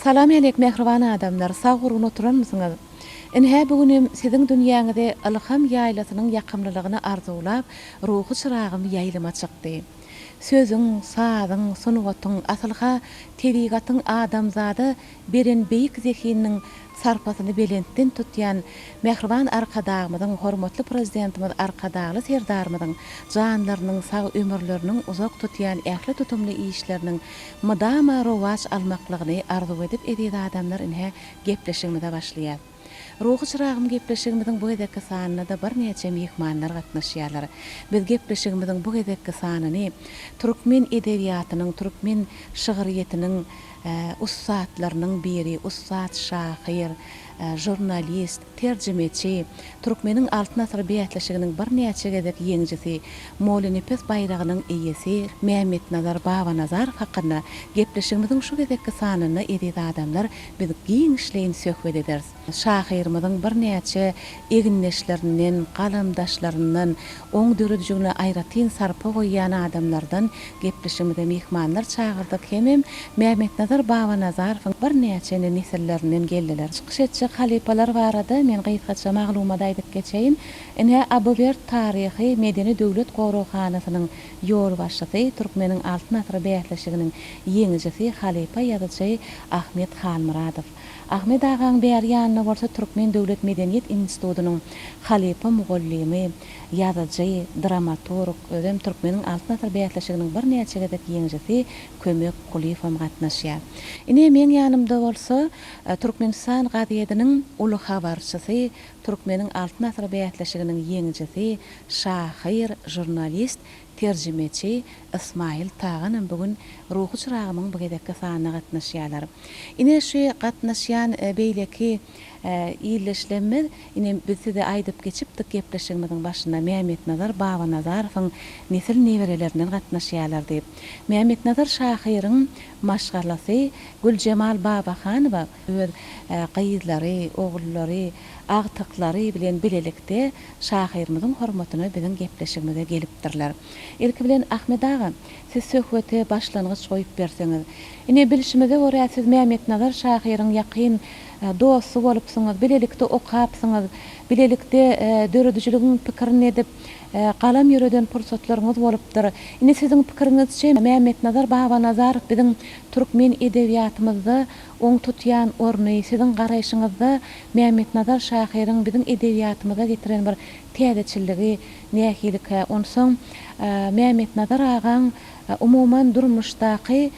Salam älek mähriban adamlar, sag gurgun oturanmysyňyz? Ynha bu günem siziň dünýäňize ylham ýaýlasynyň ýakymlylygyny arzuwlap ruhy çyragym ýaýlyma çykdy. Sözüň, sazyň, sungatyň, asylha tebigatyň adamzada beren beýik zehininiň sarpasyny belentden tutýan mähriban Arkadagymyzyň, hormatly Prezidentimiz Arkadagly Serdarymyzyň janlarynyň sag, ömürleriniň uzak tutýan ähli tutumly işleriniň mydama rowaç almaklygyny arzuw edip eziz adamlar ine gepleşigimize başlaýas. Ruhy çyragym gepleşigimiziň bu gezekki sanyna-da birnäçe myhmanlar gatnaşýarlar. Biz gepleşigimiziň bu gezekki sanyny türkmen edebiýatynyň, türkmen şygryýetiniň ussatlarynyň biri, ussat şahyr, žurnalist, terjimeçi, Türkmeniň Altyn asyry bäsleşiginiň birnäçe gezek ýeňijisi, Mollanepes baýragynyň eýesi Mämmetnazar Babanazarow hakynda gepleşigimiziň şu gezekki sanynda eziz adamlar biz giňişleýin söhbet ederis. Şahyrymyzyň birnäçe egindeşlerinden, galamdaşlaryndan, oň döredijiligine aýratyn sarpa goýýan adamlardan gepleşigimize myhmanlar çagyrdyk hemem Mämmetnazar Babanazarowyň birnäçe nesillerinden geldiler. Çykyş etjek halypalar barada men gysgaça maglumat aýdyp geçeýin. Ine, Abywert taryhy medeni döwlet goraghanasynyň ýolbaşçysy, Türkmeniň Altyn asyry bäsleşiginiň ýeňijisi halypa ýazyjy Ahmet Halmyradow. Ahmet agaň bäri ýanynda bolsa Türkmen döwlet medeniýet institutynyň halypa mugallymy, ýazyjy, dramaturg, özem Türkmeniň Altyn asyr bäsleşiginiň birnäçe gezek ýeňijisi Kömek Kulyýewem gatnaşýar. Ine, meň ýanymda bolsa Türkmenistan gazediniň uly habarçysy, Türkmeniň Altyn asyry bäsleşiginiň ýeňijisi, şahyr, žurnalist, terjimeçi Ysmaýyl Taganam bu gün Ruhy çyragymyň bu gezekki sanyna gatnaşýarlar. Ine şu gatnaşýan beýleki ildeşlerimiz, ine biz size aýdyp geçipdik gepleşigimiziň başynda Mämmetnazar Babanazarowyň nesil neberelerinden gatnaşýarlar diýip. Mämmetnazar şahyryň maşgalasy Güljemal Babahanowa öz gyzlary, ogullary, agtyklary bilen bilelikde şahyrymyzyň hormatyna biziň gepleşigimize gelipdirler. Ilki bilen Ahmet aga, siz söhbete başlangyç goýup berseňiz. Ine, bilşimize görä, siz Mämmetnazar şahyryň ýakyn dosty bolupsyňyz, bilelikde okapsyňyz, bilelikde döredijiligiň pikirini edip, galam ýöreden pursatlaryňyz bolupdyr. Indi siziň pikiriňizçe, Mämmetnazar Babanazarow biziň türkmen edebiýatymyzda oň tutýan orny, siziň garaýşyňyzda Mämmetnazar şahyryň biziň edebiýatymyza getiren bir täzeçilligi nähilikä? Onsoň Mämmetnazar agaň umuman durmuşdaky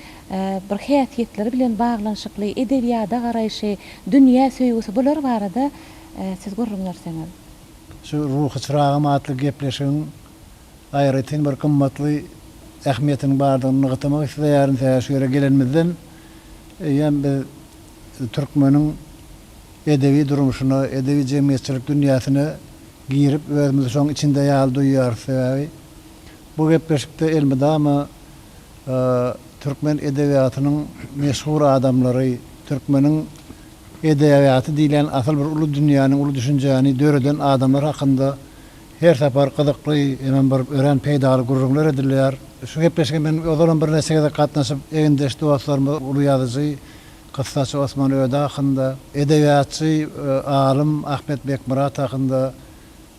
bir häsiýetleri bilen baglanyşykly edebiýada garaýşy, dünýä söýgüsi bular barada siz gürrüň berseňiz. Şu Ruhy çyragym atly gepleşigiň aýratyn bir gymmatly ähmiýetiniň bardygyny nygtamak isleýärin. Sebäbi şu ýere gelenimizden eýýäm biz türkmeniň edebi durmuşyna, edebi jemgyýetçilik dünýäsine girip, özümizi şoň içinde ýaly duýýarys. Sebäbi bu gepleşikde elmydama türkmen edebiýatynyň meşhur adamlary, türkmeniň edebiýaty diýlen asyl bir uly dünýäni, uly düşünjäni döreden adamlar hakynda her sapar gyzykly hemem bir örän peýdaly gürrüňler edilýär. Şu gepleşige men ozalam birnäçe gezek gatnaşyp, egindeş dostlarymyz uly ýazyjy, kyssaçy Osman Öde hakynda, edebiýatçy, alym Ahmet Bekmyrat hakynda,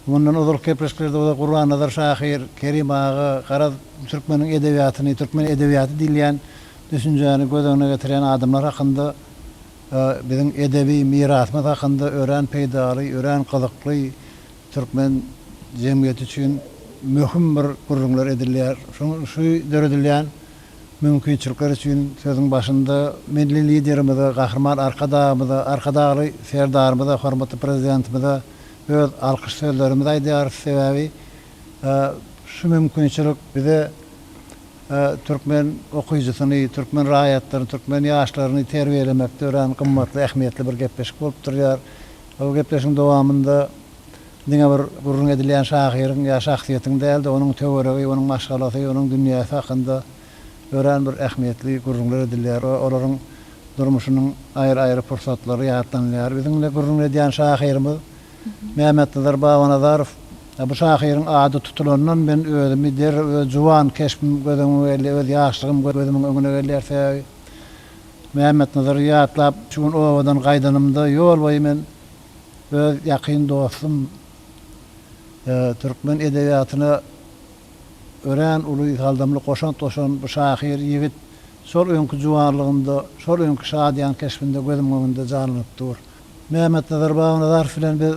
mundan ozalky gepleşiklerde bolsa Gurbannazar şahyr, Kerim aga, garaz, türkmeniň edebiýatyny, türkmen edebiýaty diýilýän düşünjäni göz öňüne getirýän adamlar hakynda biziň edebi mirasymyz hakynda örän peýdaly, örän gyzykly, türkmen jemgyýeti üçin möhüm bir gürrüňler edilýär. Şonuň şu döredilýän mümkinçilikler üçin sözüň başynda Milli Liderimize, Gahryman Arkadagymyza, Arkadagly Serdarymyza, hormatly Prezidentimize öz alkyş sözlerimizi aýdýarys. Sebäbi şu mümkinçilik bize türkmen okyjysyny, türkmen raýatlaryny, türkmen ýaşlaryny terbiýelemekde örän gymmatly, ähmiýetli bir gepleşik bolup durýar. Bu gepleşigiň dowamynda diňe bir gürrüň edilýän şahyryň ýa şahsyýetiň däl-de, onuň töweregi, onuň maşgalasy, onuň dünýäsi hakynda örän bir ähmiýetli gürrüňler edilýär we olaryň durmuşynyň aýry-aýry pursatlary ýatlanylýar. Biziň bilen gürrüň edýän şahyrymyz Mämmetnazar Babanazarow. Bu şahyryň ady tutulandan men özümi derrew öz juwan keşbim göz öňüme gelýär, öz ýaşlygym gözümiň öňüne gelýär. Sebäbi. Mämmetnazary ýatlap, şu gün obadan gaýdanymda ýol boýy men öz ýakyn dostum, türkmen edebiýatyna örän uly saldamly goşant goşan bu şahyr ýigit şol öňki juwanlygynda, şol öňki şadyýan keşbinde gözümiň öňünde janlanyp dur. Mämmetnazar Babanazarow bilen biz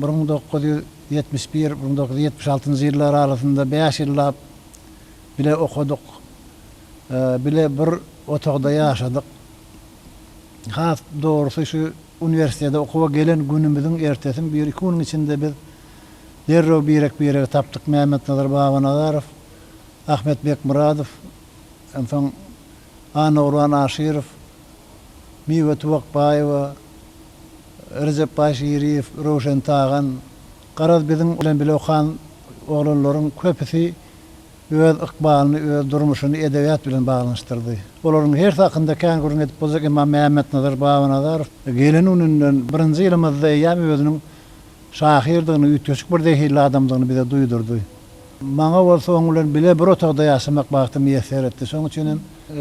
1971, 1976-njy ýyllar arasynda bäş ýyllap bile okadyk, bile bir otagda ýaşadyk. Has dogrusy şu uniwersitete okuwa gelen günümiziň ertesi bir-iki günüň içinde biz derrew birek-biregi tapdyk Mämmetnazar Babanazarow, Ahmet Bekmyradow, onsoň Annagurban Aşyrow, Miwe Tuwakbaýewa, Rejepbaý Şiriýew, Röwşen Tagan, garaz biziň bilen bile okan oglanlaryň köpüsi öz ykbalyny, öz durmuşyny edebiýat bilen baglanyşdyrdy. Olaryň hersi hakynda kän gürrüň edip boljak, emma Mämmetnazar Babanazarow gelen gününden birinji ýylymyzda eýýäm özüniň şahyrdygyny, üýtgeşik bir zehinli adamdygyny bize duýdurdy. Maňa bolsa oň bilen bile bir otagda ýaşamak bagty miýesser etdi. Şonuň üçin hem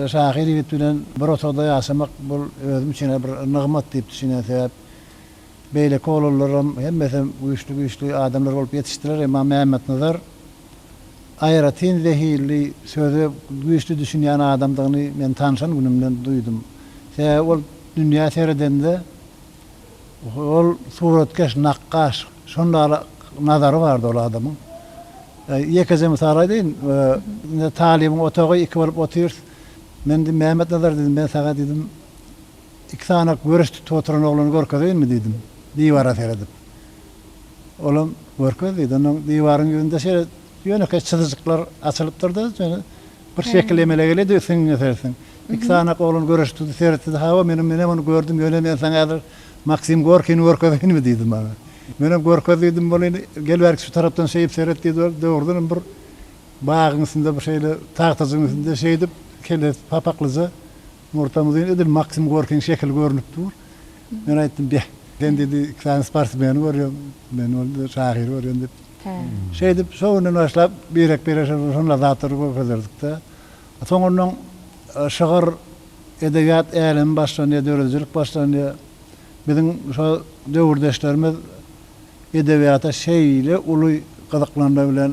şahyr ýigit bilen bir otagda ýaşamak bul özüm üçin bir nygmat diýip düşünýän. Sebäp beýleki oglanlaram hemmesem güýçli-güýçli adamlar bolup ýetişdiler, emma Mämmetnazar aýratyn zehinli, söze güýçli düşünýän adamdygyny men tanşan günümden duýdum. Sebäbi ol dünýä seredende ol suratkeş, nakgaş, şonda nazary bardy ol adamyň. Ýekeje mysal aýdaýyn, indi talybyň otagy iki bolup otyrys. Men diýdim, Mämmetnazar diýdim, men saňa diýdim, iki sany göreş tutup oturan oglany görkezeýinmi diýdim, diwara seredip. Olam, Görkez diýdi. Onnoň diwaryň ýüzünde şeýle ýönekeý çyzyjyklar açylypdyr-da, ýöne bir şekil emele gelýärdi, siňňe sertseň. Iki sany oglan göreşip durdy, seretdi-de, Hawa, menem, menem ony gördüm, ýöne men saňa häzir Maksim Gorkini görkezeýinmi diýdi maňa. Menem görkez diýdim, welin, gel bärik şu tarapdan şeýdip seret diýdi, ol dogrudanam bir bagyň üstünde bir şeýle tagtajygyň üstünde şeýdip kellesi papaklyja Murtam uzyn edil Maksim Gorkiň şekili görnüp dur. Men aýtdym, Beh, sen diýdi, iki sany sportsmeni görýäň, men bolsa şahyry görýän diýip. Şeýdip, şo günden başlap birek-birek şonda zatlary görkezerdik-de. Soň onnoň şygyr, edebiýat älemi başlanýar, döredijilik başlanýar. Biziň şo döwürdeşlerimiz edebiýata şeýle uly gyzyklanma bilen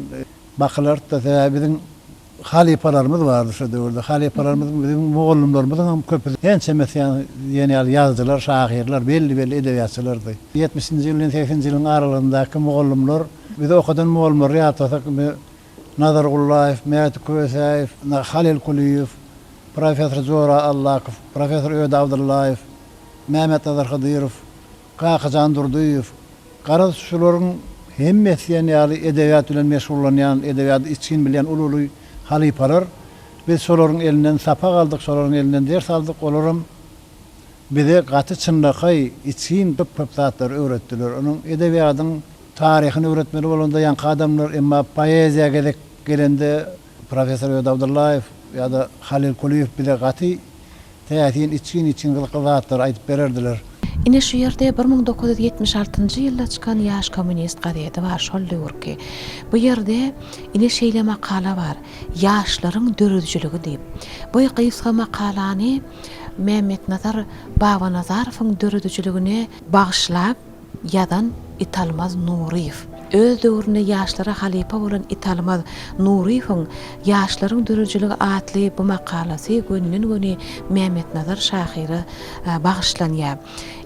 bakylardy-da, sebäbi biziň Halypalarymyz bardy şo döwürde. Halypalarymyzyň, biziň mugallymlarymyzyň hem köpüsi, ençemesi diýen ýaly ýazyjylar, şahyrlar, belli-belli edebiýatçylardy. Ýetmişinji ýyl bilen segseninji ýylyň aralygyndaky mugallymlar, bizi okadan mugallymlary ýatlasak, indi Nazar Gullaýew, Mäti Kösäýew, Halyl Kulyýew, professor Jora Allakow, professor Öde Abdyllaýew, Mämmetnazar Hydyrow, Kakajan Durdyýew, garaz şularyň hemmesi diýen ýaly edebiýat bilen meşgullanýan, edebiýaty içgin bilýän uly-uly halypalar. Biz şolaryň elinden sapak aldyk, şolaryň elinden ders aldyk. Olaram bize gaty çynlakaý, içgin köp-köp zatlary öwretdiler. Onuň edebiýatyň taryhyny öwretmeli bolanda ýaňky adamlar, emma poeziýa gezek gelende professor Öde Abdyllaýew ýa-da Halyl Kulyýew bize gaty Täsin, içgin-içgin gyzykly zatlary aýdyp bererdiler. Ine şu ýerde 1976-njy ýylda çykan Ýaş kommunist gazeti bar, şol döwürki. Bu ýerde ine şeýle makala bar, Ýaşlaryň döredijiligi diýip. Bu gysga makalany Mämmetnazar Babanazarowyň döredijiligine bagyşlap, ýazan Italmaz Nuryýew. Öz döwründe ýaşlara halypa bolan Italmaz Nuryýewiň Ýaşlaryň döredijiligi atly bu makalasy gönüden-göni Mämmetnazar şahyra bagyşlanýar.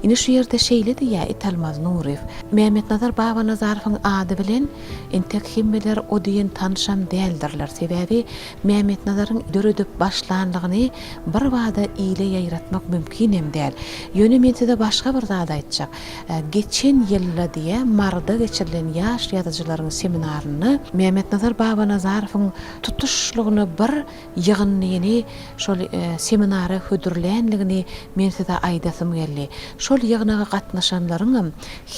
Ine şu ýerde şeýle diýýär Italmaz Nuryýew, Mämmetnazar Babanazarowyň ady bilen entek hemmeler o diýen tanyşam däldirler. Sebäbi Mämmetnazaryň döredip başlanlygyny birbada ile ýaýratmak mümkinem däl. Ýöne men size başga bir zat aýtjak. Geçen ýylda diýä Maryda geçirilen ýaş ýazyjylaryň seminarynda Mämmetnazar Babanazarowyň tutuşlygyna bir ýygyndyny şol seminara hödürlänligini men size aýdasym geldi. Şol ýygnaga gatnaşanlaryňam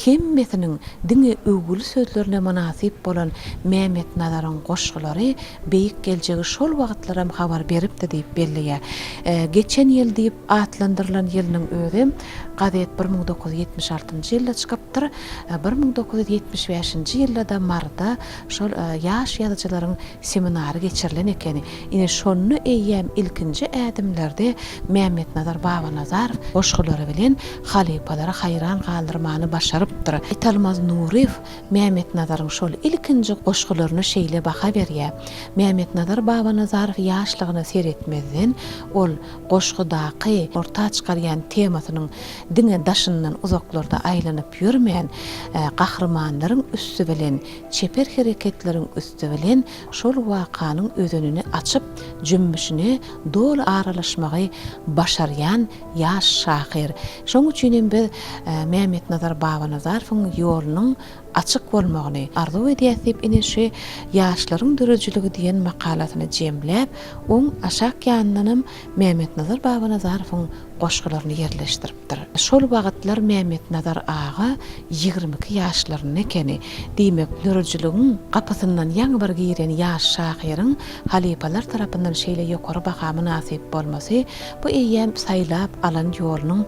hemmesiniň diňe öwgüli sözlerine mynasyp bolan Mämmetnazaryň goşgulary beýik geljegi şol wagtlaram habar beripdi diýip belleýär. Geçen ýyl diýip atlandyrylan ýylynyň özem. Gazet 1976-njy ýylda çykypdyr. 1975-nji ýylda-da Maryda şol ýaş ýazyjylaryň seminary geçirilen ekeni. Ine, şonda eýýäm ilkinji ädimlerde Mämmetnazar Babanazarow goşgulary bilen halypalary haýran galdyrmany başarypdyr. Italmaz Nuryýew Mämmetnazaryň şol ilkinji goşgularyna şeýle baha berýär, Mämmetnazar Babanazarow ýaşlygyna seretmezden, ol goşgudaky orta çykarýan temasynyň diňe daşyndan uzaklarda aýlanyp ýörmän, gahrymanlaryň üsti bilen, çeper hereketleriň üsti bilen şol wakanyň özenini açyp, jümmüşine doly aralaşmagy başarýan ýaş şahyr. Şonuň üçin hem biz Mämmetnazar Babanazarowyň ýolunyň açyk bolmagyny arzuw edýäs diýip, ine şu Ýaşlaryň döredijiligi diýen makalasyny jemläp, oň aşak ýanyndanam Mämmetnazar Babanazarowyň goşgularyny ýerleşdiripdir. Şol wagtlar Mämmetnazar aga 22 ýaşlarynda ekeni. Diýmek, döredijiligiň gapysyndan ýaňy bir giren ýaş şahyryň halypalar tarapyndan şeýle ýokary baha mynasyp bolmasy, bu eýýäm saýlap alan ýolunyň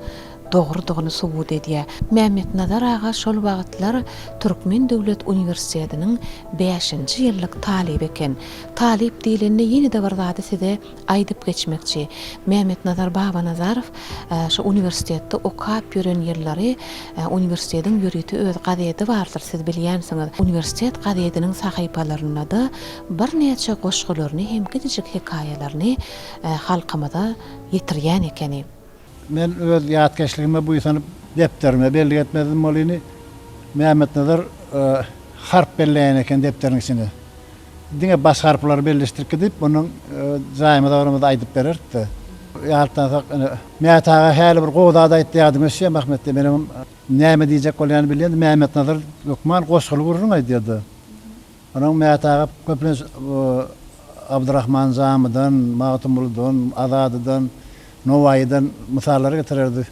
dogrudygyny subut edýär. Mämmetnazar aga şol wagtlar Türkmen döwlet uniwersitetiniň bäşinji ýyllyk talyby eken. Talyp diýlende ýene-de bir zady size aýdyp geçmekçi. Mämmetnazar Babanazarow şu uniwersitetde okap ýören ýyllary uniwersitetiň ýörite öz gazedi bardyr, siz bilýänsiňiz. Uniwersitet gazetiniň sahypalarynda-da birnäçe goşgularyny hem kiçijik hekaýalaryny halkymyza ýetirýän ekeni. Men öz ýatkeşligime buýsanyp depderime bellik etmezdim bolyny. Mämmetnazar harp belleýän eken depderiň içine. Diňe baş harplary belleşdirip gidip, ondan jaýymyza baramyzda aýdyp bererdi-de. Ýatlasak, ine, Mät aga häli bir gowy zat aýtdy ýadyňa düşýärmi, Ahmet diýýär. Menem näme diýjek bolýanyny bilýän, Mämmetnazar hökman goşguly gürrüň aýdýardy. Onuň Mät aga köplenç Abdurahman Jamydan, Magtymguludan, Azadydan, Nowaýydan mysallar getirerdi.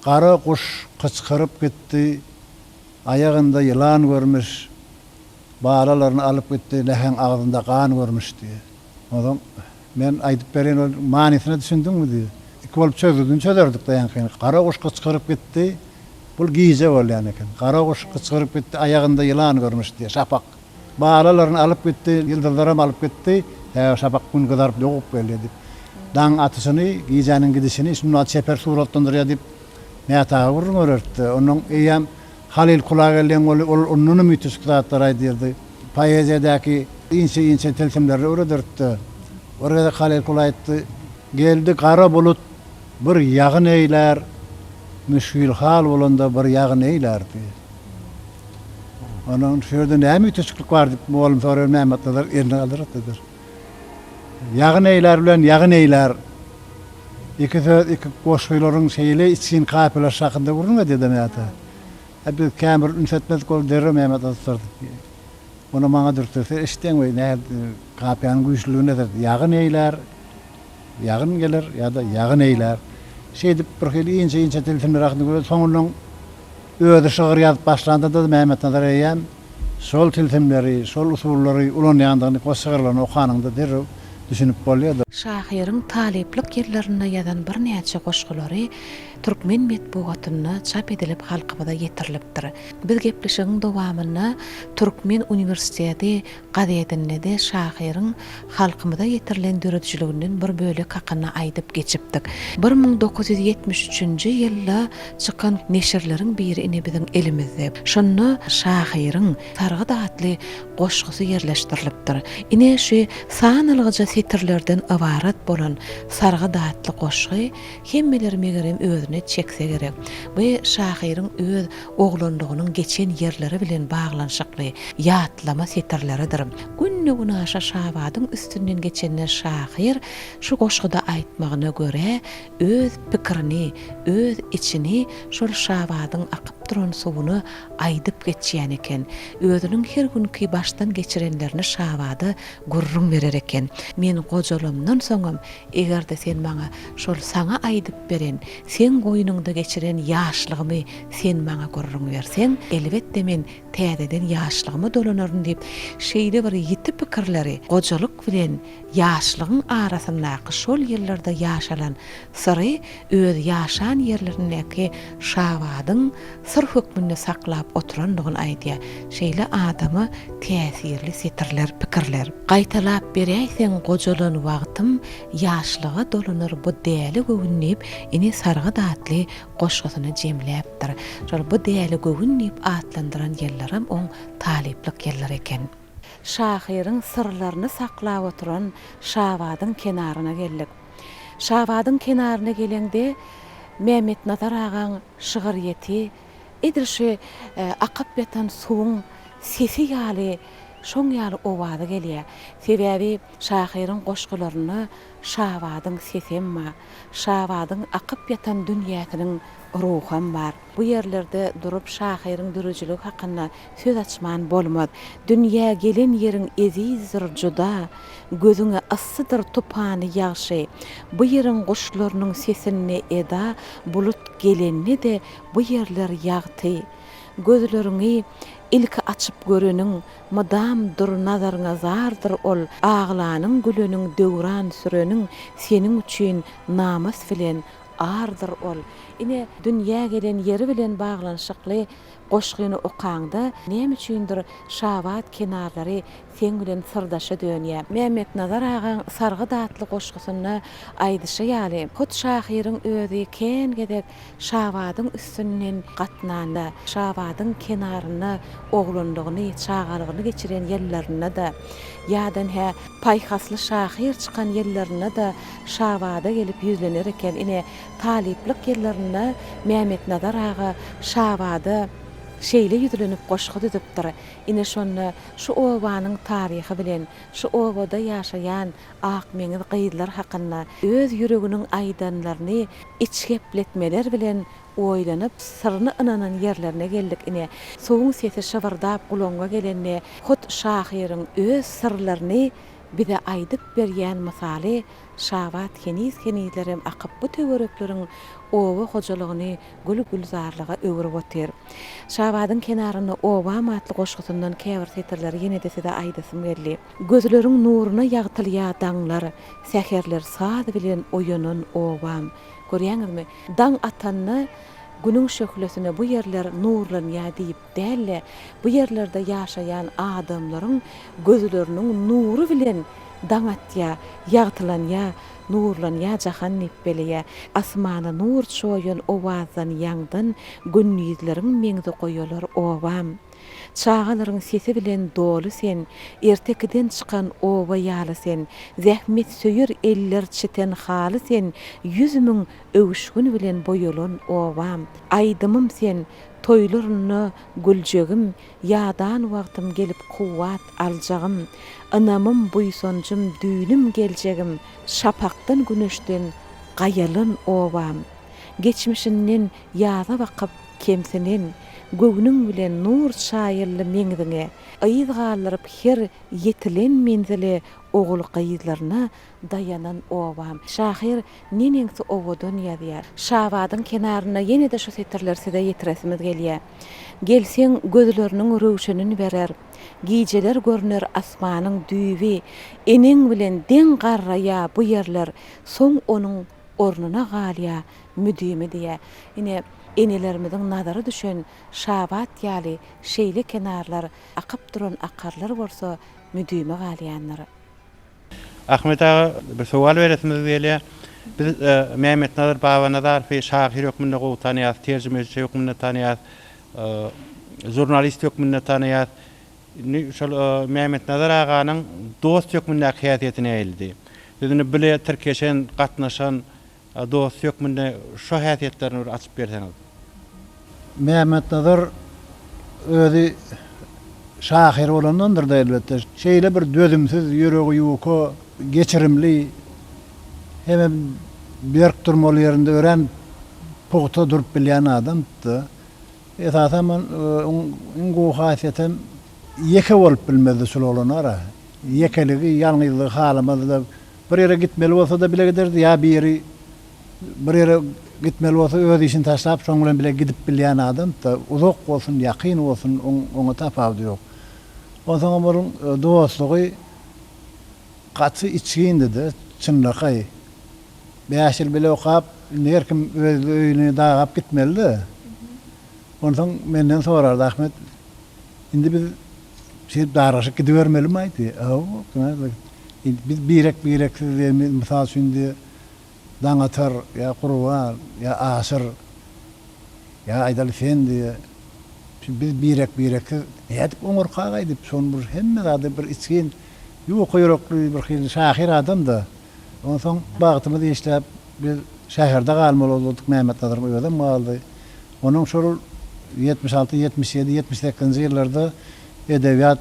Gara guş gyçgyryp gitdi, aýagynda ýylan görmüş, balalaryny alyp gitdi, läheň agzynda gan görmüş diýýär. Onsoň men aýdyp bereýin, ol manysyna düşündiňmi diýýär. Iki bolup çözgüdini çözerdik-de ýaňkyny. Gara guş gyçgyryp gitdi, bul gije bolýan eken. Gara guş gyçgyryp gitdi, aýagynda ýylan görmüş diýýär, şapak. Balalaryny alyp gitdi, ýyldyzlaram alyp gitdi, sebäbi şapak gün gyzaryp dogup gelýär diýip. Daň atyşyny, gijäniň gidişini şunda çeper suratlandyrýar diýip, Mät aga gürrüň bererdi. Onnoň eýýäm Halyl Kulageldiň goly ol ondanam üýtgeşik zatlar aýdýardy. Poeziýadaky inçe-inçe tilsimleri öwrederdi. Bir gezek Halyl Kula aýtdy, Geldi gara bulut bir ýagyn eýlär, müşgil hal bolanda bir ýagyn eýlär diýdi. Ondan şu ýerde näme üýtgeşiklik bar diýip mugallym soraýar, Mämmetnazar elini galdyrypdyr. Ýagyn eýlär bilen ýagyn eýlär. Iki söz, iki goşgylaryň şeýle içgin kapiýalaşy hakynda gürrüň edýär-de Mätä. Hä biz kän bir üns etmedik ol derrew Mämmet gyzykdyrdy. Ony maňa dürtdirse eşitýäňmi nähili kapiýanyň güýçlüligine seret. Ýagyn eýlär, ýagyn geler ýa-da ýagyn eýlär. Şeýdip birhili inçe-inçe tilsimler hakynda gürrüň soňundan özi şygyr ýazyp başlanda-da Mämmetnazar eýýäm Şol tilsimleri, şol usullary ulanýandygyny goşgyrlaryny okanyňda derrew düşünip bolýar-da. Şahyryň talyplyk ýyllarynda ýazan birnäçe goşgulary türkmen metbugatynda çap edilip halkymyza ýetirilipdir. Biz gepleşigiň dowamynda Türkmen uniwersiteti gazetinde-de şahyryň halkymyza ýetirilen döredijiliginden bir bölek hakynda aýdyp geçipdik. 1973-nji ýylda çykan neşirleriň biri ine biziň elimizde. Şonda şahyryň Sargyt atly goşgusy ýerleşdirilipdir. Ine şu sanalgyja setirlerden ybarat bolan Sargyt atly goşgy hemmeleri megerem özüne çekse gerek. Bu şahyryň öz oglanlygynyň geçen ýerleri bilen baglanyşykly ýatlama setirleridir. Günde-günaşa Şabadyň üstünden geçende şahyr şu goşguda aýtmagyna görä öz pikirini, öz içini şol Şabadyň akyp duran suwuna aýdyp geçýän eken. Özüniň her günki başdan geçirenlerini Şabada gürrüň berer eken. Men gojalamdan soňam, eger-de sen maňa şol saňa aýdyp beren, seň goýnuňda geçiren ýaşlygymy sen maňa gürrüň berseň, elbetde men täzeden ýaşlygyma dolanaryn diýip, şeýle bir ýiti pikirleri gojalyk bilen ýaşlygyň arasyndaky şol ýyllarda ýaşalan syry öz ýaşan ýerlerindäki Şabadyň syr hökmünde saklap oturandygyny aýdýar. Şeýle adama täsirli setirler, pikirler. Gaýtalap beräýseň gojalan wagtym ýaşlyga dolanar bu däli göwün diýip, ine Sargyt atly goşgusyny jemläpdir. Şol bu däli göwün diýip atlandyran ýyllaram oň talyplyk ýyllary eken. Şahyryň syrlaryny saklap oturan Şabadyň kenaryna geldik. Şabadyň kenaryna geleňde Mämmetnazar agaň şygyrýeti edil şu akyp ýatan suwuň sesi ýaly şoň ýaly owazy gelýär. Sebäbi şahyryň goşgularynda Şabadyň sesem bar. Şabadyň akyp ýatan dünýäsiniň ruham bar. Bu ýerlerde durup şahyryň dörejiligi hakynda söz açman bolmaz. Dünýä gelen ýeriň ezizdir juda, Gözüňe yssydyr tupany ýagşy. Bu ýeriň guşlarynyň sesinde eda, Bulut gelende-de bu ýerler ýagty. Gözleriňi ilki açyp göreniň, Mydam dur nazaryňa zardyr ol. Aglanyň, güleniň, döwran süreniň Seniň üçin namys bilen ardyr ol. Ine, dünýä gelen ýeri bilen baglanyşykly goşgyny okaňda, näme üçindir Şabat kenarlary seň bilen syrdaşa dönýär. Mämmetnazar agaň Sargyt atly goşgusynda aýdyşy ýaly, hut şahyryň özi kän gezek Şabadyň üstünden gatnanda, Şabadyň kenarynda oglanlygyny, çagalygyny geçiren ýyllarynda-da, ýadan hä, paýhasly şahyr çykan ýyllarynda-da Şabada gelip ýüzlener eken. Ine, talyplyk ýyllarynda Mämmetnazar aga Şabada şeýle ýüzlenip goşgy düzüpdir. Ine, şonda şu obanyň taryhy bilen, şu obada ýaşaýan akmeňiz gyzlar hakynda öz ýüreginiň aýdanlaryny içgepletmeler bilen oýlanyp, syryny ynanan ýerlerine geldik. Ine, suwuň sesi şybyrdap gulagyňa gelende, hut şahyryň öz syrlaryny bize aýdyp berýän mysaly Şabat heniz-henizlerem akyp bu töwerekleriň oba hojalygyny gül-gülzarlyga öwrüp otyr. Şabadyň kenarynda obam atly goşgusyndan käbir setirleri ýene-de size aýdasym geldi. Gözleriň nuruna ýagtylýar daňlar, Säherler saz bilen oýanan obam. Görýäňizmi, daň atanda Günüň şöhlesine bu ýerler nurlanýar diýip däl-de, bu ýerlerde ýaşaýan adamlaryň gözleriniň nury bilen daň atýar, ýagtylanýar, nurlanýar jahan diýip belleýär. Asmana nur çoýan owazdan ýaňdan gündizleriň meňzi goýalar obam. Çagalaryň sesi bilen doly sen, Ertekiden çykan oba ýaly sen, Zähmetsöýer eller çiten haly sen, 100 000 öwüşgin bilen boýalan obam. Aýdymym sen, toýlarynda güljegim, Ýadan wagtym gelip kuwwat aljagym. Ynamym, buýsanjym, düýnüm, geljegim, Şapakdan, güneşden gaýalan obam. Geçmişinden ýaza bakyp kemsinen, Göwnüň bilen nur çaýyldy meňziňe. Yz galdyryp her ýetilen menzile Ogul-gyzlaryna daýanan obam. Şahyr neneňsi owadan ýazýar. Şabadyň kenarynda ýene-de şu setirleri size ýetiresimiz gelýär. Gelseň, gözleriniň röwşenin berer, Gijeler görner asmanyň düýbi, Eneň bilen deň garraýar bu ýerler, Soň onuň ornuna galýar müdimi diýýär. Ine, enelerimiziň nazary düşen Şabat ýaly şeýle kenarlar, akyp duran akarlar bolsa müdimi galýandyr. Ahmet aga, bir sowal beresimiz gelýär. Biz Mämmetnazar Babanazarowy şahyr hökmünde gowy tanaýarys, terjimeçi hökmünde tanaýarys, žurnalist hökmünde tanaýarys. Indi şol Mämmetnazar aganyň dost hökmündäki häsiýeti nähilidi? Siz indi bile tirkeşen, gatnaşan Dosty hökmünde şo häsiýetlerini bir açyp berseňiz. Mämmetnazar özi şahyr bolandandyr-da elbetde, şeýle bir dözümsiz, ýüregi ýuka, geçirimli hemem berk durmaly ýerinde örän pugta durup bilýän adamdy. Esasanam onuň iň gowy hasiýetem ýeke bolup bilmezdi şul oglanara. Ýekeligi, ýalňyzlygy halamazdy-da. Bir ýere gitmeli bolsa-da bile giderdi, ýa biri bir ýere gitmeli bolsa öz işini taşlap şoň bilen bile gidip bilýän adamdy-da. Uzak bolsun, ýakyn bolsun, oňa tapawudy ýok. Onsoňam onuň dostlugy gaty içgindi-de, çynlakaý. Bäş ýyl bile okap, indi her kim öz öýüni dagap gitmeli-de. Onsoň menden sorardy, Ahmet, indi biz şeýdip dargaşyp gidibermelimi-aý diýýär. Hawa, indi biz birek-bireksiz diýýär, mysal üçin diýýär, Daňatar ýa Gurban ýa Aşyr ýa aýdaly sen diýýär. Biz birek-bireksiz nädip oňarkak-aý diýip, şony bir hemme zady bir içgin, ýuka ýürekli bir hili şahyr adam-da. Onsoň bagtymyz işläp, biz şäherde galmaly bolduk, Mämmetnazaryň özem galdy. Onuň şol 76, 77, 78-nji ýyllarda edebiýat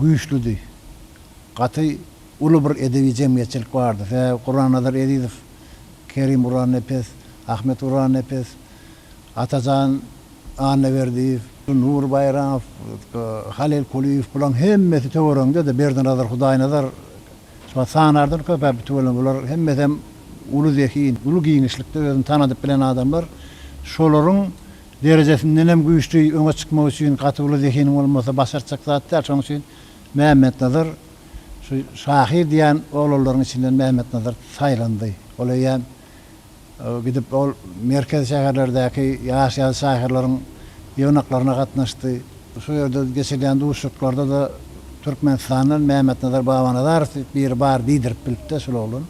güýçlüdi. Gaty uly bir edebi jemgyýetçilik bardy. Sebäbi Gurbannazar Ezizow, Kerim Gurbannepes, Ahmet Gurbannepes, Atajan Annaberdiýew, Nury Baýramow, Halyl Kulyýew bularyň hemmesi töwereginde-de, Berdinazar Hudaýnazar Şumat sanardan köp-ä tüweleme bular hemmesem uly zehin, uly giňişlikde özüni tanadyp bilen adamlar. Şolaryň derejesindenem güýçli öňe çykmak üçin gaty uly zehiniň bolmasa başartjak zat däl. Şonuň üçin Mämmetnazar şu şahyr diýen oglanlaryň içinden Mämmetnazar saýlandy. Ol eýýäm Gidip ol merkezi şäherlerdäki ýaş ýazyjy-şahyrlaryň ýygnaklaryna gatnaşdy. Şu ýerde geçirilýän duşuşyklarda-da Türkmenistandan Mämmetnazar Babanazarow diýip biri bar diýdirip bilipdi şul oglan.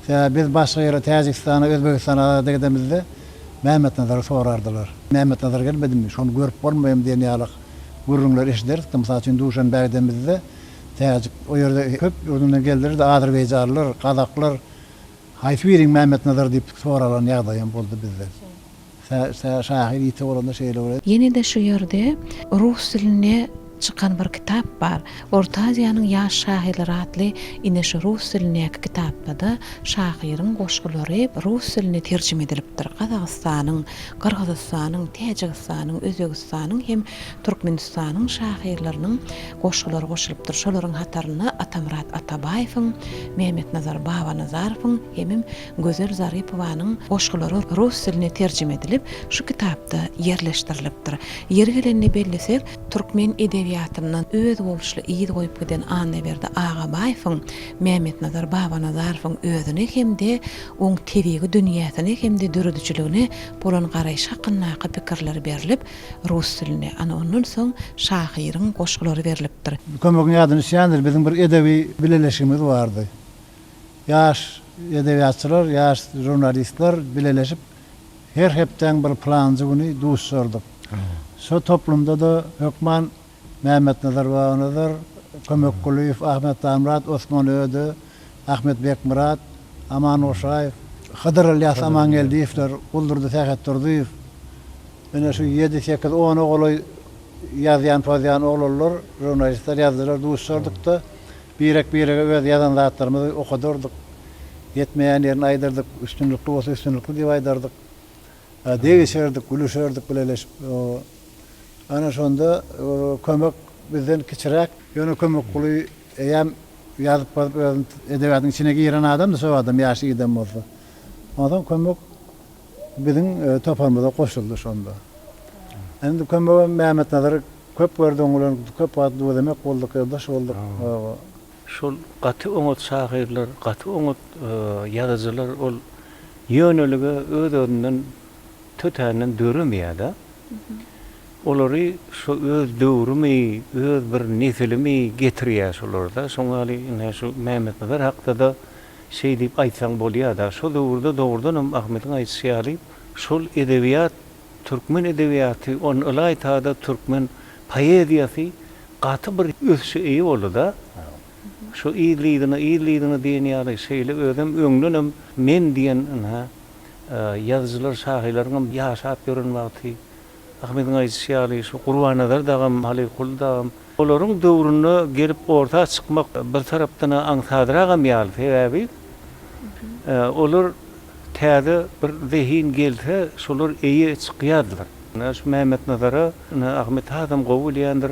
Sebäbi biz başga ýere Täjigistana, Özbegistana zada gidemizde Mämmetnazary sorardylar. Mämmetnazar gelmedimi, şony görüp bolmaýamy diýen ýaly gürrüňler eşiderdik-de, mysal üçin Duşanbä gidemizde täjik o ýerde köp ýurduňdan geldirirdi, azerbaýjanlylar, gazaklar, Haýsy biriň Mämmetnazar diýip soralan ýagdaýam boldy bizde. Şahyr ýiti bolanda şeýle bolýar. Ýene-de şu ýerde rus dilinde çykan bir kitap bar. Orta Aziýanyň ýaş şahyrlary atly ine şu rus dilindäki kitapda-da şahyryň goşgulary rus diline terjime edilipdir. Gazagystanyň, Gyrgyzystanyň, Täjigistanyň, Özbegistanyň hem Türkmenistanyň şahyrlarynyň goşgulary goşulypdyr. Şolaryň hatarynda Atamyrat Atabaýewiň, Mämmetnazar Babanazarowyň hemem Gözel Zarypowanyň goşgulary rus diline terjime edilip, şu kitapda ýerleşdirilipdir. Ýeri gelende bellesek, türkmen edebiýatyndan özboluşly yz goýup giden Annaberdi Agabaýewiň Mämmetnazar Babanazarowyň özüne hem-de oň tebigy dünýäsine hem-de döredijiligine bolan garaýşy hakyndaky pikirler berlip, rus dilinde, ana ondan soň şahyryň goşgulary berlipdir. Kömegiň ýadyna düşýändir, biziň bir edebi bileleşigimiz bardy. Ýaş edebiýatçylar, ýaş žurnalistler bileleşip, her hepdäň bir pylanjy güni duşuşardyk. Şo toplumda-da hökman Mämmetnazar Babanazar, Kömek Kulyýew, Ahmet Danmyrat, Osman Öde, Ahmet Bekmyrat, Aman Goşaýew, Hydyr Ylýas Amangeldiýewler, Guldurdy Sähetdurdyýew, Ine şu ýedi, sekiz, ona golaý ýazýan-pozýan oglanlar, žurnalistler, ýazyjylar duşuşardyk-da, birek-birege öz ýazan zatlarymyzy okadardyk. Ýetmeýän ýerini aýdardyk, üstünlikli bolsa üstünlikli diýip aýdardyk. Degişerdik, gülüşerdik bileleşip. Ana şonda Kömek bizden kiçiräk. Ýöne Kömekguly eýýäm ýazyp-pozup özüni edebiýatyň içine giren adamdy şo adam, ýaşy ýigidem bolsa. Onsoň Kömek Biziň toparymyza goşuldy şonda. Indi Kömegem Mämmetnazary köp gördi, oň bilen köp wagt duz-emek bolduk, ýoldaş bolduk. Şol gaty oňat şahyrlar, gaty oňat ýazyjylar ol ýönelige öz-özünden tötänden döremeýär-de. Olary şo öz döwrümi, öz bir nesilimi getirýär şolarda. Şoň ýaly ine şu Mämmetnazar hakda-da Şeý diýip aýtsaň bolýa-da. Şo döwürde dogrudanam Ahmediň aýdyşy ýaly, şol edebiýat, türkmen edebiýaty, on ylaýta-da türkmen poeziýasy gaty bir ösüşe eýe boldy-da. Şo yzly-yzyna, yzly-yzyna diýen ýaly, şeýle özem öňdenem men diýen ynha, ýazyjylar, şahyrlaryňam ýaşap ýören wagty, Ahmediň aýdyşy ýaly, şu Gurbannazar dagam, Halykuly dagam, olaryň döwründe gelip orta çykmak bir tarapdan-a aňsadragam ýaly, sebäbi olar täze bir zehin gelse, şolar eýe çykýardylar. Ine, şu Mämmetnazara, ine, Ahmet hasam gowy bilýändir.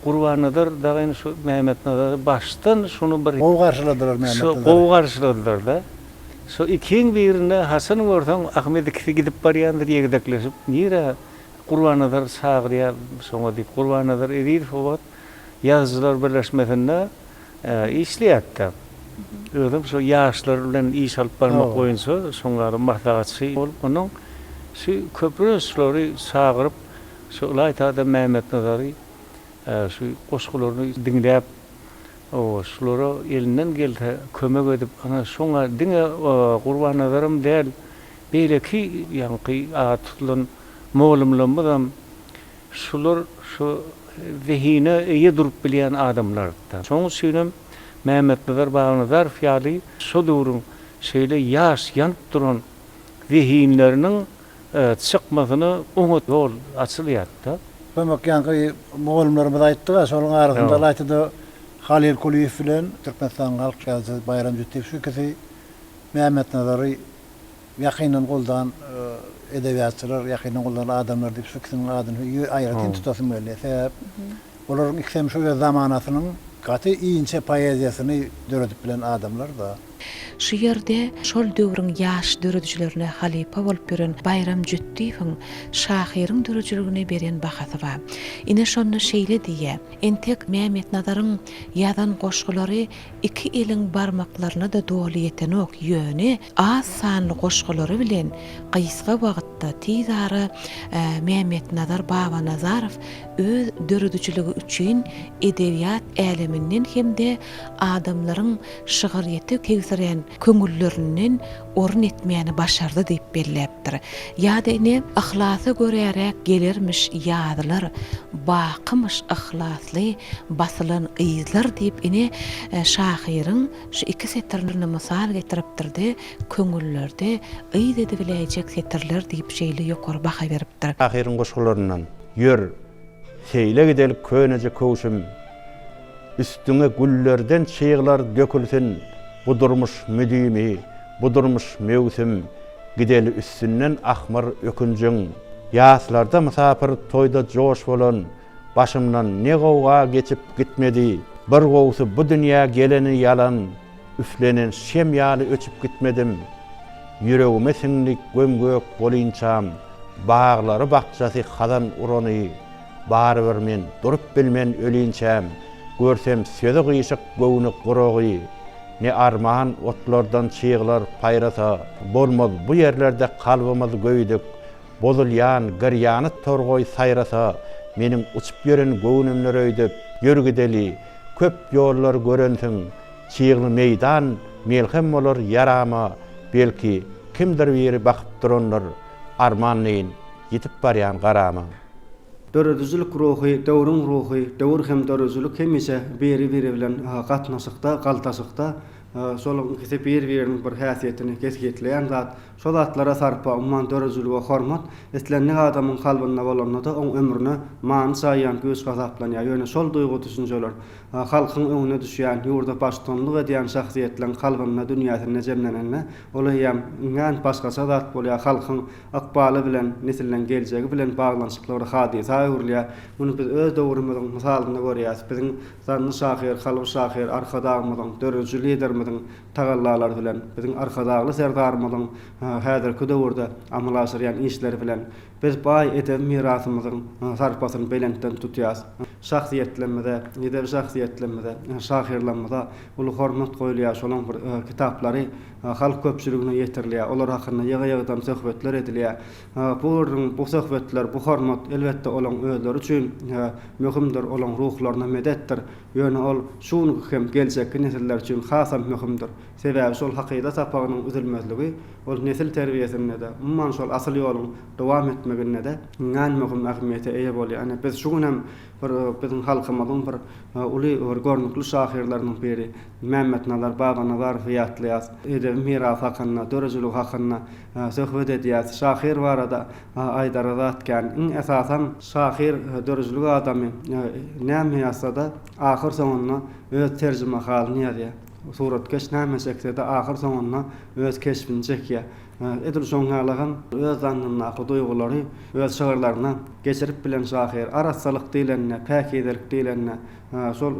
Gurbannazar dagyny şu Mämmetnazary başdan şuny bir Gowy garşyladylar Mämmetnazary. Şo gowy garşyladylar-da. Şo ikiň birinde haçan görseň Ahmet ikisi gidip barýandyr ýegdekleşip nirä Gurbannazar çagyrýar şoňa diýip Gurbannazar Ezizow o wagt Ýazyjylar birleşmesinde işleýärdi. Özem şo ýaşlar bilen iş alyp barmak boýunça şoň ýaly maslahatçy bolup onuň şu köplenç şulary çagyryp şu ylaýta-da Mämmetnazary şu goşgularyny diňläp şulara elinden gelse kömek edip ana şoňa diňe Gurbannazaram däl beýleki ýaňky ady tutulan mugallymlarymyzam Şular şu zehine eýe durup bilýän adamlardy. Şonuň üçinem Mämmetnazar Bagnazarow ýaly şo döwrüň şeýle ýaş, ýanyp duran zehinleriniň çykmasyna oňat ýol açylýardy-da. Kömek ýaňky mugallymlarymyz aýtdyga, şolaryň arasynda ylaýta-da Halyl Kulyýew bilen Türkmenistanyň halk ýazyjysy Baýram Jütdiýew şu ikisi Mämmetnazary Ýakyndan goldan edebiýatçylar, ýakyndan goldan adamlar diýip şu ikisiniň adyny aýratyn tutasym gelýär. Sebäp olaryň ikisem şu öz zamanasynyň gaty inçe poeziýasyny döredip bilen adamlar-da. Şu ýerde şol döwrüň ýaş döredijilerine halypa bolup ýören Baýram Jütdiýewiň şahyryň döredijiligine beren bahasy bar. Ine şonda şeýle diýýär, Entek Mämmetnazaryň ýazan goşgulary iki eliň barmaklaryna-da doly ýetenok, ýöne az sanly goşgulary bilen gysga wagtda tiz ara Mämmetnazar Babanazarow öz döredijiligi üçin edebiýat äleminden hem-de adamlaryň şygyrýete kebsirän köňüllerinden orun etmäni başardy diýip belläpdir. Ýa-da ine, Yhlasa göräräk gelermiş ýazlar, bakymyş yhlasly basylan yzlar diýip ine, şahyryň şu iki setirini mysal getiripdir-de, köňüllerde yz edibiläýjek setirler diýip şeýle ýokary baha beripdir. Şahyryň goşgularyndan, Ýör, seýle gideli köneje köwşüm, Üstüňe güllerden çyglar dökülsin, Bu durmuş müdimi, bu durmuş möwsüm, Gideli üstünden ahmyr ökünjiň. Ýaslarda mysapyr toýda joş bolan, Başymdan ne gowga geçip gitmedi. Bir gowsy bu dünýä geleni ýalan, Üflenen şem ýaly öçüp gitmedim. Ýüregime siňdi göm-gök bolynçam, Baglary bakjasy hazan urany. Barybir men durup bilmen ölinçäm, Görsem sözi gyşyk göwni guragy. Ne arman otlardan çyglar paýrasa, Bolmaz bu ýerlerde kalbymyz göýdük. Bozulýan girýany torgaý saýrasa, Meniň uçup ýören göwnümdir öýdüp. Ýör gideli, köp ýollar görensiň, Çygly meýdan melhem bolar ýarama, Belki, kimdir biri bakyp durandyr, Arman deýin, ýitip barýan garama. Döredijilik ruhy, döwrüň ruhy, döwür hem döredijilik hemişe biri-biri bilen gatnaşykda, galtaşykda. Şolaryň ikisi bir-biriniň bir häsiýetini kesgitleýän zat. Şo zatlara sarpa, umuman döredijilige hormat islendik adamyň kalbynda bolanda-da oň ömrüne many çaýýan güýç hasaplanýar. Ýöne şol duýgy-düşünjeler halkyň öňüne düşýän, ýurda baştutanlyk edýän şahsyýetleň kalbynda, dünýäsinde jemlenende, ol eýýäm iňňän başgaça zat bolýar, halkyň ykbaly bilen, nesilleň geljegi bilen baglanyşykly bir hadysa öwrülýär. Muny biz öz döwrümiziň mysalynda görýäris. Biziň zanny şahyr, kalby şahyr Arkadagymyzyň, döredici Liderimiziň tagallalary bilen, biziň Arkadagly Serdarymyzyň häzirki döwürde amala aşyrýan işleri bilen biz baý edebi mirasymyzyň sarpasyny belentden tutýarys. Şahsyýetlerimize, edebi şahsyýetlerimize, şahyrlarymyza uly hormat goýulýar, şolaryň bir kitaplary halk köpçüligine ýetirilýär, olar hakynda ýygy-ýygydan söhbetler edilýär. Bu gürrüň, bu söhbetler, bu hormat, elbetde, olaryň özleri üçin möhümdir, olaryň ruhlaryna medetdir. Ýöne ol şu günki hem geljekki nesiller üçin hasam möhümdir. Sebäbi şol hakyda sapagynyň üzülmezligi ol nesil terbiýesinde-de, umuman şol asyl ýoluň dowam etmeginde-de iňňän möhüm ähmiýete eýe bolýar. Ine, biz şu gün hem bir biziň halkymyzyň bir uly bir görnükli şahyrlarynyň biri Mämmetnazar Babanazarowy ýatlaýarys. Edebi mirasy hakynda, döredijiligi hakynda söhbet edýäris. Şahyr barada aýdara zat kän. Iň esasam şahyr döredijilik adamy näme ýazsa-da ahyr soňunda öz terjimehalyny ýazýar. Suratkeş näme çekse-de ahyr soňunda öz keşbini çekýär. Edil şoň ýalagam öz zandyndaky duýgulary öz şygyrlaryna geçirip bilen şahyr. Arassalyk diýlende, päkizelik diýlende, şol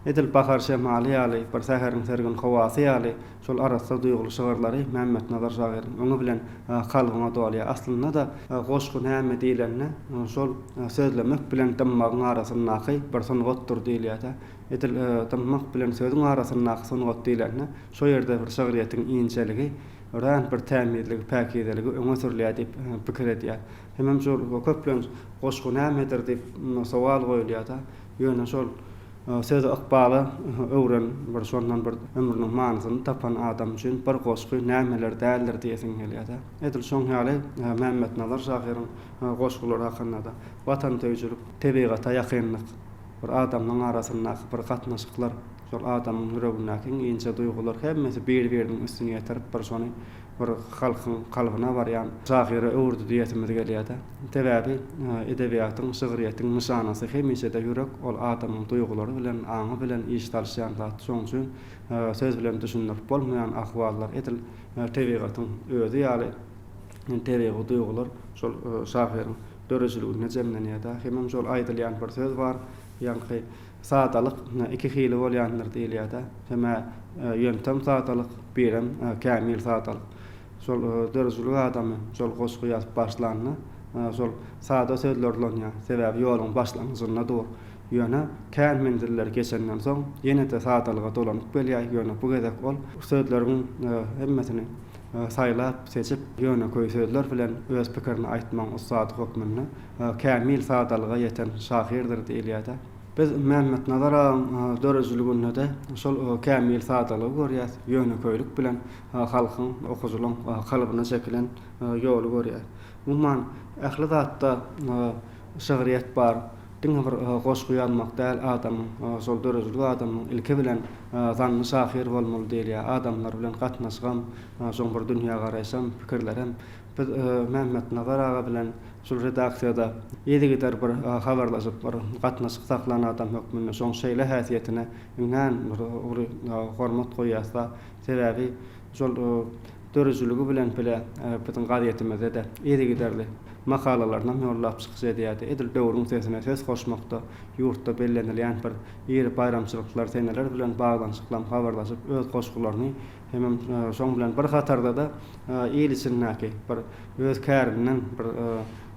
edil bahar şemaly ýaly, bir säheriň sergin howasy ýaly şol arassa duýguly şygyrlary Mämmetnazar şahyryň öňi bilen kalbyňa dolýar. Aslynda-da goşgy näme diýlende, şol sözlemek bilen dymmagyň arasyndaky bir sungatdyr diýilýär-de. Edil dymmak bilen sözüň arasyndaky sungat diýlende, şo ýerde bir şygryýetiň inçeligi, örän bir tämizligi, päkizeligi öňe sürülýär diýip pikir edýär. Hemem şol köplenç goşgy nämedir diýip sowal goýulýar-da. Ýöne şol sözi ykbala öwren bir şondan bir ömrüniň manysyny tapan adam üçin bir goşgy nämeler däldir diýesiň gelýär-de. Edil şoň ýaly Mämmetnazar şahyryň goşgulary hakynda-da. Watansöýüjilik, tebigata ýakynlyk, bir adamlaň arasyndaky bir gatnaşyklar, şol adamyň ýüregindäki iň inçe duýgular hemmesi bir-biriniň üstüni ýetirip bir şony bir halkyň kalbyna barýan şahyra öwürdi diýesimiz gelýär-de. Sebäbi edebiýatyň, şygryýetiň nyşanasy hemişe-de ýürek, ol adamyň duýgulary bilen, aňy bilen iş salyşýan zat. Şonuň üçin söz bilen düşündirip bolmaýan ahwallar edil tebigatyň özi ýaly tebigy duýgular şol şahyryň döredijiliginde jemlenýär-de. Hemem şol aýdylýan bir söz bar, ýaňky Sadalyk iki hili bolýandyr diýilýär-de. Hem-ä ýöntem sadalyk, birem kämil sadalyk. Şol döredijilik adamy şol goşgy ýazyp başlanda, şol sada sözler ulanýar. Sebäbi ýoluň başlangyjynda dur. Ýöne kän menzilleri geçenden soň, ýene-de sadalyga dolanyp gelýär. Ýöne bu gezek ol sözleriň hemmesini saýlap, seçip, ýönekeý sözler bilen öz pikirini aýtmagyň ussady hökmünde kämil sadalyga ýeten şahyrdyr diýilýär-de. Biz Mämmetnazar agaň döredijiliginde-de şol kämil sadalygy görýäs, ýönekeýlik bilen halkyň, okyjylaň kalbyna çekilen ýoly görýäs. Umuman, ähli zatda şygryýet bar. Diňe bir goşgy ýazmak däl, adamyň, şol döredijilik adamynyň ilki bilen zanny şahyr bolmaly diýilýär. Adamlar bilen gatnaşygam, şoň bir dünýägaraýşam, pikirlerem. Biz Mämmetnazar aga bilen şul redaksiýada yzygider bir habarlaşyp, bir gatnaşyk saklan adam hökmünde şoň şeýle häsiýetine iňňän bir uly hormat goýýas-da. Sebäbi şol döredijiligi bilen bile biziň gazetimizde-de yzygiderli makalalarynam ýollap çykyş edýärdi. Edil döwrüň sesine ses goşmakda, ýurtda bellenilýän bir iri baýramçylyklar, seneler bilen baglanyşyklam habarlaşyp, öz goşgularyny Hemem şoň bilen bir hatarda-da il içindäki bir öz kärinden bir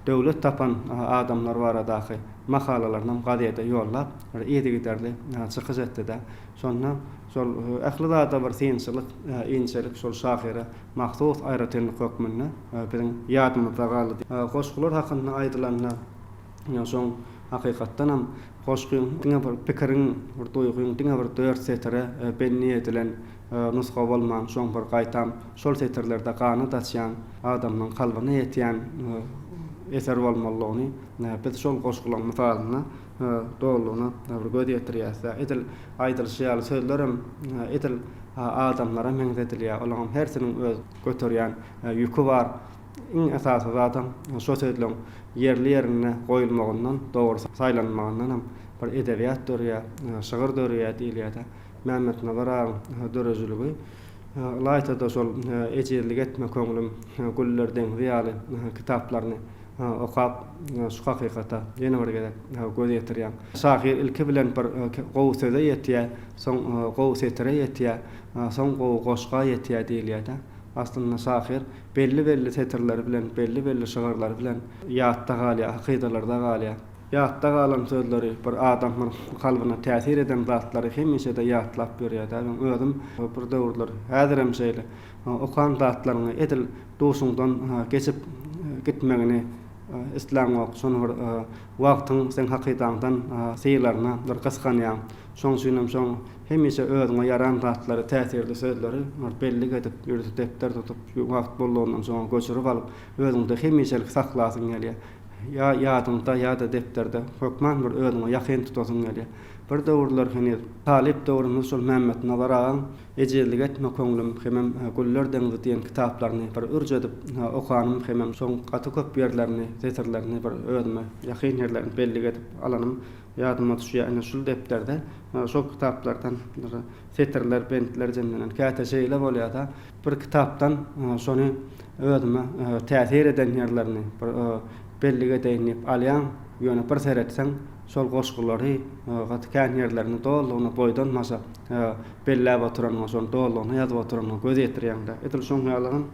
döwlet tapan adamlar baradaky makalalarynam gazete ýollap, bir yzygiderli çykyş etdi-de. Şonda şol ähli zada bir synçylyk, inçelik şol şahyra mahsus aýratynlyk hökmünde biziň ýadymyzda galdy. Goşgular hakynda aýdylanda, şoň hakykatdanam goşgyň diňe bir pikiriň, bir duýgyň diňe bir dört setire bendi edilen nusga bolman, şoň bir gaýtam şol setirlerde ganat açýan, adamyň kalbyna ýetýän eser bolmalydygyny biz şol goşgularyň mysalynda dolulygyna bir göz ýetirýäs-dä. Edil aýdylyşy ýaly sözlerem edil adamlara meňzedilýär. Olaryň hersiniň öz göterýän ýüki bar. Iň esasy zadam şo sözleň ýerli-ýerinde goýulmagyndan, dogry saýlanmagyndanam bir edebiýat dörýär, şygyr dörýär diýilýär-dä. Mämmetnazar agaň döredijiligi, ylaýta-da şol Ejizlik etme köňlüm, Güller deňzi ýaly kitaplaryny okap, şu hakykata ýene bir gezek göz ýetirýäň. Şahyr ilki bilen bir gowy söze ýetýär, soň gowy setire ýetýär, soň gowy goşga ýetýär diýilýär-dä. Aslynda şahyr belli-belli setirleri bilen, belli-belli şygyrlary bilen ýatda galýar, hakydalarda galýar. Ýatda galan sözleri, bir adamyň kalbyna täsir eden zatlary hemişe-de ýatlap ýörýär-dä. Meň özüm bir döwürler, häzirem şeýle, okan zatlaryňy edil duşuňdan geçip gitmegini isläňok. Şony bir wagtyň seň hakydaňdan sylaryna bir gysganýaň. Şoň üçinem şoň hemişe özüňe ýaran zatlary, täsirli sözleri bir bellik edip, ýörite depder tutup, wagt boldugyndan soň göçürip alyp, özüňde hemişelik saklasyň gelýär. Ýa ýadyňda, ýa-da depderde hökman bir özüňe ýakyn tutasyň gelýär. Bir döwürler heniz talyp döwrümizde şol Mämmetnazar agaň Ejizlik etme köňlüm hemem Güller deňzi diýen kitaplaryny bir ürç edip okanym hemem şoň gaty köp ýerlerini, setirlerini bir özüme ýakyn ýerlerini bellik edip alanym ýadyma düşýär. Ine şul depderde şol kitaplardan bir setirler, bentler jemlenen. Käte şeýle bolýar-da, bir kitapdan şony. özüme täsir eden ýerlerini bir bellik edeýin diýip alýaň, ýöne bir seretseň şol goşgulary gaty kän ýerlerini dolulygyna boýdan-başa belläp oturanyňa, şony dolulygyna ýazyp oturanyňa göz ýetirýäň-de. Edil şoň ýalygam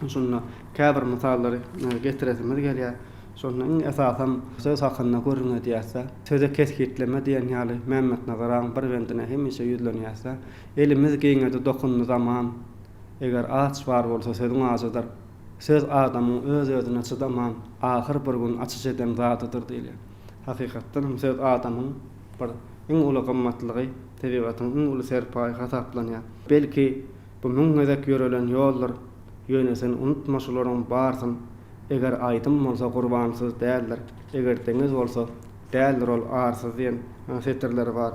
şunda käbir mysallary getiresimiz gelýär. Şonda iň esasam söz hakynda gürrüň edýäs-de, söze kesgitleme diýen ýaly Mämmetnazar agaň bir bendine hemişe ýüzlenýäs-de, Elimiz giňedi dokundy zaman, Eger aç bar bolsa sözüň ajydyr. Söz adamyň öz-özüne çydaman, ahyr bir gün açyş eden zadydyr diýilýär. Hakykatdan hem söz adamyň bir iň uly gymmatlygy, tebigatyň iň uly serpaýy hasaplanýar. Belki, bu müň gezek ýörelen ýoldur, ýöne sen unutma şularyň barsyn, eger aýdym bolsa gurbansyz däldir, eger deňiz bolsa, däldir ol arsyz diýen setirleri bar.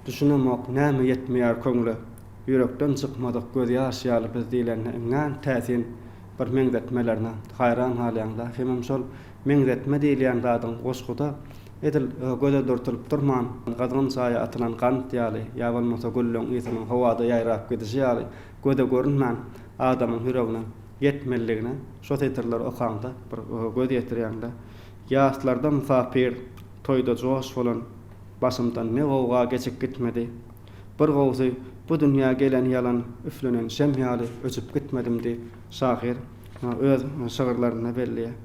Düşünemok, näme ýetmeýär köňle? Ýürekden çykmadyk gözýaş ýaly biz diýlende iňňän täsin bir meňzetmelerine haýran galýaň-da. Hemem şol meňzetme diýilýän zadyň goşguda edil göze dürtülip durman, gyzgyn çaýa atylan gant ýaly ýa bolmasa gülleň ysynyň howada ýaýrap gidişi ýaly göze görünmän adamyň ýüregine ýetmelidigine şo setirleri okaňda bir göz ýetirýäň-de. Ýaslarda mysapyr, toýda joş bolan başymdan ne gowga geçip gitmedi. Bir gowusy, bu dünýä gelen ýalan üflenen şem ýaly öçüp gitmedim diýip, şahyr öz şygyrlarynda belleýär.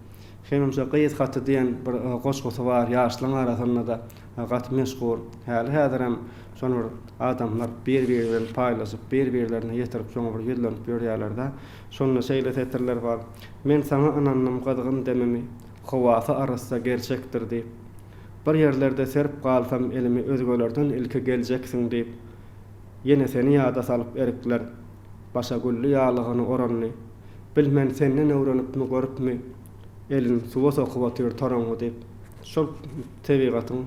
Hemem şo Gyz haty diýen bir goşgusy bar, ýaşlaryň arasynda-da gaty meşhur. Häli-häzirem şony bir adamlar bir-biri bilen paýlaşyp, bir-birlerine ýetirip, şoňa bir ýüzlenip ýörýärler-de. Şonda şeýle setirler bar, Men saňa ynandym gyzgyn demimi, Howasy arassa gerçekdir diýip. Bir ýerlerde serip galsam elimi özgelerden ilki geljeksiň diýip, ýene seni ýada salyp erikler başa gülli ýaglygyny orandy. Bilmen senden öwrenipmi görüpmi, elin suwa sokup otyr toraňňy diýip, şol tebigatyň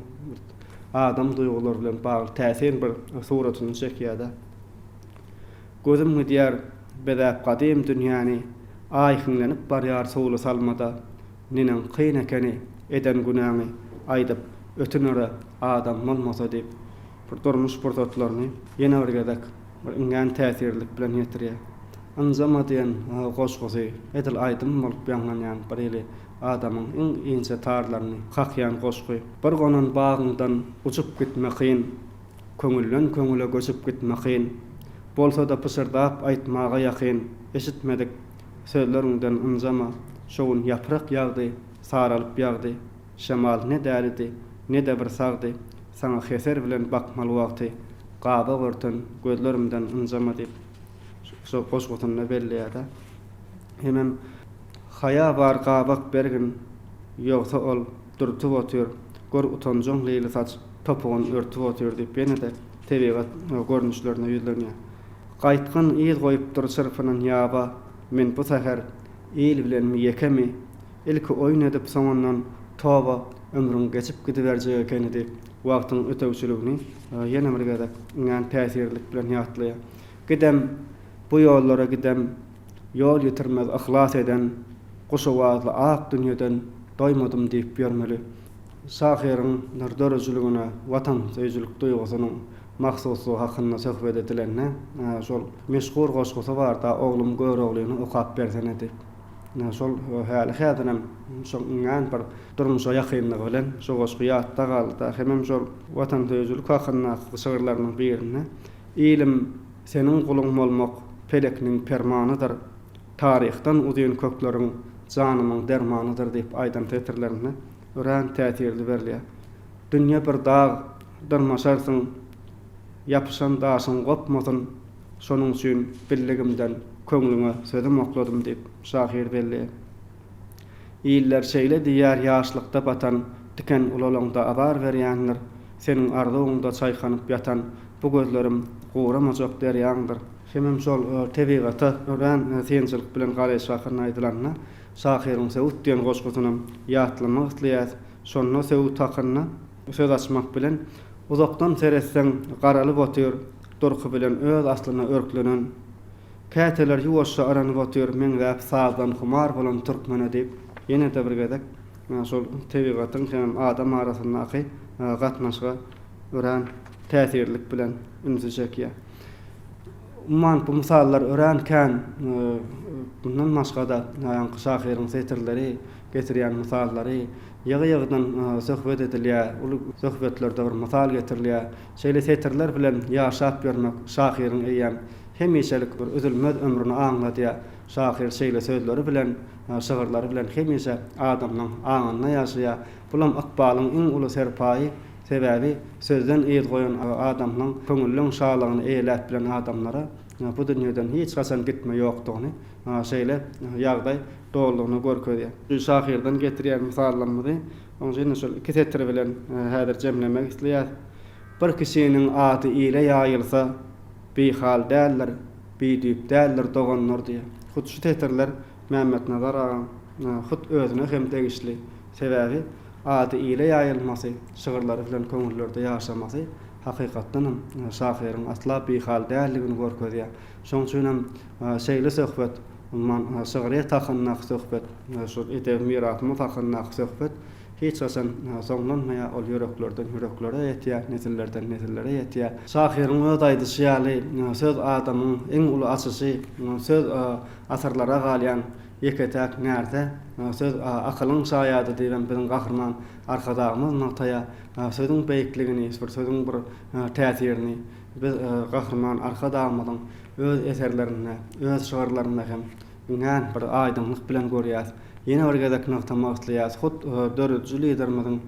adam duýgulary bilen bagly täsin bir suratyny çekýär-de. Gözüm gidýär bezäp gadym dünýäni, Aý hiňlenip barýar suwly salmada. Neneň kyn ekeni eden günäňi aýdyp ötünere adam bolmasa diýip, bir durmuş pursatlaryny ýene bir gezek bir iňňän täsirlilik bilen ýetirýär. Ynjama diýen goşgusy edil aýdym bolup ýaňlanýan bir hili adamyň iň inçe tarlaryny kakýan goşgy. Bir gonan bagyňdan uçup gitme kyn, Köňülden köňüle göçüp gitme kyn. Bolsa-da pyşyrdap aýtmaga ýakyn, Eşitmedik sözleriňden ynjama. Şo gün ýaprak ýagdy, saralyp ýagdy. Şemal ne dälidi, ne-de bir sagdy. Saňa heser bilen bakmaly wagty, Gabak örten gözlerimden ynjama diýip, şo goşgusynda belleýär-de. Hemem Haýa bar gabak bergin, ýogsa ol dürtüp otyr, Gör utanjaň leýli saç topugyn örtüp otyr diýip ýene-de tebigat görnüşlerine ýüzlenýär. Gaýtgyn yz goýupdyr çyrpynan ýaba, Men bu säher il bilenmi ýekemi, Ilki oýun edip soňundan toba, Ömrüň geçip gidiberjek ekeni diýip, wagtyň ötegçiligini ýene bir gezek iňňän täsirlilik bilen ýatlaýar. Gidem, bu ýollara gidem, Ýol ýitirmez yhlas eden, Guş owazly ak dünýeden Doýmadym diýip ýörmeli. Şahyryň döredijiligine watansöýüjilik duýgusynyň mahsuslygy hakynda söhbet edilende, şol meşhur goşgusy bar-da, Oglum Göroglyny okap bersene diýip. Şol häli-häzirem şoň iňňän bir durmuşa ýakynlygy bilen şo goşgy ýatda galdy-da. Hemem şol watansöýüjilik hakyndaky şygyrlarynyň birinde, Ilim, seniň guluň bolmak pelekniň permanydyr, Taryhdan uzyn kökleriň janymyň dermanydyr diýip aýdan setirlerinde örän täsirli berilýär. Dünýe bir dag, dyrmaşarsyň, ýapyşan daşyň gopmasyn, şonuň üçin bildigimden köňlüňe sözüm okladym diýip, şahyr belleýär. Iller şeýle diýýär ýaşlykda batan tiken ulalaňda azar berýändir, seniň arzuwyňda çaýkanyp ýatan bu gözlerim guramajak derýaňdyr. Hemem şol tebigata örän synçylyk bilen garaýşy hakynda aýdylanda, şahyryň Söwüt diýen goşgusynam ýatlamak isleýäs. Şonda Söwüt hakynda söz açmak bilen, Uzakdan seretseň, garalyp otyr, Durky bilen öz aslyna örklenen. Käteler ýuwaşja yranyp otyr, Meňzäp sazdan humar bolan türkmene diýip, ýene-de bir gezek şol tebigatyň hemem adam arasyndaky gatnaşyga örän täsirlilik bilen ünsi çekýär. Umuman, bu mysallar örän kän. Mundan başga-da, ýaňky şahyryň setirleri, getirýän mysallary ýygy-ýygydan söhbet edilýär, uly söhbetlerde bir mysal getirilýär. Şeýle setirler bilen ýaşap ýörmek şahyryň eýýäm hemişelik bir üzülmez ömrüni aňladýar. Şahyr şeýle sözleri bilen, şygyrlary bilen hemişe adamlaň aňynda ýaşaýar. Bulam ykbalyň iň uly serpaýy, sebäbi sözden yz goýan adamlaň köňülleň şalygyny eýeläp bilen adamlara bu dünýeden hiç haçan gitme ýokdugyny şeýle ýagdaý dolulygyna görkezýär. Şu şahyrdan getirýän mysallarymyzy oň üçin şol iki setir bilen häzir jemlemek isleýäs. Bir kişiniň ady ile ýaýylsa, bihal däldir, bidüýp däldir doganlar diýýär. Hut şu setirler Mämmetnazar agaň hut özüne hem degişli. Sebäbi ady ile ýaýylmasy, şygyrlary bilen köňüllerde ýaşamasy hakykatdanam şahyryň asla bihal däldigini görkezýär. Şonuň üçinem şeýle söhbet, umuman, şygryýet hakyndaky söhbet, şu edebi mirasymyz hakyndaky söhbet hiç haçan soňlanmaýar, ol ýüreklerden ýüreklere ýetýär, nesillerden nesillere ýetýär. Şahyryň öz aýdyşy ýaly, söz adamyň iň uly açyşy, söz asyrlara galýan ýeke-täk närse, söz akylyň şaýady diýibem biziň Gahryman Arkadagymyz nygtaýar. Sözüň beýikligini, bir sözüň bir täsirini biz Gahryman Arkadagymyzyň öz eserlerinde, öz şygyrlarynda hem iňňän bir aýdyňlyk bilen görýäris. Ýene bir gezek nygtamak isleýäris, hut dörediji Liderimiziň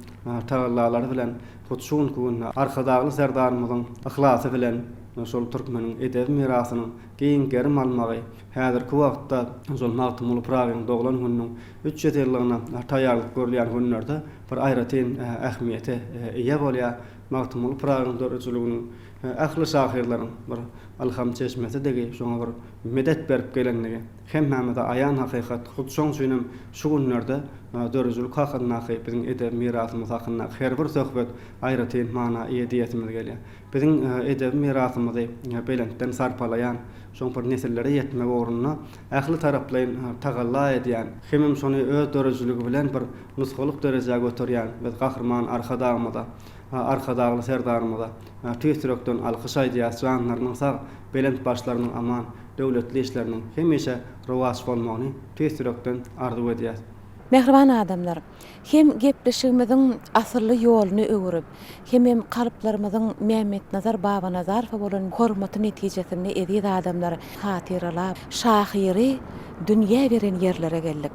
tagallalary bilen hut şu günki günde Arkadagly Serdarymyzyň yhlasy bilen şol türkmeniň edebi mirasynyň giň gerim almagy, Häzirki wagtda şol Magtymguly Pyragynyň doglan gününiň 300 ýyllygyna taýýarlyk görülýän günlerde bir aýratyn ähmiýete eýe bolýar. Magtymguly Pyragynyň döredijiliginiň ähli şahyrlaryň bir ylham çeşmesidigi, şoňa bir medet berip gelendigi hemmämize aýan hakykat. Hut şoň üçin hem şu günlerde döredijilik hakyndaky, biziň edebi mirasymyz hakyndaky her bir söhbet aýratyn mana eýe diýesimiz gelýär. Biziň edebi mirasymyzy belentden sarpalaýan, şoň bir nesillere ýetmek ugrunda ähli taraplaýyn tagalla edýän, hemem şony öz döredijiligi bilen bir nusgalyk derejä göterýän biz Gahryman Arkadagymyza, Arkadagly Serdarymyza tüýs ýürekden alkyş aýdýas, janlarynyň sag, belent başlarynyň aman, döwletli işleriniň hemişe rowaç bolmagyny tüýs ýürekden arzuw edýäs. Mähriban adamlar! Hem gepleşigimiziň asylly ýoluny öwürip, hemem kalplarymyzyň Mämmetnazar Babanazarowa bolan hormaty netijesinde eziz adamlar hatyralap, şahyry dünýä beren ýerlere geldik.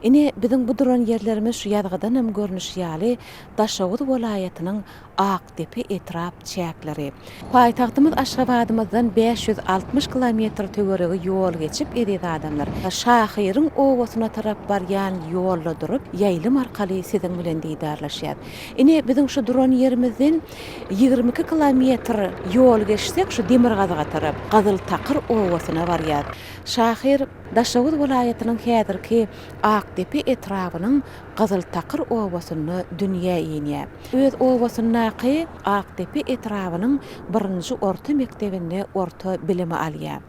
Ine, biziň bu duran ýerlerimiz şu ýazgydanam görnüşi ýaly Daşoguz welaýatynyň Akdepe etrap çäkleri. Paýtagtymyz Aşgabadymyzdan 560 kilometr töweregi ýol geçip eziz adamlar, şahyryň obasyna tarap barýan ýolda durup, ýaýlym arkaly siziň bilen didarlaşýas. Ine, biziň şu duran ýerimizden 22 kilometr ýol geçsek, şu demirgazyga tarap, Gyzyltakyr obasyna barýas. Şahyr Daşoguz welaýatynyň häzirki Akdepe etrabynyň Gyzyltakyr obasynda dünýä inýär. Öz obasyndaky Akdepe etrabynyň birinji orta mekdebinde orta bilimi alýar.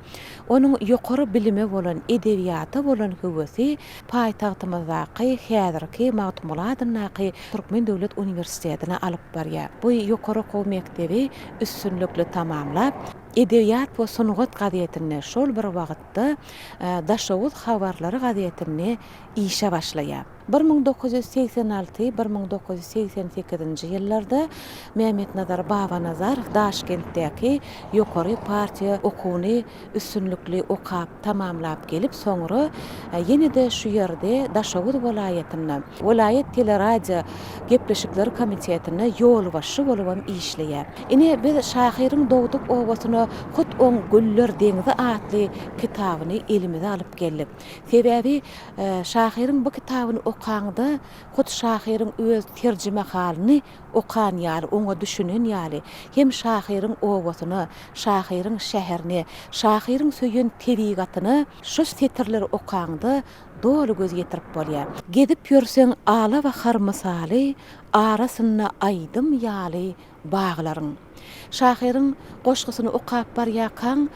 Onuň ýokary bilime bolan, edebiýata bolan höwesi paýtagtymyzdaky häzirki Magtymguly adyndaky Türkmen döwlet uniwersitetine alyp barýar. Bu ýokary okuw mekdebi üstünlikli tamamlap, Edebiýat we sungat gazetinde, şol bir wagtda Daşoguz habarlary gazetinde işe başlaýar. 1986, 1988-nji ýyllarda Mämmetnazar Babanazarow Daşkentdäki ýokary partiýa okuwyny üstünlikli okap tamamlap gelip, soňra ýene-de şu ýerde Daşoguz welaýatynda welaýat teleradio gepleşikleri komitetinde ýolbaşçy bolubam işleýär. Ine, biz şahyryň dogduk obasyna hut oň Güller deňzi atly kitabyny elimize alyp geldik. Sebäbi şahyryň bu kitabyny okaňda, hut şahyryň öz terjimehalyny okan ýaly, oňa düşünen ýaly, hem şahyryň obasyna, şahyryň şäherine, şahyryň söýen tebigatyna şu setirleri okaňda doly göz ýetirip bolýar. Gezip ýörseň alabahar mysaly, Arasynda aýdym ýaly. baglaryň. Şahyryň goşgusyny okap barýarkaň,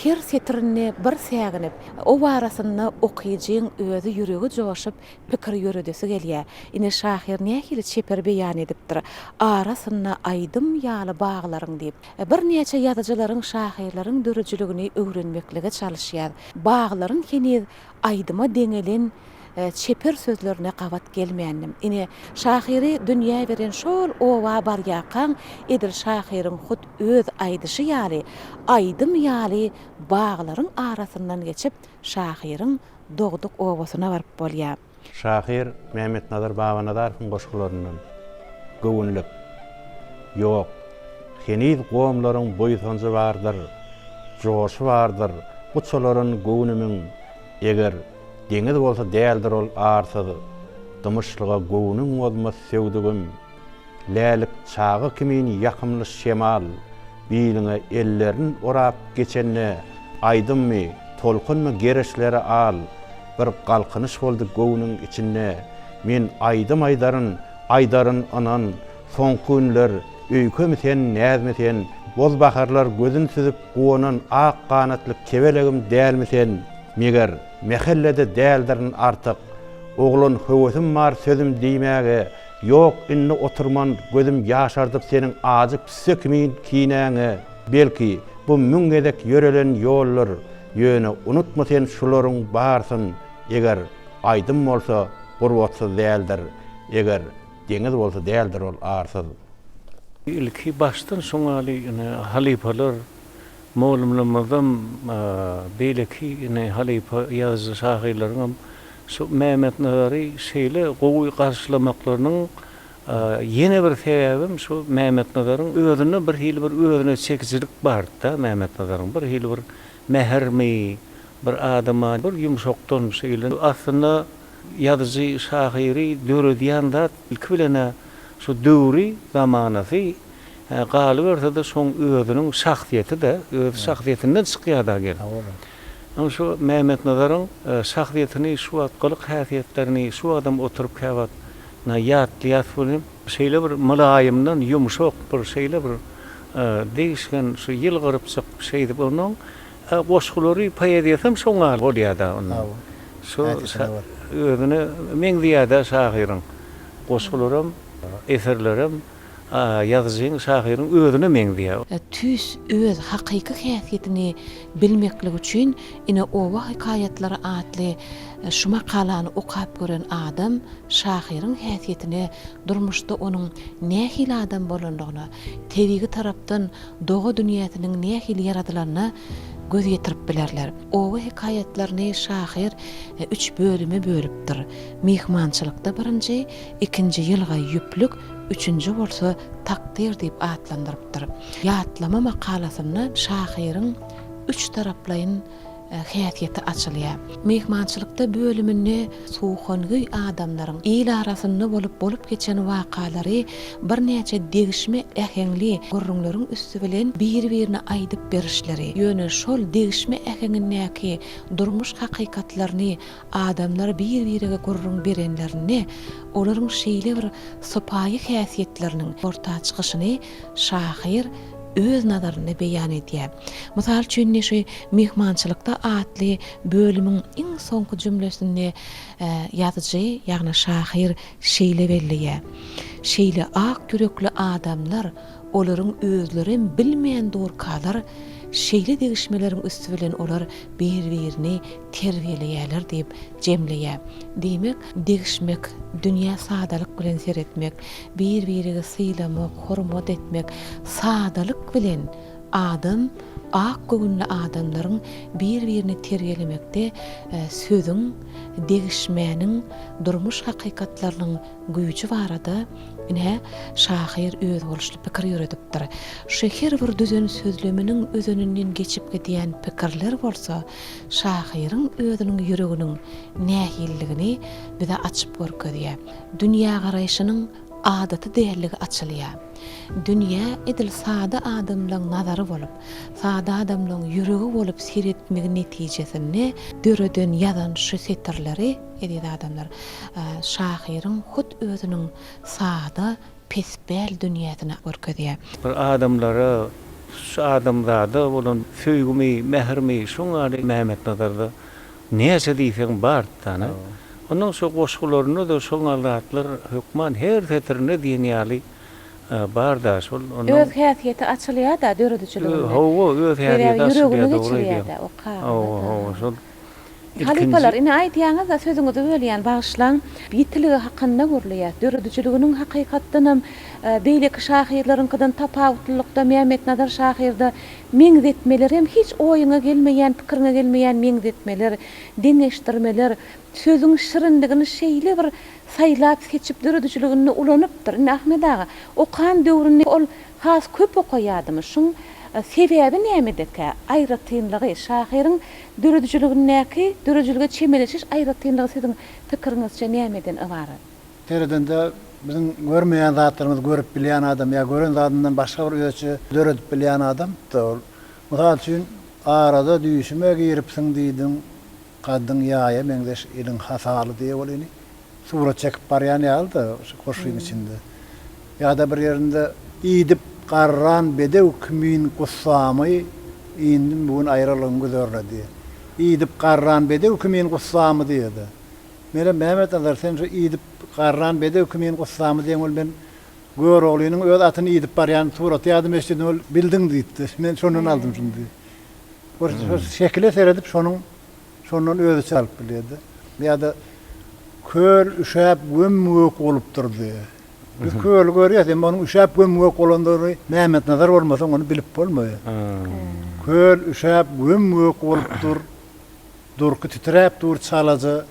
her setirinde bir säginip, o barasynda okyjyň özi ýüregi joşup, pikir ýöredesi gelýär. Ine, şahyr nähili çeper beýan edipdir, Arasynda aýdym ýaly baglaryň diýip. Birnäçe ýazyjylaryň, şahyrlaryň döredijiligini öwrenmeklige çalyşýar. Baglaryň heniz aýdyma deňelen çeper sözlerine gabat gelmändim. Ine, şahyry dünýä beren şol oba barýarkaň, edil şahyryň hut öz aýdyşy ýaly, aýdym ýaly baglaryň arasyndan geçip, şahyryň dogduk obasyna baryp bolýar. Şahyr Mämmetnazar Babanazarowyň goşgularyndan Göwünlik. Ýok, heniz gomlaryň buýsanjy bardyr, Joşy bardyr, guçalaryn göwnümiň, Eger deňiz bolsa däldir ol arsyz, Dymyşlyga göwnüň bozmaz söwdügim. Lälik çaga kimin ýakymly şemal Biliňe ellerin orap geçende, Aýdymmy, tolkunmy gerişleri al, Bir galkynyş boldy göwnüň içinde. Men aýdym aýdaryn, aýdaryn ynan, Soňky günler, öýkemi sen, näzmi sen, Boz baharlar gözün süzüp guwanan Ak ganatly kebelegim dälmi sen? Meger, mähellede däldirin artyk, Oglan höwesim bar sözüm diýmäge, Ýok, indi oturman, gözüm ýaşardyp seniň ajy pisse kimin kinäňe. Belki, bu müň gezek ýörelen ýoldur, ýöne unutma sen şularyň barsyn, eger aýdym bolsa, gurbatsyz däldir, eger deňiz bolsa däldir ol arsyz. Ilki başdan şoňaly ine halypalar mugallymlarymyzam beýleki ine halypa ýazyjy şahyrlaryňam Şu Mämmetnazary şeýle gowy garşylamaklarynyň ýene bir sebäbem şu Mämmetnazaryň özünde bir hili bir özüne çekijilik bardy-da Mämmetnazaryň bir hili bir mähirmi bir adama bir ýumşakdan şeýle aslynda ýazyjy şahyry döredýän zat ilki bilen-ä şu döwri zamanasy Hä, galyberse-de şoň özüniň şahsyýeti-de, öz şahsyýetinden çykýar-da gelip. Ýöne şu Mämmetnazaryň şahsyýetini, şu wagt gylyk-häsiýetlerini şu wagtam oturyp käwagt ýatlaýas welin, şeýle bir mylaýymdan ýumşak bir şeýle bir degişgen şu ýylgyrypjyk şeýdip onuň goşgulary, poeziýasam şoňa bolýar-da onuň. Şu özüne meňzeýär-de şahyryň goşgularam, eserlerem. Ýazyjyň, şahyryň özüne meňzeýär. Tüýs öz hakyky häsiýetini bilmeklik üçin ine Oba hekaýatlary atly şu makalany okap gören adam şahyryň häsiýetine, durmuşda onuň nähili adam bolanlygyna, tebigy tarapdan doga dünýäsiniň nähili ýaradylanyna göz ýetirip bilerler. Oba hekaýatlaryny şahyr üç bölüme bölüpdir. Myhmançylykda birinji, ikinji ýylga ýüplük, üçünji bolsa Takdyr diýip atlandyrypdyr. Ýatlama makalasynda şahyryň üç taraplaýyn häsiýeti açylýar. Myhmançylykda bölüminde suhangöý adamlaryň il arasynda bolup bolup geçen wakalary birnäçe degişme äheňli gürrüňleriň üsti bilen bir-birine aýdyp berişleri, ýöne şol degişme äheňindäki durmuş hakykatlaryny Adamlar bir-birege gürrüň berenlerinde, olaryň şeýle bir sypaýy häsiýetleriniň orta çykyşyny şahyr öz nazarynda beýan edýär. Mysal üçin, ine şu Myhmançylykda atly bölümiň iň soňky jümlesinde ýazyjy, ýagny şahyr şeýle belleýär, Şeýle ak ýürekli adamlar olaryň özlerem bilmän durkalar, şeýle degişmeleriň üsti bilen olar bir-birini terbiýeleýärler diýip jemleýär. Diýmek, degişmek, dünýä sadalyk bilen seretmek, bir-biregi sylamak, hormat etmek, sadalyk bilen adam, ak göwünli adamlaryň bir-birini terbiýelemekde sözüň, degişmäniň, durmuş hakykatlarynyň güýji barada ine, şahyr özboluşly pikir ýöredipdir. Şu her bir düzen sözleminiň özeninden geçip gidýän pikirler bolsa şahyryň özüniň ýüreginiň nähililigini bize açyp görkezýär. Dünýägaraýşynyň adaty dälligi açylýar. Dünýä edil sada adamlaň nazary bolup, sada adamlaň ýüregi bolup seretmegi netijesinde döreden ýazan şu setirleri, eziz adamlar, şahyryň hut özüniň sada. pespäl dünýäsini görkezýär. Bir adamlara, şu adamzada bolan söýgimi, mähirimi şoň ýaly Mämmetnazarda näçe diýseň bar-da. Onuň şo goşgularynda-da şoň ýaly zatlar hökman her setirinde diýen ýaly bar-da. Şol onuň. Öz häsiýeti açylýar-da döredijiliginde. Hawa, öz häsiýeti Sebäbi açylýar, ýüregini dogry aýdýaň. geçirýär-de o kagyza-da. Hawa, hawa, şol Halypalar, ine aýdýaňyz-da, sözüňizi bölýän, bagyşlaň. Ýitiligi hakynda gürleýäs. Döredijiliginiň hakykatdanam beýleki şahyrlaryňkydan tapawutlylykda Mämmetnazar şahyrda meňzetmeler hem hiç oýuňa gelmeýän, pikiriňe gelmeýän meňzetmeler, deňeşdirmeler, sözüň şirinligini şeýle bir saýlap-seçip döredijiliginde ulanypdyr. Indi Ahmet aga, okan döwründe ol Has köp okaýadymy? Şuň sebäbi nämedekä? Aýratynlygy, şahyryň döredijiligindäki döredijilige çemeleşiş aýratynlygy siziň pikiriňizçe nämeden ybarat? Seredende biziň görmeýän zatlarymyzy görüp bilýän adam ýa gören zadyndan başga bir özçe döredip bilýän adam-da ol. Mysal üçin, Arada düýşüme giripsiň diýdiň, Kaddyň ýaýa meňzeş eliň hasaly diýe welin, surat çekip barýan ýaly-da şu goşgyň içinde. Ýa-da bir ýerinde Iýdip garran bedew kimin gussamy, Indim bu gün aýralygyň güzerine diýe. Iýdip garran bedew kimin gussamy diýe-de. Menem Mämmetnazar sen şu iýdip garran bedew kimin gussamy diýeň ol men Göroglynyň öz atyny iýdip barýan suraty ýadyma düşdi ol bildiň diýipdi. Men şondan aldym şuny diýip. Bir şekile seredip şonuň şondan özüçe alyp bilýärdi. Ýa-da köl üşäp göm-gök bolupdyr diýýär. Biz köli görýäs, emma onuň üşäp göm-gök bolandygyny Mämmetnazar bolmasaň ony bilip bolmaýar. Köl üşäp göm-gök bolupdyr, durky titräp dur çalaja,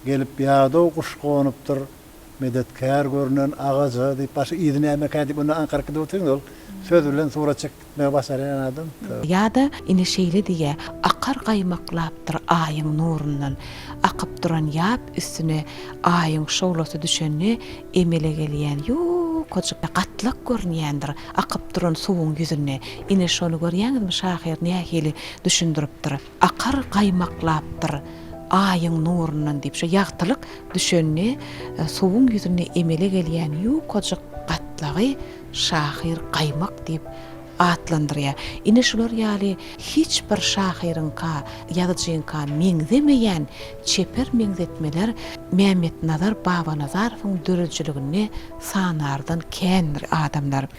gelip ýadaw guş gonupdyr. Medetkär görünen agaja diýip başy yzy nämekä diýip onda aňkaryp gidip otyryn ol söz bilen surat çekip gitmegi başarýan adam. Ýa-da ine şeýle diýýär, Akar gaýmaklapdyr Aýyň nurundan, Akyp duran ýap üstüne Aýyň şowlasy düşende emele gelýän ýukajyk gatlak görünýändir akyp duran suwuň ýüzünde. Ine şony görýäňizmi şahyr nähili düşündiripdir. Akar gaýmaklapdyr Aýyň nurundan diýip, şo ýagtylyk düşende suwuň ýüzünde emele gelýän ýukajyk gatlagy şahyr gaýmak diýip atlandyrýar. Ine şular ýaly hiç bir şahyryňka, ýazyjyňka meňzemeýän çeper meňzetmeler Mämmetnazar Babanazarowyň döredijiliginde sanardan kändir adamlar.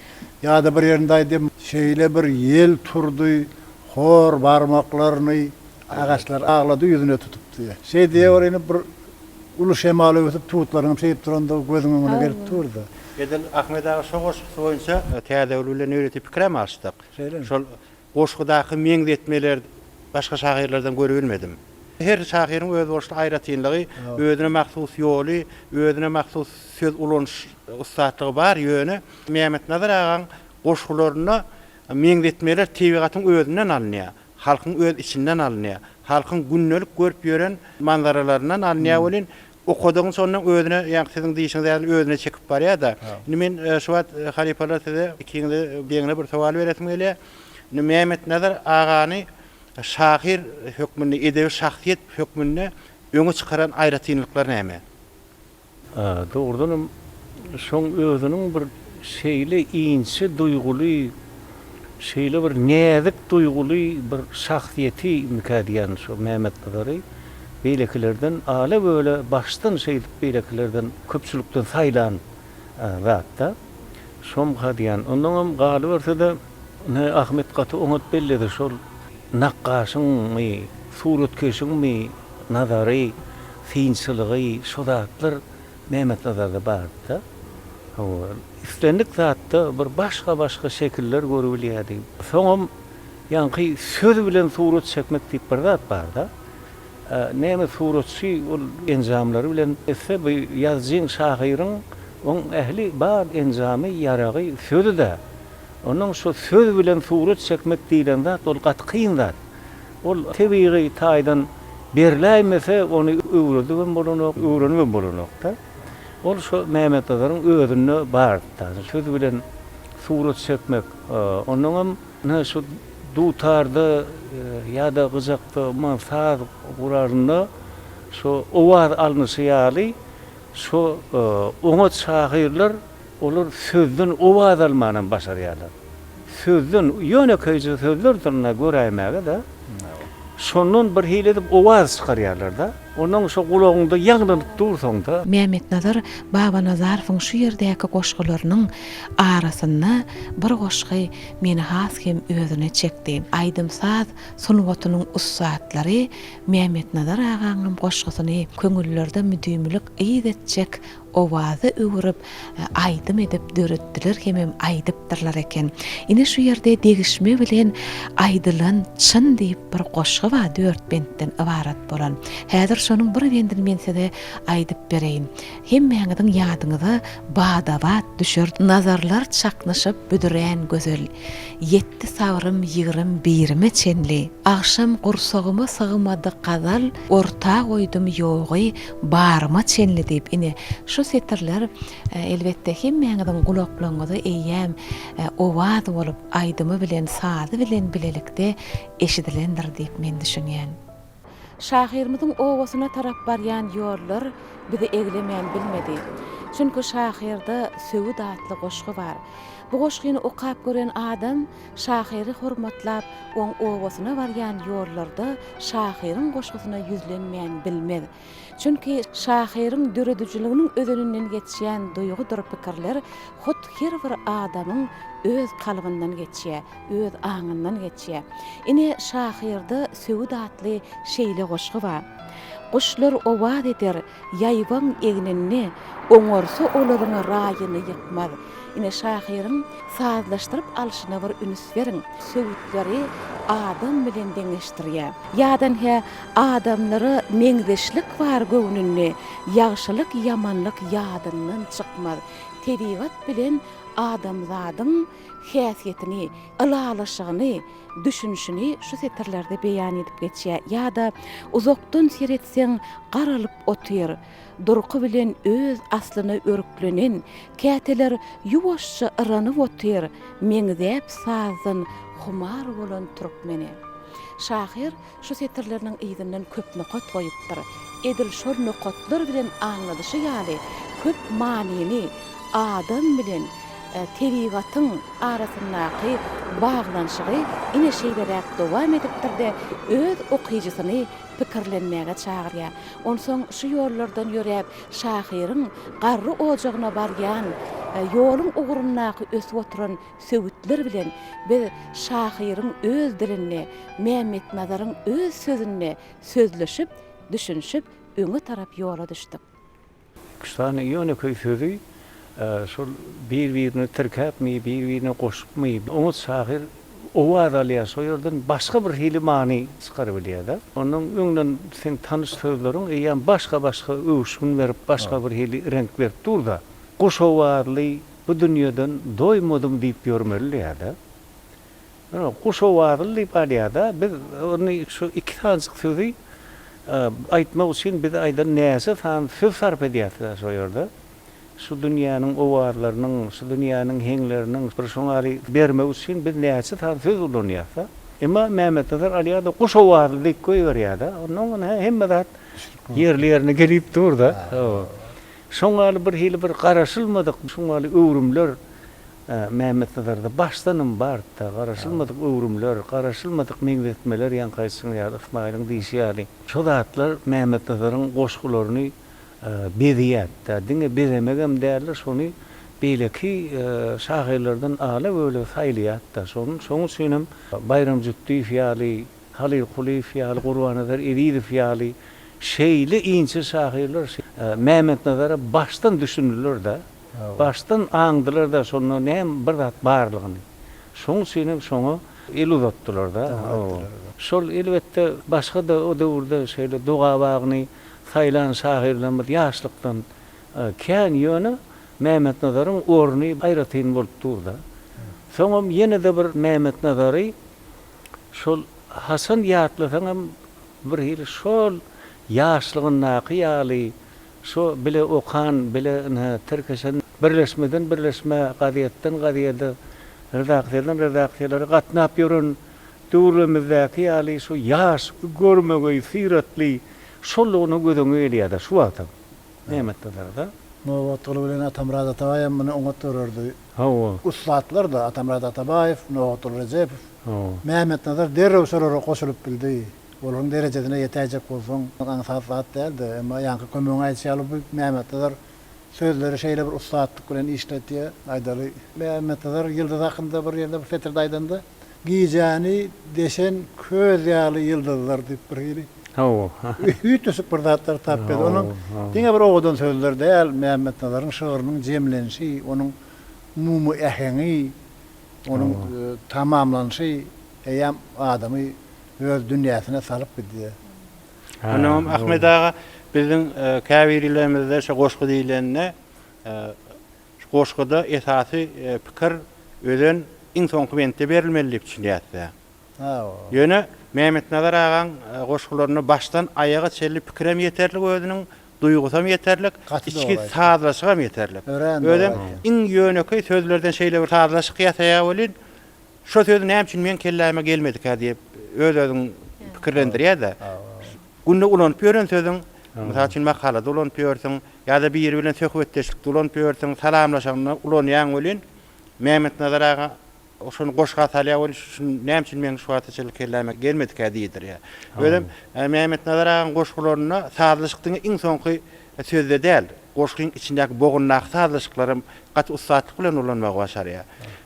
Ýa-da bir ýerinde aýdýar, Şeýle bir ýel turdy, Hor barmaklaryny agaçlar aglady ýüzüne tutup diýýär. Şeý diýýär ol indi bir uly şemal öwsüp tutlaryňam şeýdip durandygy gözüň öňüne gelip dur-da. Edil Ahmet aga şo goşgusy boýunça Täzegül bilen ýörite pikirem alyşdyk. Şeýlemi? Şol goşgudaky meňzetmeler başga şahyrlardan görübilmedim. Her şahyryň özboluşly aýratynlygy, özüne mahsus ýoly, özüne mahsus söz ulanyş ussatlygy bar, ýöne Mämmetnazar agaň goşgularynda Meňzetmeler tebigatyň özünden alynýar, halkyň öz içinden alynýar, halkyň gündelik görüp ýören manzaralaryndan alynýar welin, okadygyňça ondan özüne, ýaňky siziň diýşiňiz ýaly özüne çekip barýar-da. Indi men şu wagt halypalar size ikiňize deňine bir sowal beresim gelýär. Indi Mämmetnazar agany şahyr hökmünde, edebi şahsyýet hökmünde öňe çykaran aýratynlyklar näme? Dogrudanam, şoň özüniň bir şeýle inçe duýguly, şeýle bir näzik duýguly bir şahsyýetimikä diýýän şo Mämmetnazary beýlekilerden ala-böle başdan şeýdip beýlekilerden köpçülikden saýlan zat-da. Şomka diýýän. Onnoňam galyberse-de, ine, Ahmet gaty oňat belledi, şol nakgaşyňmy, suratkeşiňmi nazary, synçylygy, şo zatlar Mämmetnazarda bardy-da. Hawa, islendik zatda bir başga-başga şekiller görübilýärdi. Soňam ýaňky söz bilen surat çekmek diýip bir zat bar-da. Näme suratçy ol enjamlary bilen etse, bu ýazyjyň, şahyryň oň ähli bar enjamy, ýaragy sözi-dä. Onnoň şo söz bilen surat çekmek diýlen zat ol gaty kyn zat. Ol tebigy taýdan berläýmese ony öwredibem bolanok, öwrenibem bolanok-da. Ol şo Mämmetnazaryň özünde bardy-da. Söz bilen surat çekmek, onnoňam ine şu dutarda ýa-da gyjakda, umuman saz guralynda şo owaz alnyşy ýaly şo oňat şahyrlar. Olar sözden owaz almanam başarýarlar. Sözden, ýönekeýje sözlerdir-de göräýmäge-de, şondan bir hili edip owaz çykarýarlar-da. Onnoň şo gulagyňda ýaňlanyp dursaň-da. Mämmetnazar Babanazarowyň şu ýerdäki goşgularynyň arasynda bir goşgy meni has hem özüne çekdi. Aýdym-saz sungatynyň ussatlary Mämmetnazar agaňam goşgusyny köňüllerde müdimilik yz etjek owaza öwürip, aýdym edip döretdiler hemem aýdypdyrlar eken. Ine şu ýerde degişme bilen aýdylan Çyn diýip bir goşgy bar dört bentden ybarat bolan. Häzir şonuň bir bendini men size aýdyp bereýin. Hemmäňiziň ýadyňyza bada-bat düşer. Nazarlar çaknyşyp büdürän gözel. Ýetdi sabrym ýigrim birime çenli. Agşam gursagyma sygmady gazal, Orta goýdum ýogy baryma çenli diýip, ine, şu setirler, elbetde, hemmäňiziň gulaklaryňyza eýýäm owaz bolup, aýdymy bilen, sazy bilen bilelikde eşidilendir diýip men düşünýän. Şahyrymyzyň obasyna tarap barýan ýollar bizi eglemän bilmedi. Çünki şahyrda Söwüt atly goşgy bar. Bu goşgyny okap gören adam şahyry hormatlap, oň obasyna barýan ýollarda şahyryň goşgusyna ýüzlenmän bilmez. Çünki şahyryň döredijiliginiň özeninden geçýän duýgudyr pikirler hut her bir adamyň öz kalbyndan geçýär, öz aňyndan geçýär. Ine, şahyrda Söwüt atly şeýle goşgy bar. Guşlar owaz eder, Ýaýbaň egninde, Oňarsa olaryň raýyny ýykmaz. Ine, şahyryň sazlaşdyryp alşyna bir üns beriň. Söwütleri adam bilen deňeşdirýär. Ýadan hä adamlara meňzeşlik bar göwnünde, Ýagşylyk, ýamanlyk ýadyndan çykmaz. Tebigat bilen adamzadyň häsiýetini, ylalaşygyny, düşünişini şu setirlerde beýan edip geçýär. Ýa-da Uzakdan seretseň garalyp otyr, Durky bilen öz aslyna örklenen, Käteler ýuwaşja yranyp otyr, Meňzäp sazdan humar bolan türkmene. Şahyr Şu setirleriniň yzyndan köp nokat goýupdyr. Edil şol nokatlar bilen aňladyşy ýaly, köp manyny adam bilen tebigatyň arasyndaky baglanyşygy ine şeýleräk dowam edipdir-de, öz okyjysyny pikirlenmäge çagyrýar. Onsoň şu ýollardan ýöräp, şahyryň garry ojagyna barýan ýoluň ugrundaky ösüp oturan Söwütler bilen biz şahyryň öz dilinde, Mämmetnazaryň öz sözünde sözleşip, düşünişip, öňe tarap ýola düşdük. Üç sany ýönekeý sözi şol bir-birine tirkäpmi, bir-birine goşupmy, oňat şahyr owaz alýar, şo ýerden başga bir hili many çykarybilýär-de. Ondan öňden seň tanyş sözleriň eýýäm başga-başga öwüşgin berip, başga bir hili reňk berip dur-da. Guş owazly Bu dünýeden doýmadym diýip ýörmeli diýýär-de. Ýöne guş owazly diýip alýar-da. Biz ony şu iki sanyjyk sözi aýtmak üçin biz aýdan näçe sany söz sarp edýäs-dä şo ýerde. Şu dünýäniň owazlarynyň, şu dünýäniň heňleriniň bir şoňaly bermek üçin biz näçe sany söz ulanýas-da. Emma Mämmetnazar alýar-da guş owazly diýip goýberýär-de. Onnoň ine hemme zat ýerli-ýerine gelip dur-da. Şoň ýaly bir hili bir garaşylmadyk şuň ýaly öwrümler Mämmetnazarda başdanam bardy-da. Garaşylmadyk öwrümler, garaşylmadyk meňzetmeler ýaňky aýdyşyň ýaly, Ysmaýylyň diýşi ýaly. Şo zatlar Mämmetnazaryň goşgularyny bezeýärdi-de. Diňe bezemegem däl-de, şony beýleki şahyrlardan ala-böle saýlaýardy-da. Şonuň üçinem Baýram Jütdiýew ýaly Halyl Kulyýew ýaly, Gurbannazar Ezizow ýaly şeýle inçe şahyrlar Mämmetnazara başdan düşündiler-de, başdan aňdylar-da şonda näme bir zat barlygyny. Şoň üçin hem şoňa el uzatdylar-da. Şol elbetde başga-da o döwürde şeýle doga bagyny saýlan şahyrlarymyz ýaşlykdan kän, ýöne Mämmetnazaryň orny aýratyn bolup dur-da. Soňam ýene-de bir Mämmetnazary Şol haçan ýatlasaňam bir hili şol ýaşlygyndaky ýaly şo bile okan, bile ynha tirkeşen birleşmeden birleşmä, gazetden gazede, redaksiýadan redaksiýalara gatnap ýören döwürlerimizdäki ýaly şo ýaş, görmegeý, syratly şollugyna göz öňüňe gelýär-de şu wagtam. Mämmetnazarda. Nobatguly bilen Atamyrat Atabaýam muny oňat görerdi. Hawa. Ussatlar-da, Atamyrat Atabaýew, Nobatguly Rejepow. Hawa. Mämmetnazar derrew şolara goşulyp bildi. Olaryň derejesine ýetäýjek bolsaň, aňsat zat däldi. Emma ýaňky Kömegiň aýdyşy ýaly bu Mämmetnazar sözleri şeýle bir ussatlyk bilen işletýär. Aýdaly, Mämmetnazar ýyldyz hakynda bir ýerde bir setirde aýdanda, Gijäni deşen köz ýaly ýyldyzlar diýip bir hili Hawa. üýtgeşik bir zatlar tapýar. Onuň diňe bir owadan sözler däl, Mämmetnazaryň şygrynyň jemlenişi, onuň umumy äheňi, onuň tamamlanyşy eýýäm adamy öz dünýäsine salyp gidýär. Onnoňam Ahmet aga biziň käbirilerimizde şo goşgy diýlende şu goşguda esasy pikir özen iň soňky bentde berilmeli diýip düşünýäs-dä. Ýöne Mämmetnazar agaň goşgularynda başdan aýaga çenli pikirem ýeterlik özüniň, duýgusam ýeterlik, içki sazlaşygam ýeterlik. Özem iň ýönekeý sözlerden şeýle bir sazlaşyk ýasaýar welin, Şo söz näme üçin meň kelläme gelmedikä diýip öz-özüň pikirlendirýär-de. Günde ulanyp ýören sözüň, mysal üçin makalada ulanyp ýörsüň, ýa-da biri bilen söhbetdeşlikde ulanyp ýörsüň, salamlaşanda ulanýaň welin, Mämmetnazar aga şony goşga salýar welin, şu näme üçin meň şu wagta çenli kelläme gelmedikä diýdirýär. Özem Mämmetnazar agaň goşgularynda sazlaşyk diňe iň soňky sözde däl, goşgyň içindäki bogundaky sazlaşyklaram gaty ussatlyk bilen ulanmagy başarýar.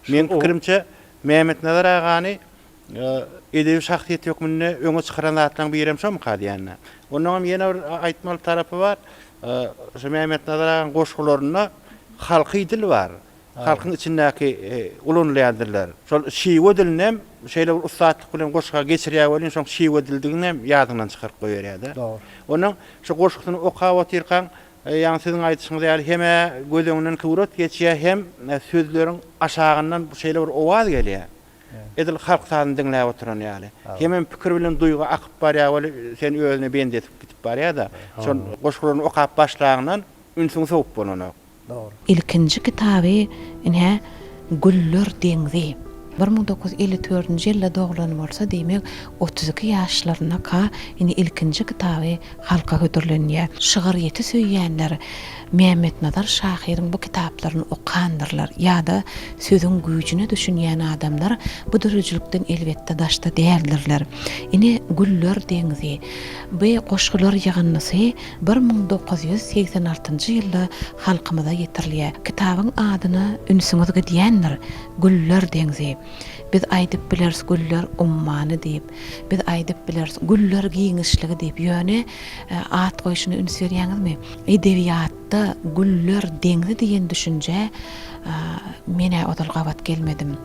Meň pikirimçe, Mämmetnazar agany edebi şahsyýet hökmünde öňe çykaran zatlaryň birem şomyka diýýän-de. Onnoňam ýene bir aýtmaly tarapy bar. Şu Mämmetnazar agaň goşgularynda halky dil bar. Halkyň içindäki ulanylýan diller. Şol şiwe dilinem şeýle bir ussatlyk bilen goşga geçirýär welin, şoň şiwe dildiginem ýadyňdan çykaryp goýberýär-de. Dogry. Onuň şu goşgusyny okap otyrkaň, ýaňy siziň aýdyşyňyz ýaly hem-ä göz öňünden surat geçýär, hem sözleriň aşagyndan şeýle bir owaz gelýär. Edil halk sazyny diňläp oturan ýaly. Hemem pikir bilen duýgy akyp barýar weli, seni özüne bendi edip gidip barýar-da. Şol goşgularyny okap başlaňdan ünsüňi sowup bolanok. Dogry. Ilkinji kitaby ine Güller deňzi. 1954-nji ýylda doglan bolsa, diýmek, 32 ýaşlaryndaka ine ilkinji kitaby halka hödürlenýär. Şygyrýeti söýýänler Mämmetnazar şahyryň bu kitaplaryny okandyrlar ýa-da sözüň güýjüne düşünýän adamlar bu döredijilikden elbetde daşda däldirler. Ine Güller deňzi. Bu goşgular ýygyndysy 1986-njy ýylda halkymyza ýetirilýär. Kitabyň adyna ünsüňiz gidýändir, Güller deňzi. Biz aýdyp bileris güller ummany diýip, biz aýdyp bileris güller giňişligi diýip, ýöne at goýşuna üns berýäňizmi? Edebiýatda güller deňzi diýen düşünjä men-ä ozal gabat gelmedim.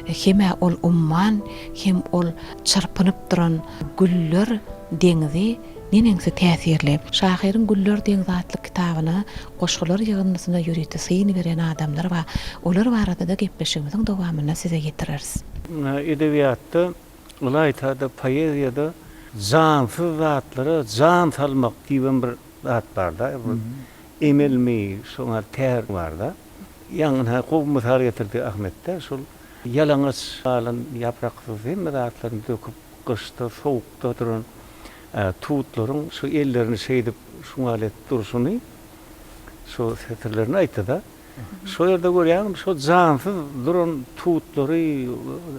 Hem-ä ol umman, hem ol çyrpynyp duran güller deňzi Neneňsi täsirli! Şahyryň Güller deňzi atly kitabyna, goşgular ýygyndysyna ýörite syn beren adamlar bar. Olar barada-da gepleşigimiziň dowamynda size ýetireris. Edebiýatda, ylaýta-da poeziýada jansyz zatlara jan salmak diýibem bir zat bar-da, bir emelmi, şoňa tär bar-da. Ýaňy gowy mysal getirdi Ahmet-de, şol ýalaňaç galan ýapraksyz hemme zatlaryny döküp, gyşda sowukda duran tutlaryň şu ellerini şeýdip şuňal edip durşuny şu setirlerini aýtdy-da. Şo ýerde görýäňmi, şo jansyz duran tutlary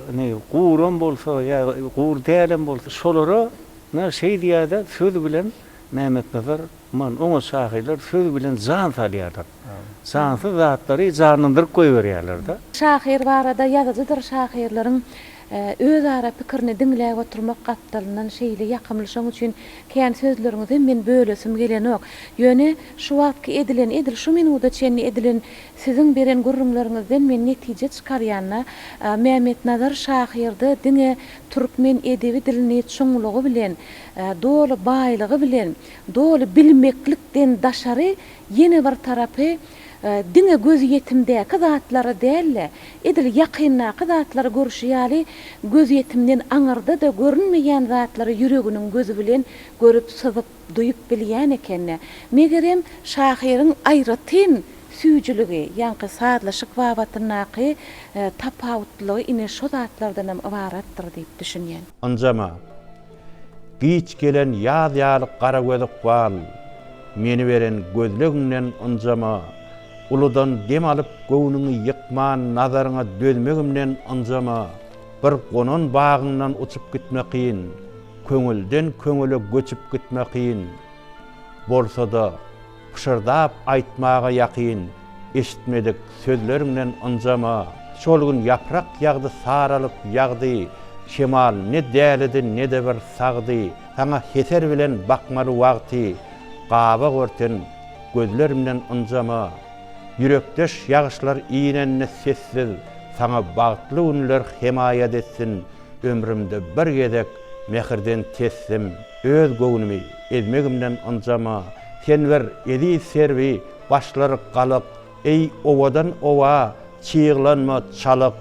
ine guram bolsa ýa gur dälem bolsa şolara na şeý diýýär-de söz bilen Mämmetnazar man oňa şahyrlar söz bilen jan salýarlar. Jansyz zatlary janlandyryp goýberýärler-de. Şahyr barada ýazyjydyr şahyrlaryň Özara pikirini diňläp oturmak gapdalyndan şeýle ýakymly şoň üçin kän sözleriňizem men bölesim gelenok. Ýöne şu wagtky edilen edil şu minuda çenli edilen siziň beren gürrüňleriňizden men netije çykarýanda Mämmetnazar şahyrda diňe türkmen edebi dilini çuňlugy bilen doly baýlygy bilen doly bilmeklikden daşary ýene bir tarapy Diňe gözýetimdäki zatlary däl-de, edil ýakyndaky zatlary görşi ýaly, gözýetimden aňyrda-da görünmeýän zatlary ýüreginiň gözi bilen görüp, syzyp, duýup bilýän eken-dä. Megerem, şahyryň aýratyn süýjüligi, ýaňky sazlaşyk babatyndaky tapawutlylygy ine şo zatlardanam ybaratdyr diýip düşünýän. Ynjama. Giç gelen ýaz ýaly gara göz ykbal, Meni beren gözlegiňden ynjama. Uludan dem alyp göwnüňi ýykman nazaryňa dözmegimden ynjama. Bir gonan bagyňdan uçup gitme kyn, Köňülden köňüle göçüp gitme kyn. Bolsa-da, pyşyrdap aýtmaga ýakyn, Eşitmedik sözleriňden ynjama. Şol gün ýaprak ýagdy saralyp ýagdy, Şemal ne dälidi ne-de bir sagdy. Saňa heser bilen bakmaly wagty, Gabak örten gözlerimden ynjama. Ýürekdeş ýagyşlar inende sessiz, Saňa bagtly günler hemaýat etsin. Ömrümde bir gezek mähirden tesdim, Öz göwnümi ezmegimden ynjama. Sen bir eziz serwi, başlary galyk, Eý, owadan oba, çyglanma, çalyk.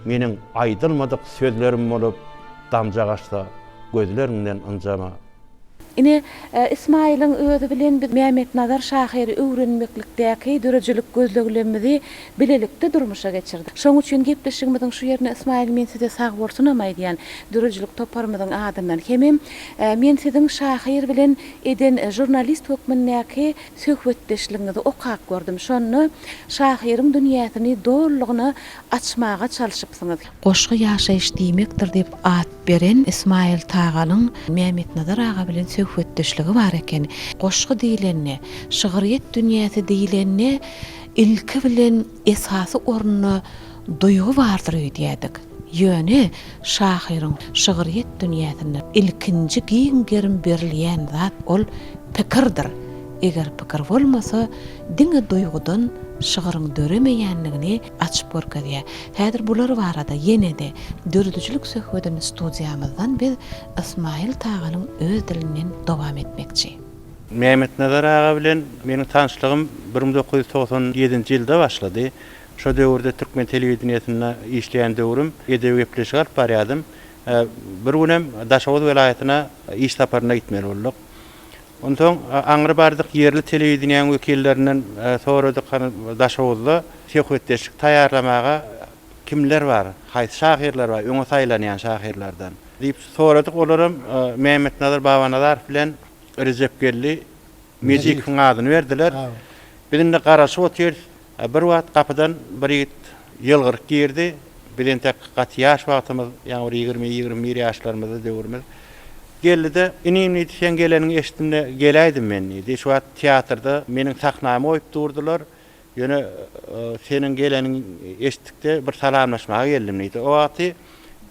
Meniň aýdylmadyk sözlerim bolup, Damja gaçsa gözleriňden ynjama. Ine, Ismaýylyň özi bilen biz Mämmetnazar şahyry öwrenmeklikdäki döredijilik gözleglerimizi bilelikde durmuşa geçirdik. Şonuň üçin gepleşigimiziň şu ýerinde Ismaýyl men size sagbolsunam aýdýan döredijilik toparymyzyň adyndan hemem men siziň şahyr bilen eden žurnalist hökmündäki söhbetdeşligiňizi okap gördüm. Şonda şahyryň dünýäsini dolulygyna açmaga çalşypsyňyz. Goşgy ýaşaýyş diýmekdir diýip at beren Ismail Taganyň Mämmetnazar aga bilen söhbetdeşligi bar eken. Goşgy diýlende, şygryýet dünýäsi diýlende ilki bilen esasy orunda duýgy bardyr öýdýärdik. Ýöne şahyryň şygryýet dünýäsinde ilkinji giň gerim berilýän zat ol pikirdir. Eger pikir bolmasa, diňe duýgudan şygryň döremeýändigini açyp görkezýär. Häzir bular barada ýene-de döredijilik söhbedini studiýamyzdan biz Ysmaýyl Taganyň öz dilinden dowam etmekçi. Mämmetnazar aga bilen meniň tanyşlygym 1997-nji ýylda başlady. Şo döwürde türkmen telewideniýesinde işleýän döwrüm, edebi gepleşik alyp barýardym. Bir günem Daşoguz welaýatyna iş saparyna gitmeli bolduk. Onsoň aňry bardyk, ýerli telewideniýäň wekillerinden soradyk, hany Daşoguzda söhbetdeşlik taýýarlamaga kimler bar, haýsy şahyrlar bar, öňe saýlanýan şahyrlardan? Diýip soradyk, olaram Mämmetnazar Babanazarow bilen Rejepgeldi Mejikowyň adyny berdiler. Biz indi garaşyp otyrys. Bir wagt gapydan bir ýigit ýylgyryp girdi. Biz entek gaty ýaş wagtymyz, ýaňy bir ýigrimi, 21 ýaşlarymyzda döwrümiz. Geldi-de, Inim diýdi, seň geleniňi eşitdim-de, geläýdim men diýdi. Şu wagt teatrda meniň sahnamy goýup durdular. Ýöne seniň geleniňi eşitdik-de, bir salamlaşmaga geldim diýdi. O wagty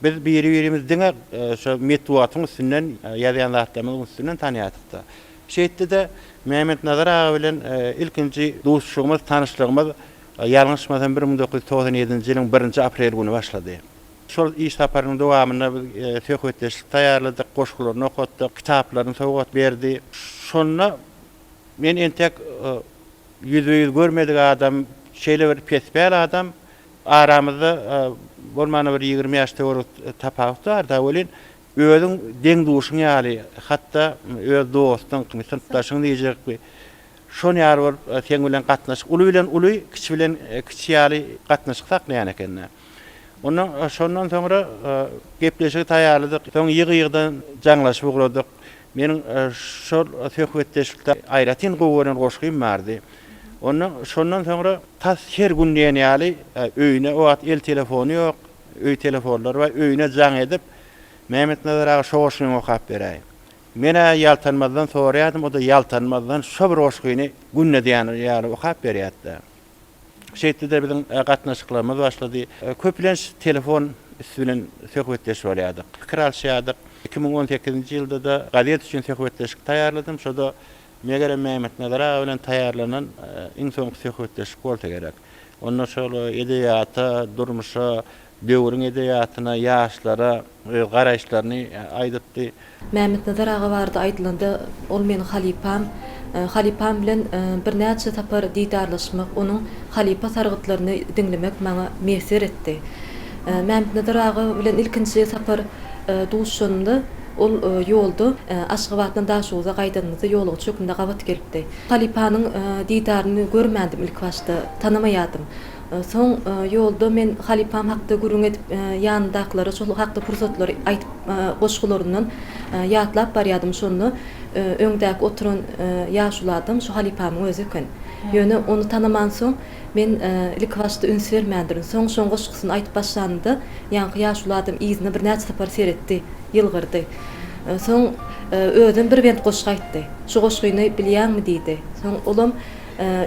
biz biri-birimizi diňe şo metbugatyň üstünden, ýazýan zatlarymyzyň üstünden tanýardyk-da. Şeýtdi-de, Mämmetnazar aga bilen ilkinji duşuşygymyz, tanyşlygymyz, ýalňyşmasam, 1997-nji ýylyň birinji aprel güni başlady. Şol iş saparynyň dowamynda biz söhbetdeşlik taýýarladyk, goşgularyny okatdyk, kitaplaryny sowgat berdi. Şonda men entek ýüzbe-ýüz görmedik adam, şeýle bir pespäl adam, aramyzda bolmanda bir 20 ýaş töweregi tapawut bar-da welin, Özüň deň-duşuň ýaly, hatda öz dostuň, synpdaşyň diýjekmi, şon ýaly bolup seň bilen gatnaşyk, uly bilen uly, kiçi bilen kiçi ýaly gatnaşyk saklaýan ekeni. Ondan şondan soňra gepleşigi taýýarladyk. Soň ýygy-ýygydan jaňlaşyp ugradyk. Meniň şol söhbetdeşlikde aýratyn gowy gören goşgym bardy. Ondan şondan soňra tas her gün diýen ýaly öýüne, o wagt el telefony ýok, Öý telefonlary bar, öýüne jaň edip, Mämmetnazar aga şo goşgyňy okap beräý. Men-ä ýaltanmazdan soraýardym, o-da ýaltanmazdan şo bir goşgyny günde diýen ýaly okap berýärdi-de. Şeýtdi-de biziň gatnaşyklarymyz başlady. Köplenç telefon üsti bilen söhbetdeş bolýardyk, pikir alyşýardyk. 2018-nji ýylda-da gazet üçin söhbetdeşlik taýýarladym. Şo-da megerem Mämmetnazar aga bilen taýýarlanan iň soňky söhbetdeşlik bolsa gerek. Onda şol edebiýata, durmuşa, döwrüň edebiýatyna, ýaşlara öz garaýyşlaryny aýdypdy. Mämmetnazar aga barada aýdylanda, ol meniň halypam. Halypam bilen birnäçe sapar didarlaşmak, onuň halypa sargytlaryny diňlemek maňa miýesser etdi. Mämmetnazar aga bilen ilkinji sapar duşanymda, ol ýolda Aşgabatdan Daşoguza gaýdanymyzda ýolagçy hökmünde gabat gelipdi. Halypanyň didaryny görmändim ilkibaşda, tanamaýardym. Soň ýolda men halypam hakda gürrüň edip, ýanyndakylara şol hakda pursatlary aýdyp, goşgularyndan ýatlap barýardym. Şonda öňdäki oturan ýaşuly adam şu halypamyň özi eken. Ýöne ony tanamansoň, men ilkibaşda üns bermändirin. Soň şoň goşgusyny aýdyp başlanymda, ýaňky ýaşuly adam yzyna birnäçe sapar seretdi, ýylgyrdy. Soň özem bir bent goşgy aýtdy. Şu goşgyny bilýäňmi diýdi. Soň olam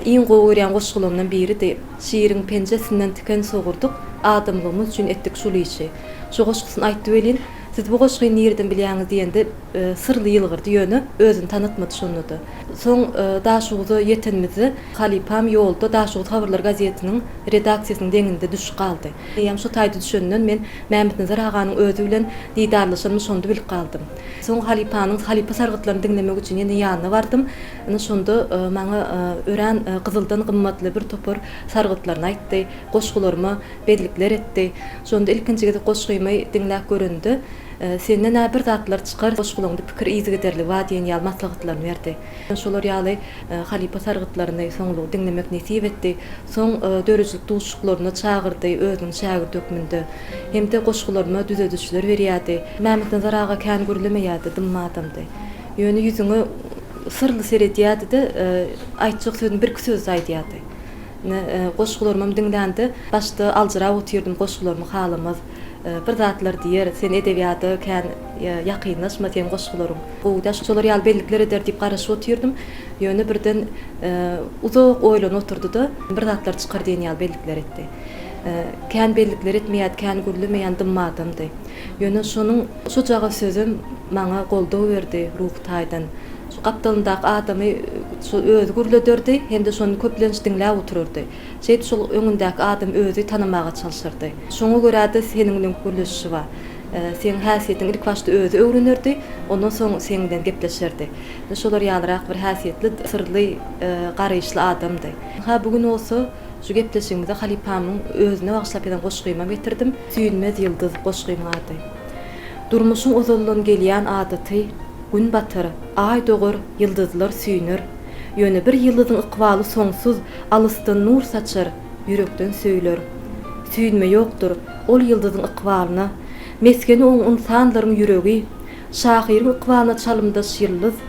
Iň gowy görýän goşgularymdan biridi. Şiriň penjesinden tiken sogurdyk, adamlygymyz üçin etdik şul işi. Şu goşgusyny aýtdy welin, Siz bu goşgyny nireden bilýäňiz diýende, syrly ýylgyrdy, ýöne özüni tanatmady şonda-da. Soň Daşoguza ýetenimizde halypam ýolda Daşoguz habarlary gazetiniň redaksiýasynyň deňinde düşüp galdy. Eýýäm şo taýda düşenden men Mämmetnazar aganyň özi bilen didarlaşanymy şonda bilip galdym. Soň halypanyň halypa sargytlaryny diňlemek üçin ýene ýanyna bardym. Ine, şonda maňa örän gyzyldan gymmatly bir topar sargytlaryny aýtdy, goşgularyma bellikler etdi. Şonda ilkinji gezek goşgymy diňläp görende, Senden-ä bir zatlar çykar, goşgulaňda pikir yzygiderligi bar diýen ýaly maslahatlaryny berdi. Şolar ýaly halypa sargytlaryny soňlugy diňlemek nesip etdi. Soň döredijilik duşuşyklaryna çagyrdy, özüniň şägirdi hökmünde. Hem-de goşgularyma düzedişler berýärdi. Mämmetnazar aga kän gürlemeýärdi, dymma adamdy. Ýöne ýüzüňe syrly seredýärdi-de, aýtjak sözüni birki sözde aýdýardy. Ine, goşgularymam diňlände, başda aljyrap otyrdym, goşgularymy halamaz, bir zatlar diýer, sen edebiýata kän ýakynlaşma, seň goşgularyň gowy däl, şolar ýaly bellikler eder diýip garaşyp otyrdym. Ýöne birden uzak oýlanyp oturdy-da, bir zatlar çykar diýen ýaly bellikler etdi. Kän bellikler etmeýärdi, kän gürlemeýän dymma adamdy. Ýöne şonuň şujagaz sözem maňa goldaw berdi ruhy taýdan. Şu gapdalyndaky adamy şo özi gürlederdi hem-de şony köplenç diňläp oturardy. Şeýdip şol öňündäki adamy özi tanamaga çalşardy. Şoňa görä-de seniň bilen gürleşişi bar. Seň häsiýetiňi ilkibaşda özi öwrenerdi, ondan soň seň bilen gepleşerdi. Şolar ýalyrak bir häsiýetli, syrly garaýyşly adamdy. Ha bu gün bolsa Şu gepleşigimize halypamyň özüne bagyşlap ýazan goşgymam getirdim. Süýnmez ýyldyz goşgymyň ady. Durmuşyň ozaldan gelýän adaty, Gün batar, Aý dogar, ýyldyzlar süýner. Ýöne bir ýyldyzyň ykbaly soňsuz, Alysdan nur saçar, ýürekden söýler. Süýnme ýokdur, ol ýyldyzyň ykbalyna, Mesgeni oň ynsanlaryň ýüregi. Şahyryň ykbalyna çalymdaş ýyldyz,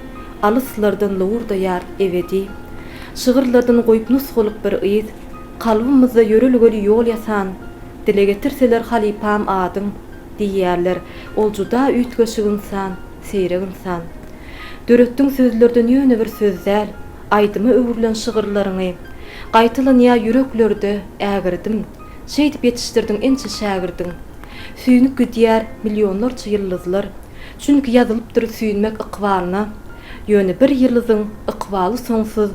Alyslardan lowurdaýar ebedi. Şygyrlardan goýup nusgalyk bir yz, Kalbymyzda ýörelgeli ýol ýasan. Dile getirseler halypam adyň, Diýýärler, ol juda üýtgeşik ynsan, seýrek ynsan. Döretdiň sözlerden ýöne bir söz däl, Aýdyma öwrülen şygyrlaryňy. Gaýtalanýar ýüreklerde, ägirdim. Şeýdip ýetişdirdiň ençe şägirdiň. Süýnüp gidýär millionlarça ýyldyzlar. Çünki ýazylypdyr süýnmek ykbalyna. Ýöne bir ýyldyzyň ykbaly soňsuz,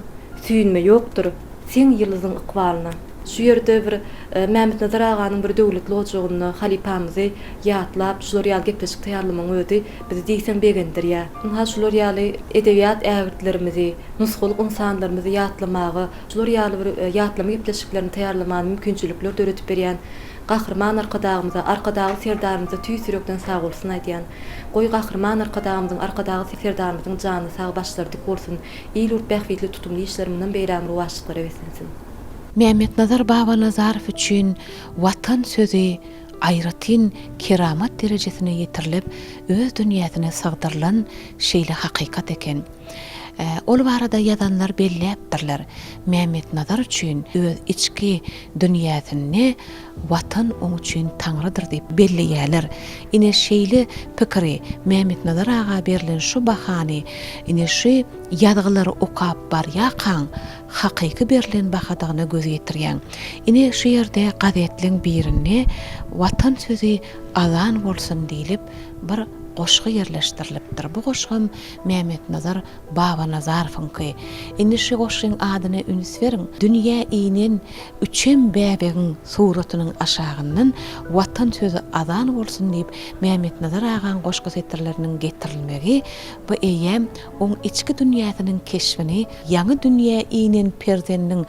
süýnme ýokdur seň ýyldyzyň ykbalyna. Şu ýerde bir Mämmetnazar aganyň bir döwletli ojagynda halypamyzy ýatlap, şular ýaly gepleşik taýýarlamagyň özi bizi diýseň begendirýär. Ynha şular ýaly edebiýat ägirtlerimizi, nusgalyk ynsanlarymyzy ýatlamaga, şular ýaly bir ýatlama gepleşiklerini taýýarlamaga mümkinçilikler döredip berýän Gahryman Arkadagymyza, Arkadagly Serdarymyza tüýs ýürekden sagbolsun aýdýan. Goý Gahryman Arkadagymyzyň, Arkadagly Serdarymyzyň jany sag, başlary dik bolsun, il-ýurt bähbitli tutumly işleri mundan beýlägem rowaçlyklara beslensin. Mämmetnazar Babanazarow üçin Watan sözi aýratyn keramat derejesine ýetirilip, öz dünýäsine sygdyrylan şeýle hakykat eken. Ol barada ýazanlar belläpdirler, Mämmetnazar üçin öz içki dünýäsinde Watan oň üçin Taňrydyr diýip belleýärler. Ine şeýle pikiri, Mämmetnazar aga berlen şu bahany, ine şu ýazgylary okap barýarkaň, hakyky berlen bahadygyna göz ýetirýäň. Ine şu ýerde gazetleň birinde Watan sözi azan bolsun diýlip bir goşgy ýerleşdirilipdir. Bu goşgam Mämmetnazar Babanazarowyňky. Indi şu goşgyň adyna üns beriň, Dünýä inen üçem bäbegiň suratynyň aşagyndan Watan sözi azan bolsun diýip Mämmetnazar agaň goşgy setirleriniň getirilmegi bu eýýäm oň içki dünýäsiniň keşbini ýaňy dünýä inen perzendiň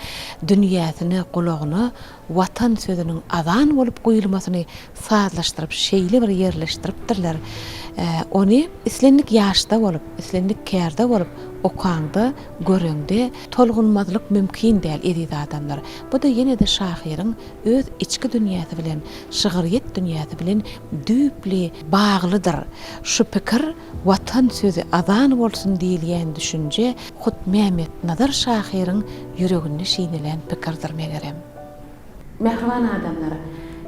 dünýäsine gulagyna Watan sözüniň azan bolup guýulmasyny sazlaşdyryp şeýle bir ýerleşdiripdirler, ony islendik ýaşda bolup, islendik kärde bolup. Okaňda, göreňde tolgunmazlyk mümkin däl, eziz adamlar. Bu-da ýene-de şahyryň öz içki dünýäsi bilen, şygryýet dünýäsi bilen düýpli baglydyr. Şu pikir Watan sözi azan bolsun diýilýän düşünje hut Mämmetnazar şahyryň ýüreginde şinelän pikirdir, megerem. Mähriban adamlar!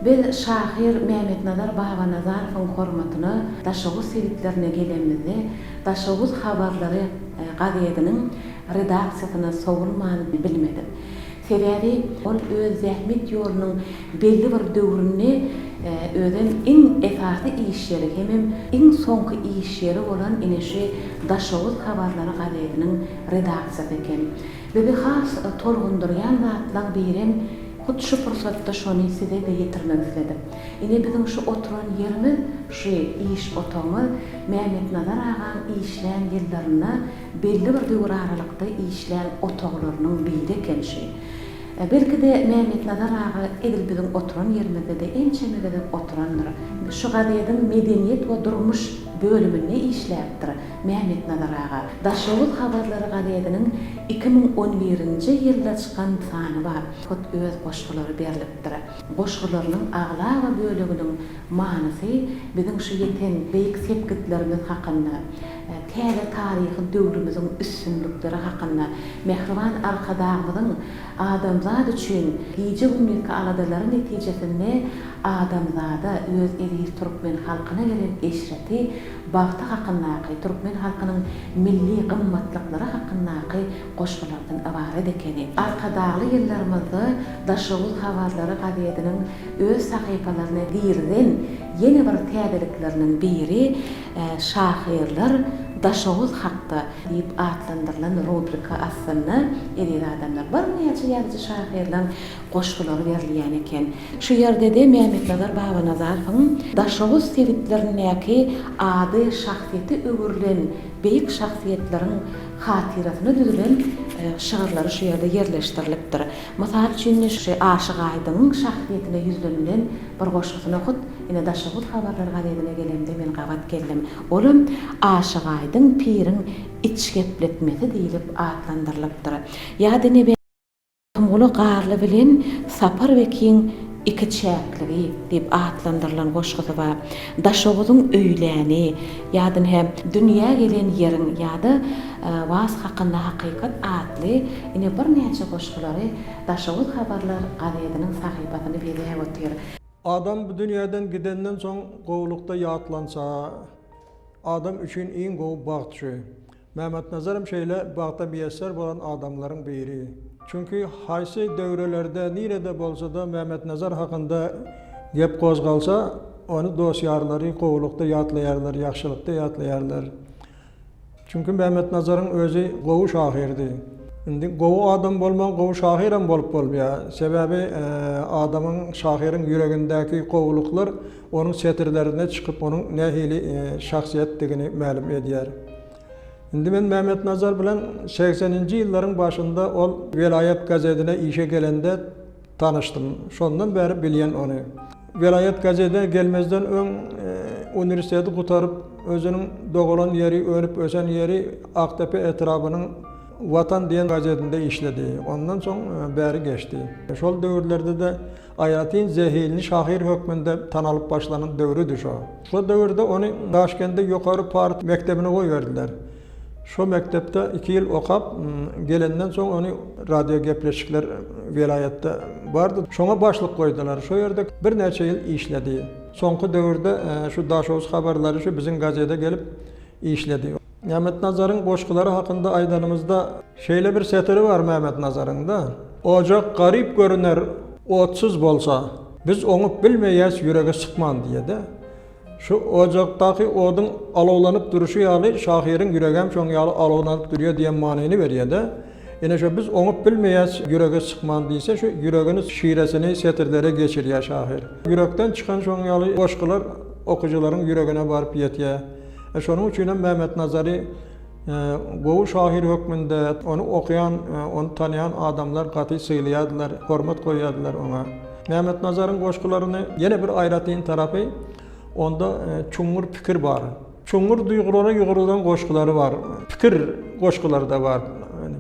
Biz şahyr Mämmetnazar Babanazarowyň hormatyna Daşoguz sebitlerine gelenimizde Daşoguz habarlary gazetiniň redaksiýasyna sowulman bilmedik. Sebäbi ol öz zähmet ýolunyň belli bir döwründe özem iň esasy iş ýeri hemem iň soňky iş ýeri bolan ine şu Daşoguz habarlary gazetiniň redaksiýasy eken. Bizi has tolgundyrýan zatlaň birem hut şu pursatda şony size-de ýetirmek isledik. Ine biziň şu oturan ýerimiz, şu iş otagymyz Mämmetnazar agaň işlän ýyllarynda belli bir döwür aralykda işlän otaglarynyň biri eken şu. Belki-de Mämmetnazar aga edil biziň oturan ýerimizde-de ençeme gezek oturandyr. Şu gazediň medeniýet we durmuş bölüminde işläpdir. Mämmetnazar aga, Daşoguz habarlary gazetiniň 2011-nji ýylda çykan sany bar, hut öz goşgulary berlipdir. Goşgularynyň aglaba böleginiň manysy biziň şu ýeten beýik sepgitlerimiz hakynda, täze taryhy döwrümiziň üstünlikleri hakynda, mähriban Arkadagymyzyň adamzat üçin gije-gündizki aladalary netijesinde adamzada, öz eziz türkmen halkyna gelen eşreti bagty hakyndaky, türkmen halkynyň milli gymmatlyklary hakyndaky goşgulardan ybarat ekeni. Arkadagly ýyllarymyzda Daşoguz habarlary gazetiniň öz sahypalaryna girizen ýene bir täzelikleriniň biri Şahyrlar Daşoguz hakda diýip atlandyrylan rubrika astynda eziz adamlar birnäçe ýazyjy-şahyrlaryň goşgulary berilýän eken. Şu ýerde-de Mämmetnazar Babanazarowyň Daşoguz sebitlerindäki ady şahsyýete öwrülen beýik şahsyýetleriň hatyrasyna düzülen şygyrlary şu ýerde ýerleşdirilipdir. Mysal üçin, şu Aşyk Aýdyňyň şahsyýetine ýüzlenilen bir goşgusyna hut ine Daşoguz habarlary gazetine gelemde men gabat geldim. Olam Aşyk Aýdyň piriň içgepletmesi diýlip atlandyrylypdyr. Ýa-da ine Magtymguly Garly bilen Sapar Bekiň ikiçäkligi diýip atlandyrylan goşgusy bar. Daşoguzyň öýläni, ýa-da ine, Dünýä gelen ýeriň ýa-da Was hakynda hakykat atly ine birnäçe goşgulary Daşoguz habarlar gazetiniň sahypasyny bezäp otyr. Adam bu dünýäden gidenden soň gowulykda ýatlansa, adam üçin iň gowy bagt şu. Mämmetnazaram şeýle bagta miýesser bolan adamlaryň biri. Çünki haýsy döwrelerde, nirede bolsa-da Mämmetnazar hakynda gep gozgalsa, ony dost-ýarlary gowulykda ýatlaýarlar, ýagşylykda ýatlaýarlar. Çünki Mämmetnazaryň özi gowy şahyrdy. Indi gowy adam bolman gowy şahyram bolup bolmaýar. Sebäbi adamyň, şahyryň ýüregindäki gowulyklar onuň setirlerinde çykyp, onuň nähili şahsyýetdigini mälim edýär. Indi men Mämmetnazar bilen segseninji ýyllaryň başynda ol welaýat gazetine işe gelende tanyşdym. Şondan bäri bilýän ony. Welaýat gazetine gelmezden öň uniwersiteti gutaryp, özüniň dogulan ýeri, önüp-ösen ýeri Akdepe etrabynyň Watan diýen gazetinde işledi. Ondan soň bäri geçdi. Şol döwürlerde-de Aýratyn zehinli şahyr hökmünde tanalyp başlanan döwrüdi şo. Şo döwürde ony Daşkende ýokary part mekdebine goýberdiler. Şo mekdepde iki ýyl okap gelenden soň ony radiogepleşikler welaýatda bardy. Şoňa başlyk goýdular. Şo ýerde birnäçe ýyl işledi. Soňky döwürde şu Daşoguz habarlary şu biziň gazede gelip işledi. Mämmetnazaryň goşgulary hakynda aýdanymyzda şeýle bir setiri bar Mämmetnazaryň-da, Ojak garyp görüner otsuz bolsa, Biz oňup bilmeýäs ýürege sykman diýe-de. Şu ojakdaky oduň alawlanyp durşy ýaly şahyryň ýüregem şoň ýaly alawlanyp durýa diýen manyny berýä-de. Ine şo biz oňup bilmeýäs ýürege sykman diýse şu ýüregini şiresini setirlere geçirýä şahyr. Ýürekden çykan şoň ýaly goşgular okyjylaryň ýüregine baryp ýetýä. Şonuň üçinem Mämmetnazary gowy şahyr hökmünde ony okaýan, ony tanaýan adamlar gaty sylaýardylar, hormat goýýardylar oňa. Mämmetnazaryň goşgularyny ýene bir aýratyn tarapy onda çuňňur pikir bar. Çuňňur duýgulara ýugrulan goşgulary bar. Pikir goşgulary-da bar.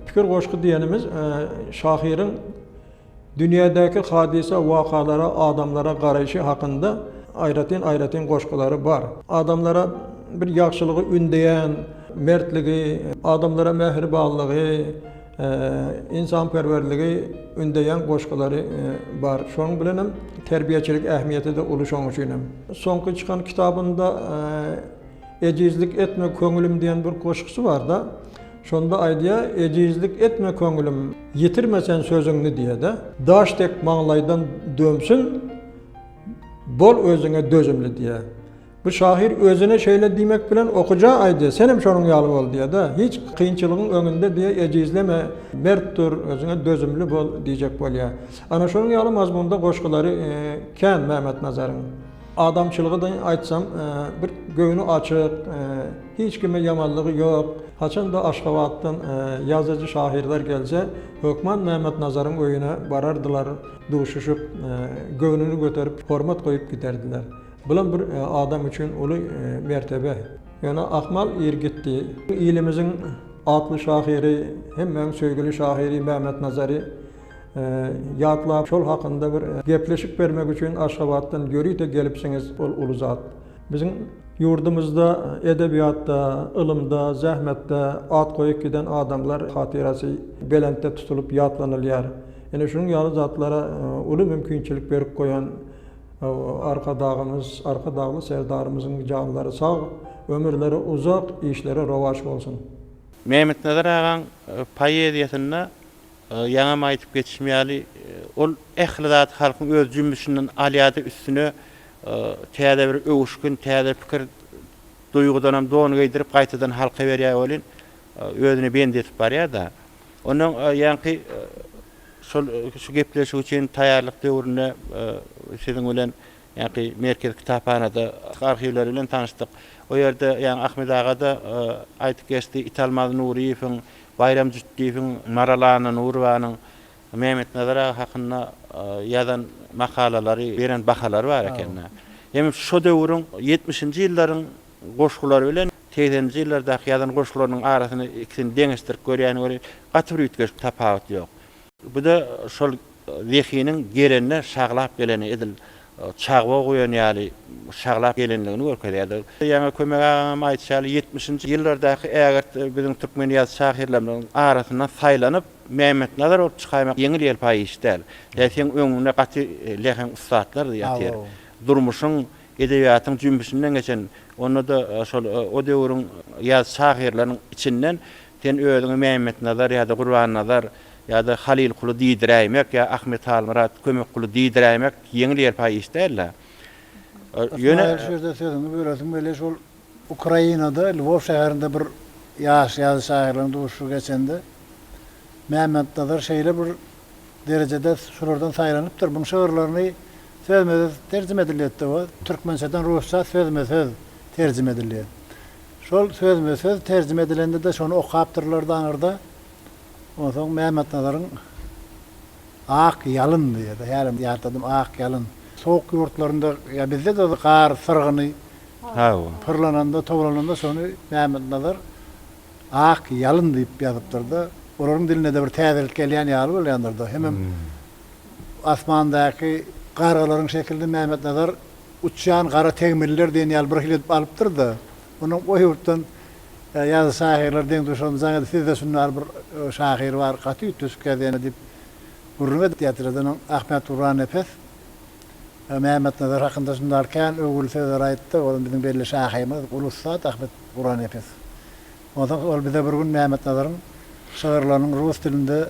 Pikir goşgy diýenimiz şahyryň dünýädäki hadysa, wakalara, adamlara garaýşy hakynda aýratyn-aýratyn goşgulary bar. Adamlara bir ýagşylygy ündeýän, mertligi, adamlara mähribanlygy, ynsanperwerligi ündeýän goşgulary bar. Şonuň bilenem terbiýeçilik ähmiýeti-de uly şonuň üçinem. Soňky çykan kitabynda Ejizlik etme köňlüm diýen bir goşgusy bar-da. Şonda aýdýar, Ejizlik etme köňlüm, ýitirme sen sözüňni diýýär-de. Daş dek maňlaýdan dömsün, bol özüňe dözümli diýýär. Bu şahyr özüne şeýle diýmek bilen okyja aýdýar, senem şonuň ýaly bol diýýär-de. Hiç kynçylygyň öňünde diýýär, ejizleme, mert dur, özüňe dözümli bol diýjek bolýar. Ana şonuň ýaly mazmunda goşgulary kän Mämmetnazaryň. Adamçylygy-da aýtsam, bir göwni açyk, hiç kime ýamanlygy ýok. Haçan-da Aşgabatdan ýazyjy-şahyrlar gelse, hökman Mämmetnazaryň öýüne barardylar, duşuşyp, göwnüni göterip, hormat goýup giderdiler. Bulam bir adam üçin uly mertebe. Ýöne ahmal ir gitdi. Ilimiziň atly şahyry, hemmäň söýgüli şahyry Mämmetnazary ýatlap, şol hakynda bir gepleşik bermek üçin Aşgabatdan ýörite gelipsiňiz, ol uly zat. Biziň ýurdumyzda edebiýatda, ylymda, zähmetde at goýup giden adamlar hatyrasy belentde tutulyp ýatlanylýar. Ine şunuň ýaly zatlara uly mümkinçilik berip goýan Arkadagymyz, Arkadagly Serdarymyzyň janlary sag, ömürleri uzak, işleri rowaç bolsun! Mämmetnazar agaň poeziýasynda ýaňam aýdyp geçişim ýaly, ol ähli zady halkyň öz jümmüşinden alýar-da, üstüne täze bir öwüşgin, täze pikir, duýgudanam don geýdirip, gaýtadan halka berýär welin, özüne bendi edip barýar-da. Ondan ýaňky şol şu gepleşik üçin taýýarlyk döwründe siziň bilen ýaňky merkezi kitaphanada arhiwleri bilen tanyşdyk. O ýerde ýaňy Ahmet aga-da aýdyp geçdi, Italmaz Nuryýewiň, Baýram Jütdiýewiň, Maral Annanurowanyň Mämmetnazar aga hakynda ýazan makalalary, beren bahalary bar eken. Hem şo döwrüň ýetmişinji ýyllaryň goşgulary bilen segseninji ýyllardaky ýazan goşgularynyň arasyny ikisini deňeşdirip görýän welin, gaty bir üýtgeşik tapawut ýok. Bu-da şol zehiniň gelende şaglap geleni, edil çagba guýan ýaly şaglap gelenligini görkezýärdi. Ýaňy Kömek agaňam aýdyşy ýaly, ýetmişinji ýyllardaky ägirt biziň türkmen ýazyjy-şahyrlarymyzyň arasyndan saýlanyp, Mämmetnazar bolup çykaýmak ýeňil-ýelpaý iş däl. Tä seň öňüňde gaty läheň ussatlar ýatyr. Durmuşyň Edebiýatyň jümmüşinden geçen, onda-da şol o döwrüň ýazyjy-şahyrlarynyň içinden sen özüňe Mämmetnazar ýa-da Gurbannazar ýa-da Halilkuly diýdiräýmek ýa Ahmet Halmyrat Kömekguly diýdiräýmek ýeňil-ýelpaý iş däl-de. Ýöne. Ysmaýyl şu ýerde sözüňi bölesim gelýär, şol Ukrainada Lwow şäherinde bir ýaş ýazyjy-şahyrlaryň duşuşygy geçende Mämmetnazar şeýle bir derejede şulardan saýlanypdyr. Muň şygyrlaryny Sözme-söz terjime edilýär-de we türkmençeden rusça sözme-söz terjime edilýär. Şol sözme-söz terjime edilende-de şony okapdyrlar-da aňyrda. Onsoň Mämmetnazaryň Ak ýalyn diýýär-de, hälem ýatladym, ak ýalyn. Sowuk ýurtlarynda, ýa bizde-de gar syrgyny pyrlananda, towlananda şony Mämmetnazar Ak ýalyn diýip ýazypdyr-da. Olaryň dilinde-de bir täzelik gelýän ýaly bolýandyr-da. Hemem Asmandaky gargalaryň şekilini Mämmetnazar uçýan gara tegmiller diýen ýaly bir hili edip alypdyr-da, onuň o ýurtdan ýazyjy-şahyrlar deň-duşlaryna jaň edip, sizde şundan bir şahyr bar, gaty üýtgeşik ýazýan diýip gürrüň edip ýatyrdy. Onuň Ahmet Gurrannepes Mämmetnazar hakynda şundan kän öwgüli sözler aýtdy. Ol biziň belli şahyrymyz, uly ussat Ahmet Gurrannepes. Onsoň ol bize bir gün Mämmetnazaryň şygyrlarynyň rus dilinde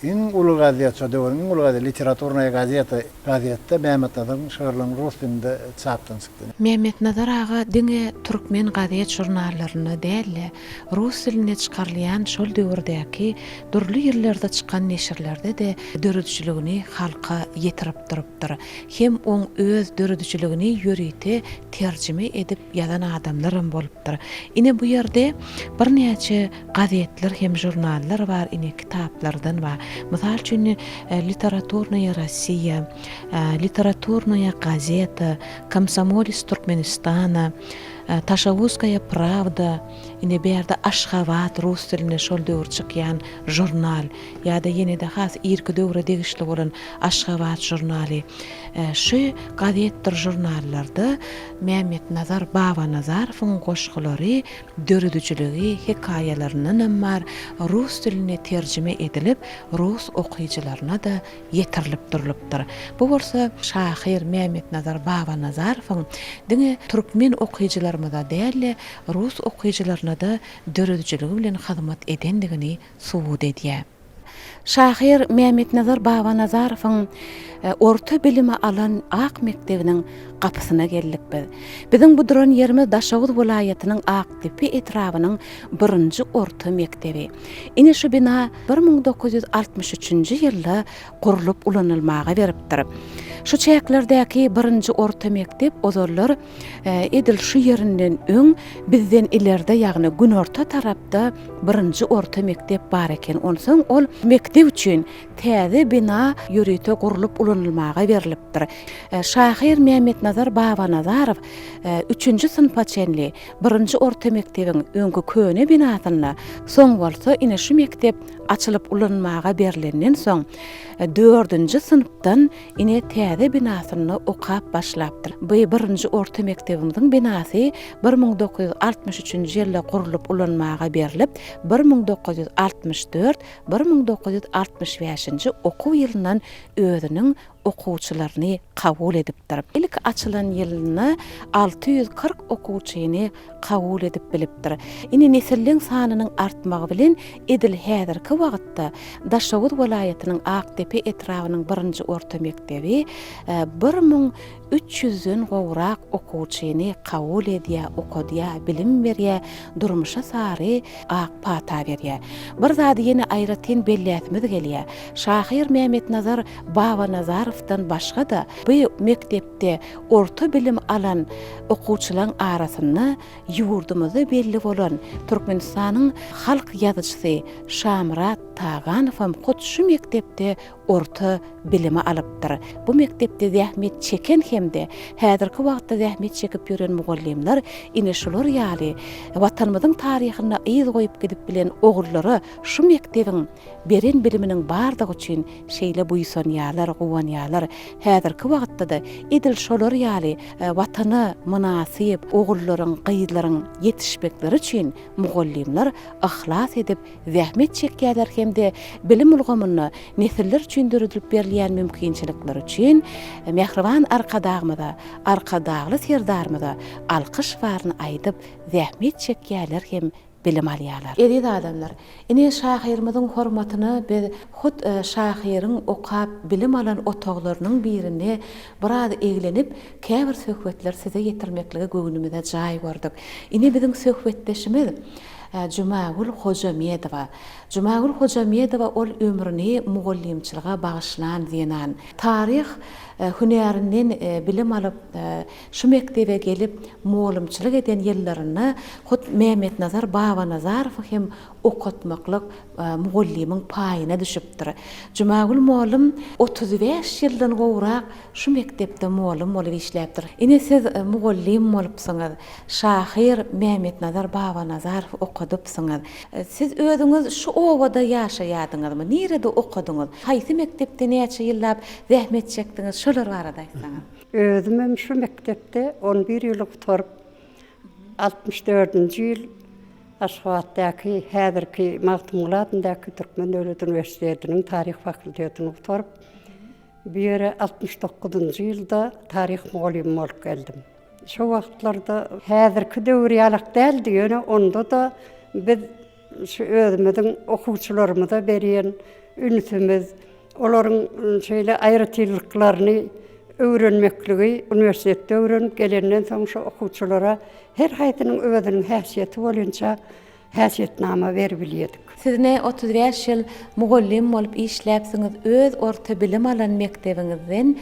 iň uly gazet, şo döwrüň iň uly gazeti, Literaturnaýa gazeta gazetde Mämmetnazaryň şygyrlarynyň rus dilinde çapdan çykdy. Mämmetnazar aga diňe türkmen gazet-žurnallarynda däl-de, rus dilinde çykarylýan şol döwürdäki dürli ýyllarda çykan neşirlerde-de döredijiligini halka ýetirip durupdyr. Hem oň öz döredijiligini ýörite terjime edip ýazan adamlaram bolupdyr. Ine bu ýerde birnäçe gazetler hem žurnallar bar, ine kitaplardan bar. Mysal üçin, Literaturnaýa Rossiýa, Literaturnaýa gazeta, Komsomolec Türkmenistana. Taşawuzskaýa prawda, ine bärde Aşgabat rus dilinde şol döwür çykýan žurnal ýa-da ýene-de has irki döwre degişli bolan Aşgabat žurnaly. Şu gazetdir žurnallarda Mämmetnazar Babanazarowyň goşgulary, döredijiligi, hekaýalaryndanam bar, rus diline terjime edilip, rus okyjylaryna-da ýetirilip durlupdyr. Bu bolsa şahyr Mämmetnazar Babanazarowyň diňe türkmen okyjylarymyza däl-de, rus okyjylaryna-da döredijiligi bilen hyzmat edendigini subut edýär. Şahyr Mämmetnazar Babanazarowyň orta bilimi alan ak mekdebiniň gapysyna geldik biz. Biziň bu duran ýerimiz Daşoguz welaýatynyň Akdepe etrabynyň birinji orta mekdebi. Ine şu bina 1963-nji ýylda gurlup ulanylmaga beripdir. Şu çäklerdäki birinji orta mekdep ozallar edil şu ýerinden öň bizden ilerde ýagny günorta tarapda birinji orta mekdep bar eken. Onsoň ol mekdep üçin täze bina ýörite gurlup ulanylmaga berlipdir. Şahyr Mämmetnazar Babanazarow üçünji synpa çenli birinji orta mekdebiň öňki köne binasynda, soň bolsa ine şu mekdep açylyp ulanmaga berlenden soň, dördünji synpdan ine täze binasynda okap başlapdyr. Bu birinji orta mekdebimiziň binasy 1963-nji ýylda gurlup ulanmaga berlip, 1964, 1965-nji okuw ýylyndan özüniň okuwçylaryny kabul edipdir. Ilki açylan ýylynda 640 okuwçyny kabul edip bilipdir. Ine nesilleň sanynyň artmagy bilen edil häzirki wagtda Daşoguz welaýatynyň Akdepe etrabynyň birinji orta mekdebi 1300 den gowrak okuwçyny kabul edýär, okadýar, bilim berýär, durmuşa sary ak pata berýär. Bir zady ýene aýratyn belläsimiz gelýär. Şahyr Mämmetnazar Babanazarowdan başga-da, bu mekdepde orta bilim alan okuwçylaň arasynda ýurdumyzda belli bolan Türkmenistanyň halk ýazyjysy Şamyrat Taganowam hut şu mekdepde orta bilimi alypdyr. Bu mekdepde zähmet çeken hem-de häzirki wagtda zähmet çekip ýören mugallymlar ine şular ýaly Watanymyzyň taryhynda yz goýup gidip bilen ogullara şu mekdebiň beren biliminiň bardygy üçin şeýle buýsanýarlar, guwanýarlar. Häzirki wagtda-da edil şolar ýaly Watana mynasyp ogullaryň, gyzlaryň ýetişmekleri üçin mugallymlar yhlas edip zähmet çekýärler hem-de bilim ulgamynda nesiller üçin döredilip berilýän mümkinçilikler üçin mähriban Arkadagymyza, Arkadagly Serdarymyza alkyş baryny aýdyp zähmet çekýärler hem bilim alýarlar. Eziz adamlar, ine şahyrymyzyň hormatyna biz hut şahyryň okap bilim alan otaglarynyň birinde biraz eglenip, käbir söhbetleri size ýetirmekligi göwnümize jaý gördük. Ine biziň söhbetdeşimiz Jumagül Hojamedowa. Jumagül Hojamedowa ol ömrüni mugallymçylyga bagyşlan zenan. Taryh hünärinden bilim alyp, şu mekdebe gelip mugallymçylyk eden ýyllarynda hut Mämmetnazar Babanazarowy hem okatmaklyk mugallymyň paýyna düşüpdir. Jumagül mugallym 35 ýyldan gowrak şu mekdepde mugallym bolup işläpdir. Ine siz mugallym bolupsyňyz, şahyr Mämmetnazar Babanazarowy okadypsyňyz. Siz özüňiz şu obada ýaşaýardyňyzmy? Nirede okadyňyz? Haýsy mekdepde näçe ýyllap zähmet çekdiňiz? Şolar barada aýtsaňyz. Özümem şu mekdepde on bir ýyly gutaryp, altmyş dördünji ýyl Aşgabatdaky häzirki Magtymguly adyndaky Türkmen döwlet uniwersitetiniň taryh fakultetini gutaryp, bu ýere 69-njy ýylda taryh mugallymy bolup geldim. Şo wagtlarda häzirki döwür ýalak däldi, ýöne onda-da biz şu özümiziň okuwçylarymyza berýän ünsümiz, olaryň şeýle aýratynlyklaryny öwrenmekligi uniwersitetde öwrenip gelenden soň şu okuwçylara her haýsynyň özüniň häsiýeti boýunça häsiýetnama beribilýärdik. Siz ne 35 ýyl mugallym bolup işläpsiňiz, öz orta bilim alan mekdebiňizden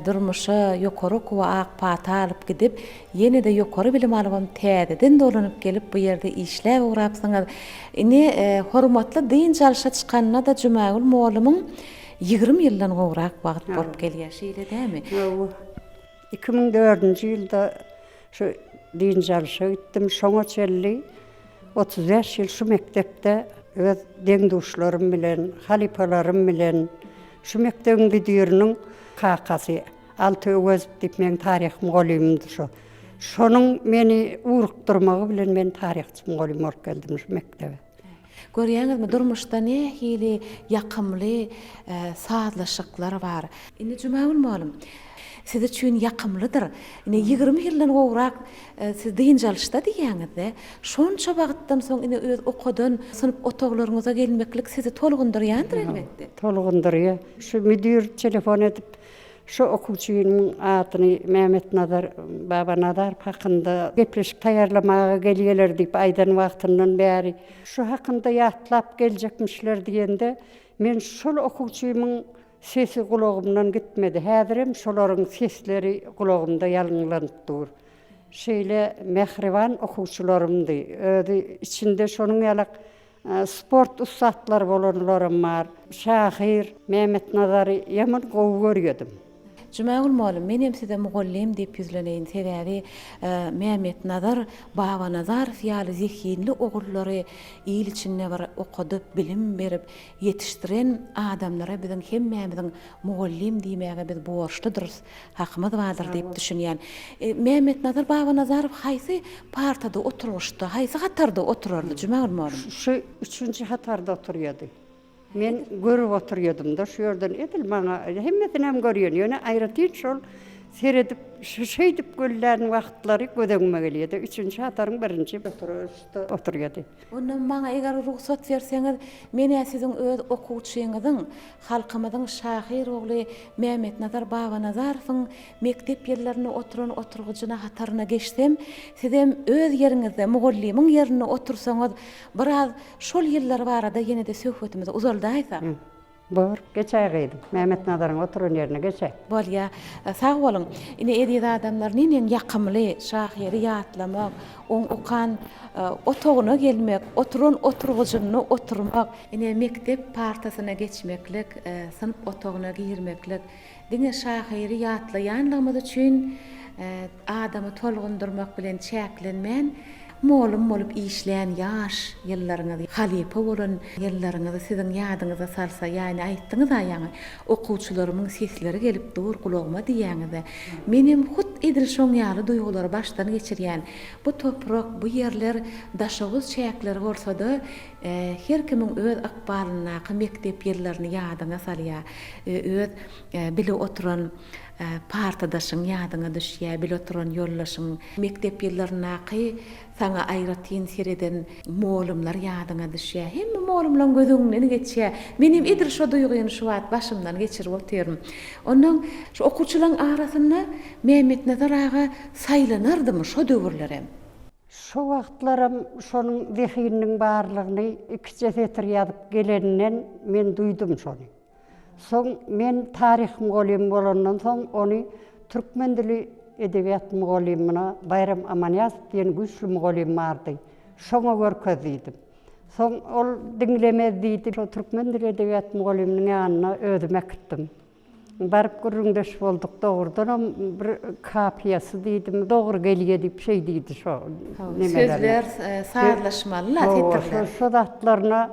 durmuşa, ýokary okuwa ak pata alyp gidip, ýene-de ýokary bilim alybam täzeden dolanyp gelip bu ýerde işläp ugrapsyňyz. Indi hormatly dynç alşa çykanyna-da Jumagül mugallymyň 20 ýyldan gowrak wagt bolup gelýär, şeýle dälmi? Hawa. 2004-nji ýylda şu. dynç alşa gitdim. Şoňa çenli 35 ýyl şu mekdepde öz deň-duşlarym bilen, halypalarym bilen, şu mekdebiň müdiriniň kakasy Alty Öwezow diýip meň taryh mugallymymdy şo. Şonuň meni ugrukdyrmagy bilen men taryhçy mugallym bolup geldim şu mekdebe. Görýäňizmi, durmuşda nähili ýakymly sazlaşyklar bar. Indi Jumagül mugallym, siz üçin ýakymlydyr. Ine, 20 ýyldan gowrak siz dynç alyşda diýýäňiz-de. Şonça wagtdan soň ine öz okadan synp otaglaryňyza gelmeklik sizi tolgundyrýandyr elbetde. Tolgundyrýar. Şu müdir telefon edip, Şu okuwçynyň adyny Mämmetnazar Babanazarow hakynda gepleşik taýýarlamaga gelýäler diýip aýdan wagtyndan bäri şu hakynda ýatlap geljekmişler diýende, men şol okuwçymyň sesi gulagymdan gitmedi. Häzirem şolaryň sesleri gulagymda ýalňylanyp dur. Şeýle mähriban okuwçylarymdy. Özi içinde şonuň ýalak Sport ussatlary bolanlaram bar. Şahyr Mämmetnazary ýaman gowy görýedim. Jumagül mugallym, menem size mugallym diýip ýüzleneýin, sebäbi Mämmetnazar Babanazarow ýaly zehinli ogullary il içinde bir okadyp, bilim berip ýetişdiren adamlara biziň hemmämiziň mugallym diýmäge biz borçludyrys, hakymyz bardyr diýip düşünýän. Mämmetnazar Babanazarow haýsy partada oturgyçda, haýsy hatarda oturardy Jumagül mugallym? Şu üçünji hatarda oturýardy. Men görüp oturýardym-da, şu ýerden edil maňa hemmesinem görýän, ýöne aýratyn şol seredip, şu şeýdip göllän wagtlary göz öňüme gelýärdi. Üçünji hataryň birinji oturgyçda oturýardy. Onda maňa eger rugsat berseňiz, men-ä siziň öz okuwçyňyzyň, halkymyzyň şahyr ogly Mämmetnazar Babanazarowyň mekdep ýyllarynda oturan oturgyjyna hataryna geçsem, sizem öz ýeriňizde, mugallymyň ýerinde otursaňyz, biraz şol ýyllar barada ýene-de söhbetimizi uzaldaýsak. Bor, geçäý gyzym. Mämmetnazaryň oturan ýerine geçäý. Bolýa. Sag boluň. Ine, eziz adamlar, neneň ýakymly şahyry ýatlamak, oň okan otagyna gelmek, oturan oturgyjynda oturmak, ine, mekdep partasyna geçmeklik, synp otagyna girmeklik diňe şahyry ýatlaýanlygymyz üçin adamy tolgundyrmak bilen çäklenmän, Mugallym bolup işlän ýaş ýyllaryňyzy, halypa bolan ýyllaryňyzy siziň ýadyňyza salsa, ýany aýtdyňyz-a ýaňy, okuwçylarymyň sesleri gelip dur gulagyma diýýäňiz-ä. Menem hut edil şoň ýaly duýgulary başdan geçirýän. Bu toprak, bu ýerler Daşoguz çäkleri bolsa-da, her kimiň öz ykbalyndaky mekdep ýyllaryny ýadyňa salýar. Öz bile oturan Partadaşyň ýadyňa düşýär, bile oturan ýoldaşyň, mekdep ýyllaryndaky saňa aýratyn sereden mugallymlar ýadyňa düşýär. Hemme mugallymlaň göz öňünden geçýär. Menem edil şo duýgyny şu wagt başymdan geçirip otyryn. Onnoň şu okuwçylaň arasynda Mämmetnazar aga saýlanardymy şo döwürlerem? Şo wagtlaram şonuň zehininiň barlygyny ikije setir ýazyp geleninden men duýdum şony. Soň men taryh mugallymy bolandan soň ony türkmen dili edebiýat mugallymyna Baýram Amanýazow diýen güýçli mugallym bardy. Şoňa görkez diýdim. Soň ol diňlemez diýdi. Şo türkmen dili edebiýat mugallymynyň ýanyna özüm äkitdim. Baryp gürrüňdeş bolduk. Dogrudanam bir kapiýasy diýdim, dogry gelýä diýip şeý diýdi şo nemelerine. Sözler sazlaşmaly-la setirler. Şo zatlaryna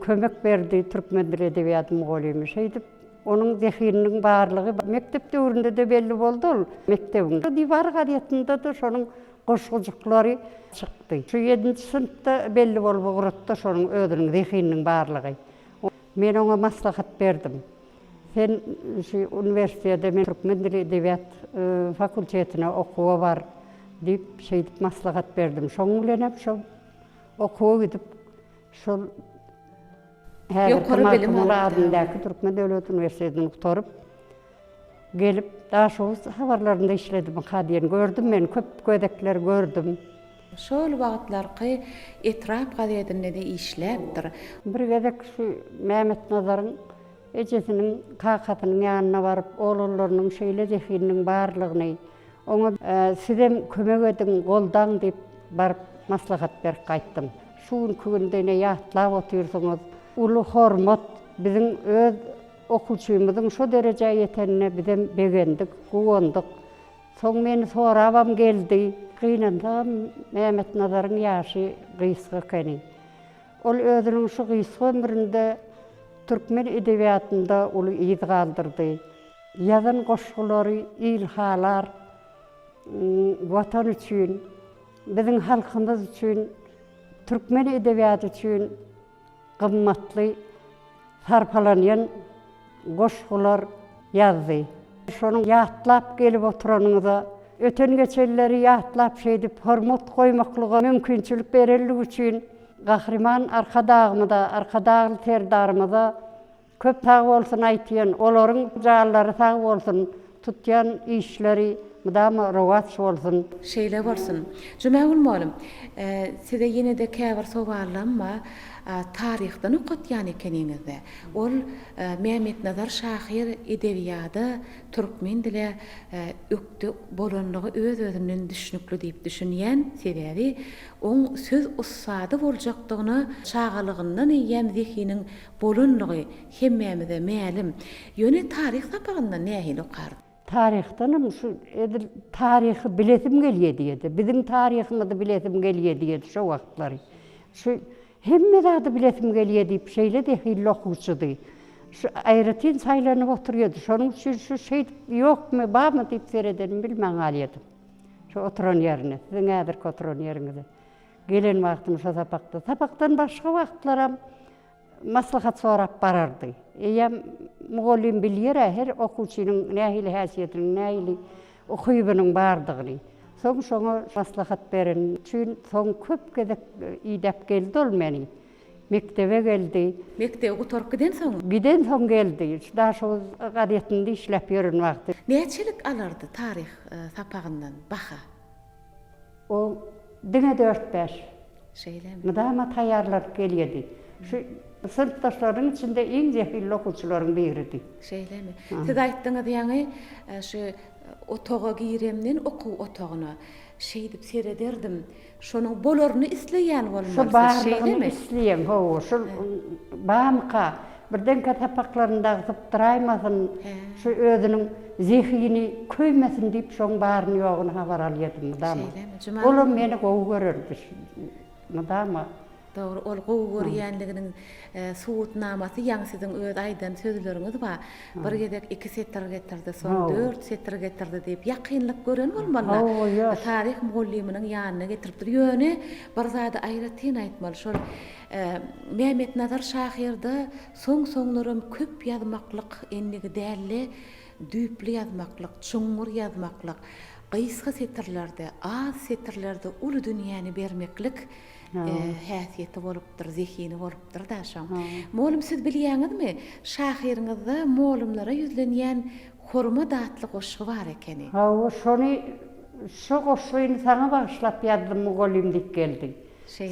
Kömek berdi türkmen dili edebiýaty mugallymy. Şeýdip, onuň zehininiň barlygy mekdep döwründe-de belli boldy ol. Mekdebiň Diwar gazetinde-de şonuň goşgujyklary çykdy. Şu ýedinji synpda belli bolup ugratdy şonuň özüniň zehininiň barlygy. Men oňa maslahat berdim. Sen şu uniwersitete men türkmen dili edebiýat fakultetine okuwa bar diýip, şeýdip maslahat berdim. Şonuň bilenem şo okuwa gidip Şol häzirki Magtymguly adyndaky Türkmen döwlet uniwersitetini gutaryp, gelip Daşoguz habarlarynda işledimka diýen gördüm men, köp gezekler gördüm. Şol wagtlarky etrap gazetinde-de işläpdir. Bir gezek şu Mämmetnazaryň ejesiniň, kakasynyň ýanyna baryp, oglanlarynyň şeýle zehininiň barlygyny, Oňa sizem kömek ediň, goldaň diýip baryp maslahat berip gaýtdym. Şu günki günde ine ýatlap otyrsyňyz. Uly hormat biziň öz okuwçymyzyň şo derejä ýetenine bizem begendik, guwandyk. Soň meni sorabam geldi. Gynansagam, Mämmetnazaryň ýaşy gysga ekeni. Ol özüniň şu gysga ömründe türkmen edebiýatynda uly yz galdyrdy. Ýazan goşgulary il halar, Watan üçin, biziň halkymyz üçin, türkmen edebiýaty üçin gymmatly sarpalanýan goşgular ýazdy. Şonuň ýatlap gelip oturanyňyza, öten-geçenleri ýatlap şeýdip hormat goýmaklyga mümkinçilik berenligi üçin Gahryman Arkadagymyza, Arkadagly Serdarymyza köp sag bolsun aýtýan. Olaryň janlary sag bolsun, tutýan işleri mydama rowaç bolsun. Şeýle bolsun. Jumagül mugallym, size ýene-de käbir sowallam bar. Taryhdan okatýan ekeniňiz-dä. Ol Mämmetnazar şahyr edebiýada, türkmen dile ökde bolanlygy öz-özünden düşnükli diýip düşünýän, sebäbi oň söz ussady boljakdygyna çagalygyndan eýýäm zehiniň bolanlygy hemmämize mälim. Ýöne taryh sapagynda nähili okardy? Taryhdanam şu edil taryhy bilesim gelýä diýedi. Biziň taryhymyzy bilesim gelýä diýedi şo wagtlary. Şu hemme zady bilesim gelýä diýip şeýle zehilli okuwçydy. Şu aýratyn saýlanyp oturýady. Şonuň üçin şu şeýdip ýokmy, barmy diýip seredenimi bilmän galýadym. Şu oturan ýerine, siziň häzirki oturan ýeriňize. Gelen wagtym şo sapakda. Sapakdan başga wagtlaram maslahat sorap barardy. Eýýäm mugallym bilýär-ä her okuwçynyň nähili häsiýetiniň, nähili ukybynyň bardygyny. Soň şoňa maslahat bereni üçin soň köp gezek idäp geldi ol meni. Mekdebe geldi. Mekdebi gutaryp gidensoňmy? Gidensoň geldi. Şu Daşoguz gazetinde işläp ýören wagty. Näçelik alardy taryh sapagyndan baha? O diňe dört-bäş. Şeýlemi? Mydama taýýarlanyp gelýärdi. Şu synpdaşlarynyň içinde iň zehinli okuwçylaryň biridi. Şeýlemi? Siz aýtdyňyz ýaňy, şu otaga giremden okuw otagyna, şeýdip serederdim. Şonuň bolaryny isleýän bolmaly siz, şeýlemi? Şu barlygyny isleýän, hawa, şul barmyka? Birdenkä sapaklaryny dagy sypdyraýmasyn, şu özüniň zehini köýmesin diýip şoň baryny-ýoguny habar alýadym mydama. Şeýlemi, Juma? Olam meni gowy görerdi mydama. Dogry, ol gowy görýänliginiň subutnamasy ýaňy siziň öz aýdan sözleriňiz bar. Bir gezek iki setir getirdi, soň dört setir getirdi diýip, ýakynlyk gören bolmaly-da. Taryh mugallymynyň ýanyna getiripdir. Ýöne bir zady aýratyn aýtmaly, şol Mämmetnazar şahyrda soň-soňlaram köp ýazmaklyk endigi däl-de, düýpli ýazmaklyk, çuňňur ýazmaklyk, gysga setirlerde, az setirlerde uly dünýäni bermeklik häsiýeti bolupdyr, zehini bolupdyr-da şoň. Mugallym, siz bilýäňizmi, şahyryňyzda mugallymlara ýüzlenýän Hormat atly goşgy bar ekeni. Hawa, şony, şo goşgyny saňa bagyşlap ýazdym, mugallym diýip geldi.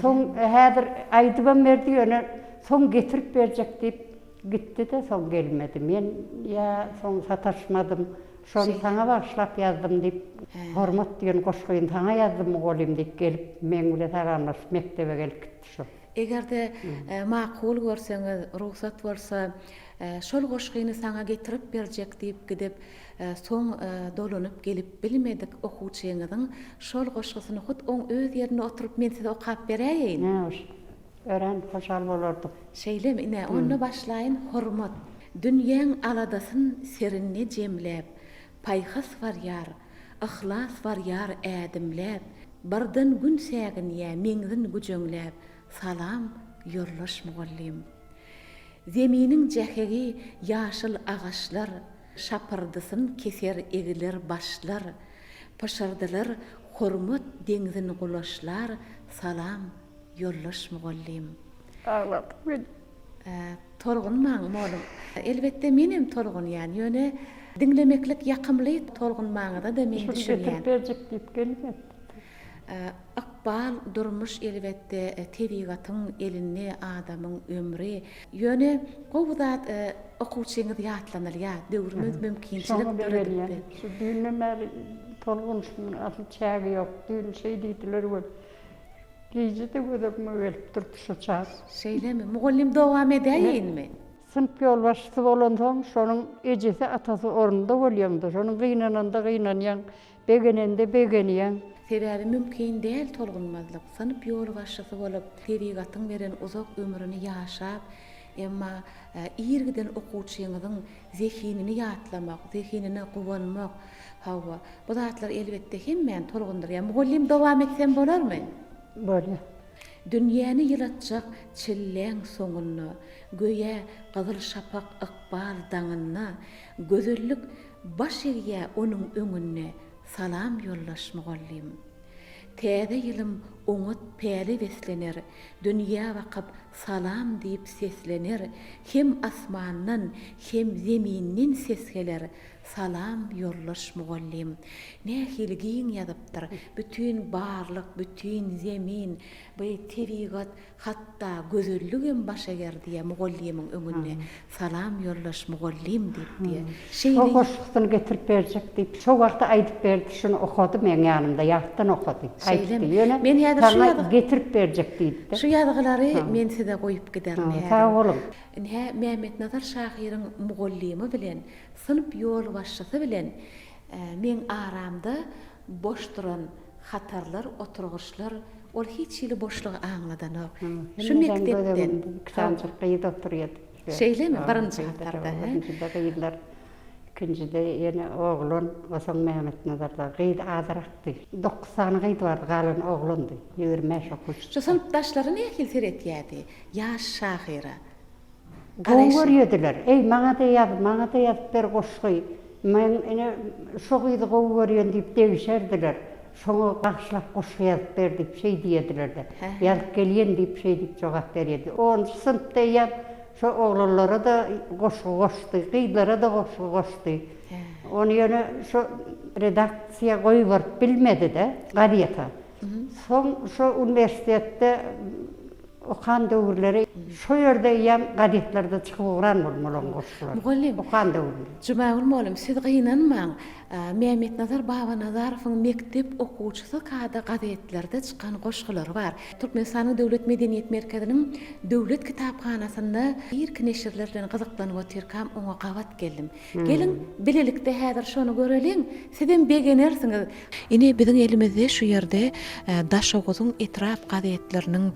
Soň häzir aýdybam berdi, ýöne soň getirip berjek diýip gitdi-de, soň gelmedi. Men ýa soň sataşmadym. Şony saňa bagyşlap ýazdym diýip, Hormat diýen goşgyny saňa ýazdym mugallym diýip gelip, meň bile salamlaşyp mekdebe gelip gitdi şol. Eger-de makul görseňiz, rugsat bolsa, şol goşgyny saňa getirip berjek diýip gidip, soň dolanyp gelip bilmedik okuwçyňyzyň şol goşgusyny hut oň öz ýerinde oturyp men size okap beräýeýin. Nähoş. Örän hoşal bolardyk. Şeýlemi? Ine, onda başlaýyn, Hormat. Dünýäň aladasyn serinde jemläp, Paýhas barýar, yhlas barýar ädimläp, Birden gün säginýä meňzin güjeňläp, Salam, ýoldaş mugallym. Zeminiň jähegi ýaşyl agaçlar, Şapyrdysyn keser egiler başlar, Pyşyrdylar hormat deňzin gulaçlar, Salam, ýoldaş mugallym. Agladyň meni. Tolgunmaň, mugallym. Elbetde, menem tolgunýan. Ýöne diňlemeklik ýakymly, tolgunmaňyza-da men Şuny düşünýän. getirip berjek diýip gelmedi. Ykbal, durmuş elbetde tebigatyň elinde adamyň ömri. Ýöne gowy zat okuwçyňyz ýatlanylýar. Döwrümiz mümkinçilik Şoňa döredipdi. begenýän. Şu düýnden bäri tolgunyşymyň asyl çägi ýok. Düýn şeý diýdiler welin, gije-de göz öňüme gelip durdy şu çag. Şeýlemi? Mugallym dowam edäýinmi? Synp ýolbaşçysy bolansoň, şonuň ejesi-atasy ornunda bolýaň-da, şonuň gynananda gynanýaň, Begenende begenýäň. Sebäbi mümkin däl tolgunmazlyk, synp ýolbaşçysy bolup, tebigatyň beren uzak ömrüni ýaşap, emma ir giden okuwçyňyzyň zehinini ýatlamak, zehinine guwanmak, hawa, bu zatlar elbetde hemmäni tolgundyrýar. Mugallym dowam etsem bolarmy? Bolýar. Dünýäni ýylatjak çilläň soňunda, Göýä gyzyl şapak ykbal daňynda, Gözellik baş egýä onuň öňünde, Salam ýoldaş mugallym. Täze ýylym oňat päle beslener, Dünýä bakyp salam diýip seslener, Hem asmandan, hem zeminden ses geler, Salam ýoldaş mugallym. Nähili giň ýazypdyr. Bütin barlyk, bütin zemin, bu tebigat, hatda gözelligem baş eger diýýär mugallymyň öňünde. Salam ýoldaş mugallym diýip diýýär. Şo Şeýle. goşgusyny getirip berjek diýip, şo wagty aýdyp berdi, şuny okady meň ýanymda, ýatdan okady, aýtdy. Şeýlemi? Ýöne Men häzir şu saňa ýazgy. getirip berjek diýdi-de. Şu ýazgylary men size goýup giderin häzir. Sag boluň. Ine, Mämmetnazar şahyryň mugallymy bilen Synp ýolbaşçysy bilen meň aramda boş duran hatarlar, oturgyçlar, ol hiç hili boşlugy aňladanok. Şu Hemmäň göz mekdepden. öňünde iki sanjyk gyz oturýardy. Şeýlemi? Birinji hatarda, hä? Birinjide gyzlar, ikinjide ýene oglan, onsoň Mämmetnazarda gyz azyrakdy. Dokuz sany gyz bardy, galany oglandy. 25 okuwçy. Şu synpdaşlary nähili seretýärdi ýaş şahyra? Gowy görýediler. Eý, maňa-da ýaz, maňa-da ýazyp ber goşgy. Men ine şo gyzy gowy görýän diýip degişerdiler. Şoňa bagyşlap goşgy ýazyp ber diýip şeý diýediler-de. Ýazyp gelýän diýip şeý diýip jogap berýedi. Onunjy synpda eýýäm şo oglanlara-da goşgy goşdy, gyzlara-da goşgy goşdy. Ony ýöne şo redaksiýa goýberip bilmedi-de, gazete. Soň şo uniwersitetde Okan döwürleri şo ýerde eýýäm gazetlerde çykyp ugran bolmaly oň goşgulary. Mugallym. Okan döwründe. Jumagül mugallym, siz gynanmaň. Mämmetnazar Babanazarowyň mekdep okuwçysy kada gazetlerde çykan goşgulary bar. Türkmenistanyň Döwlet medeniýet merkeziniň Döwlet kitaphanasynda irki neşirler bilen gyzyklanyp otyrkam oňa gabat geldim. Geliň, bilelikde häzir şony göreliň, sizem begenersiňiz. Ine, biziň elimizde şu ýerde Daşoguzyň etrap gazetleriniň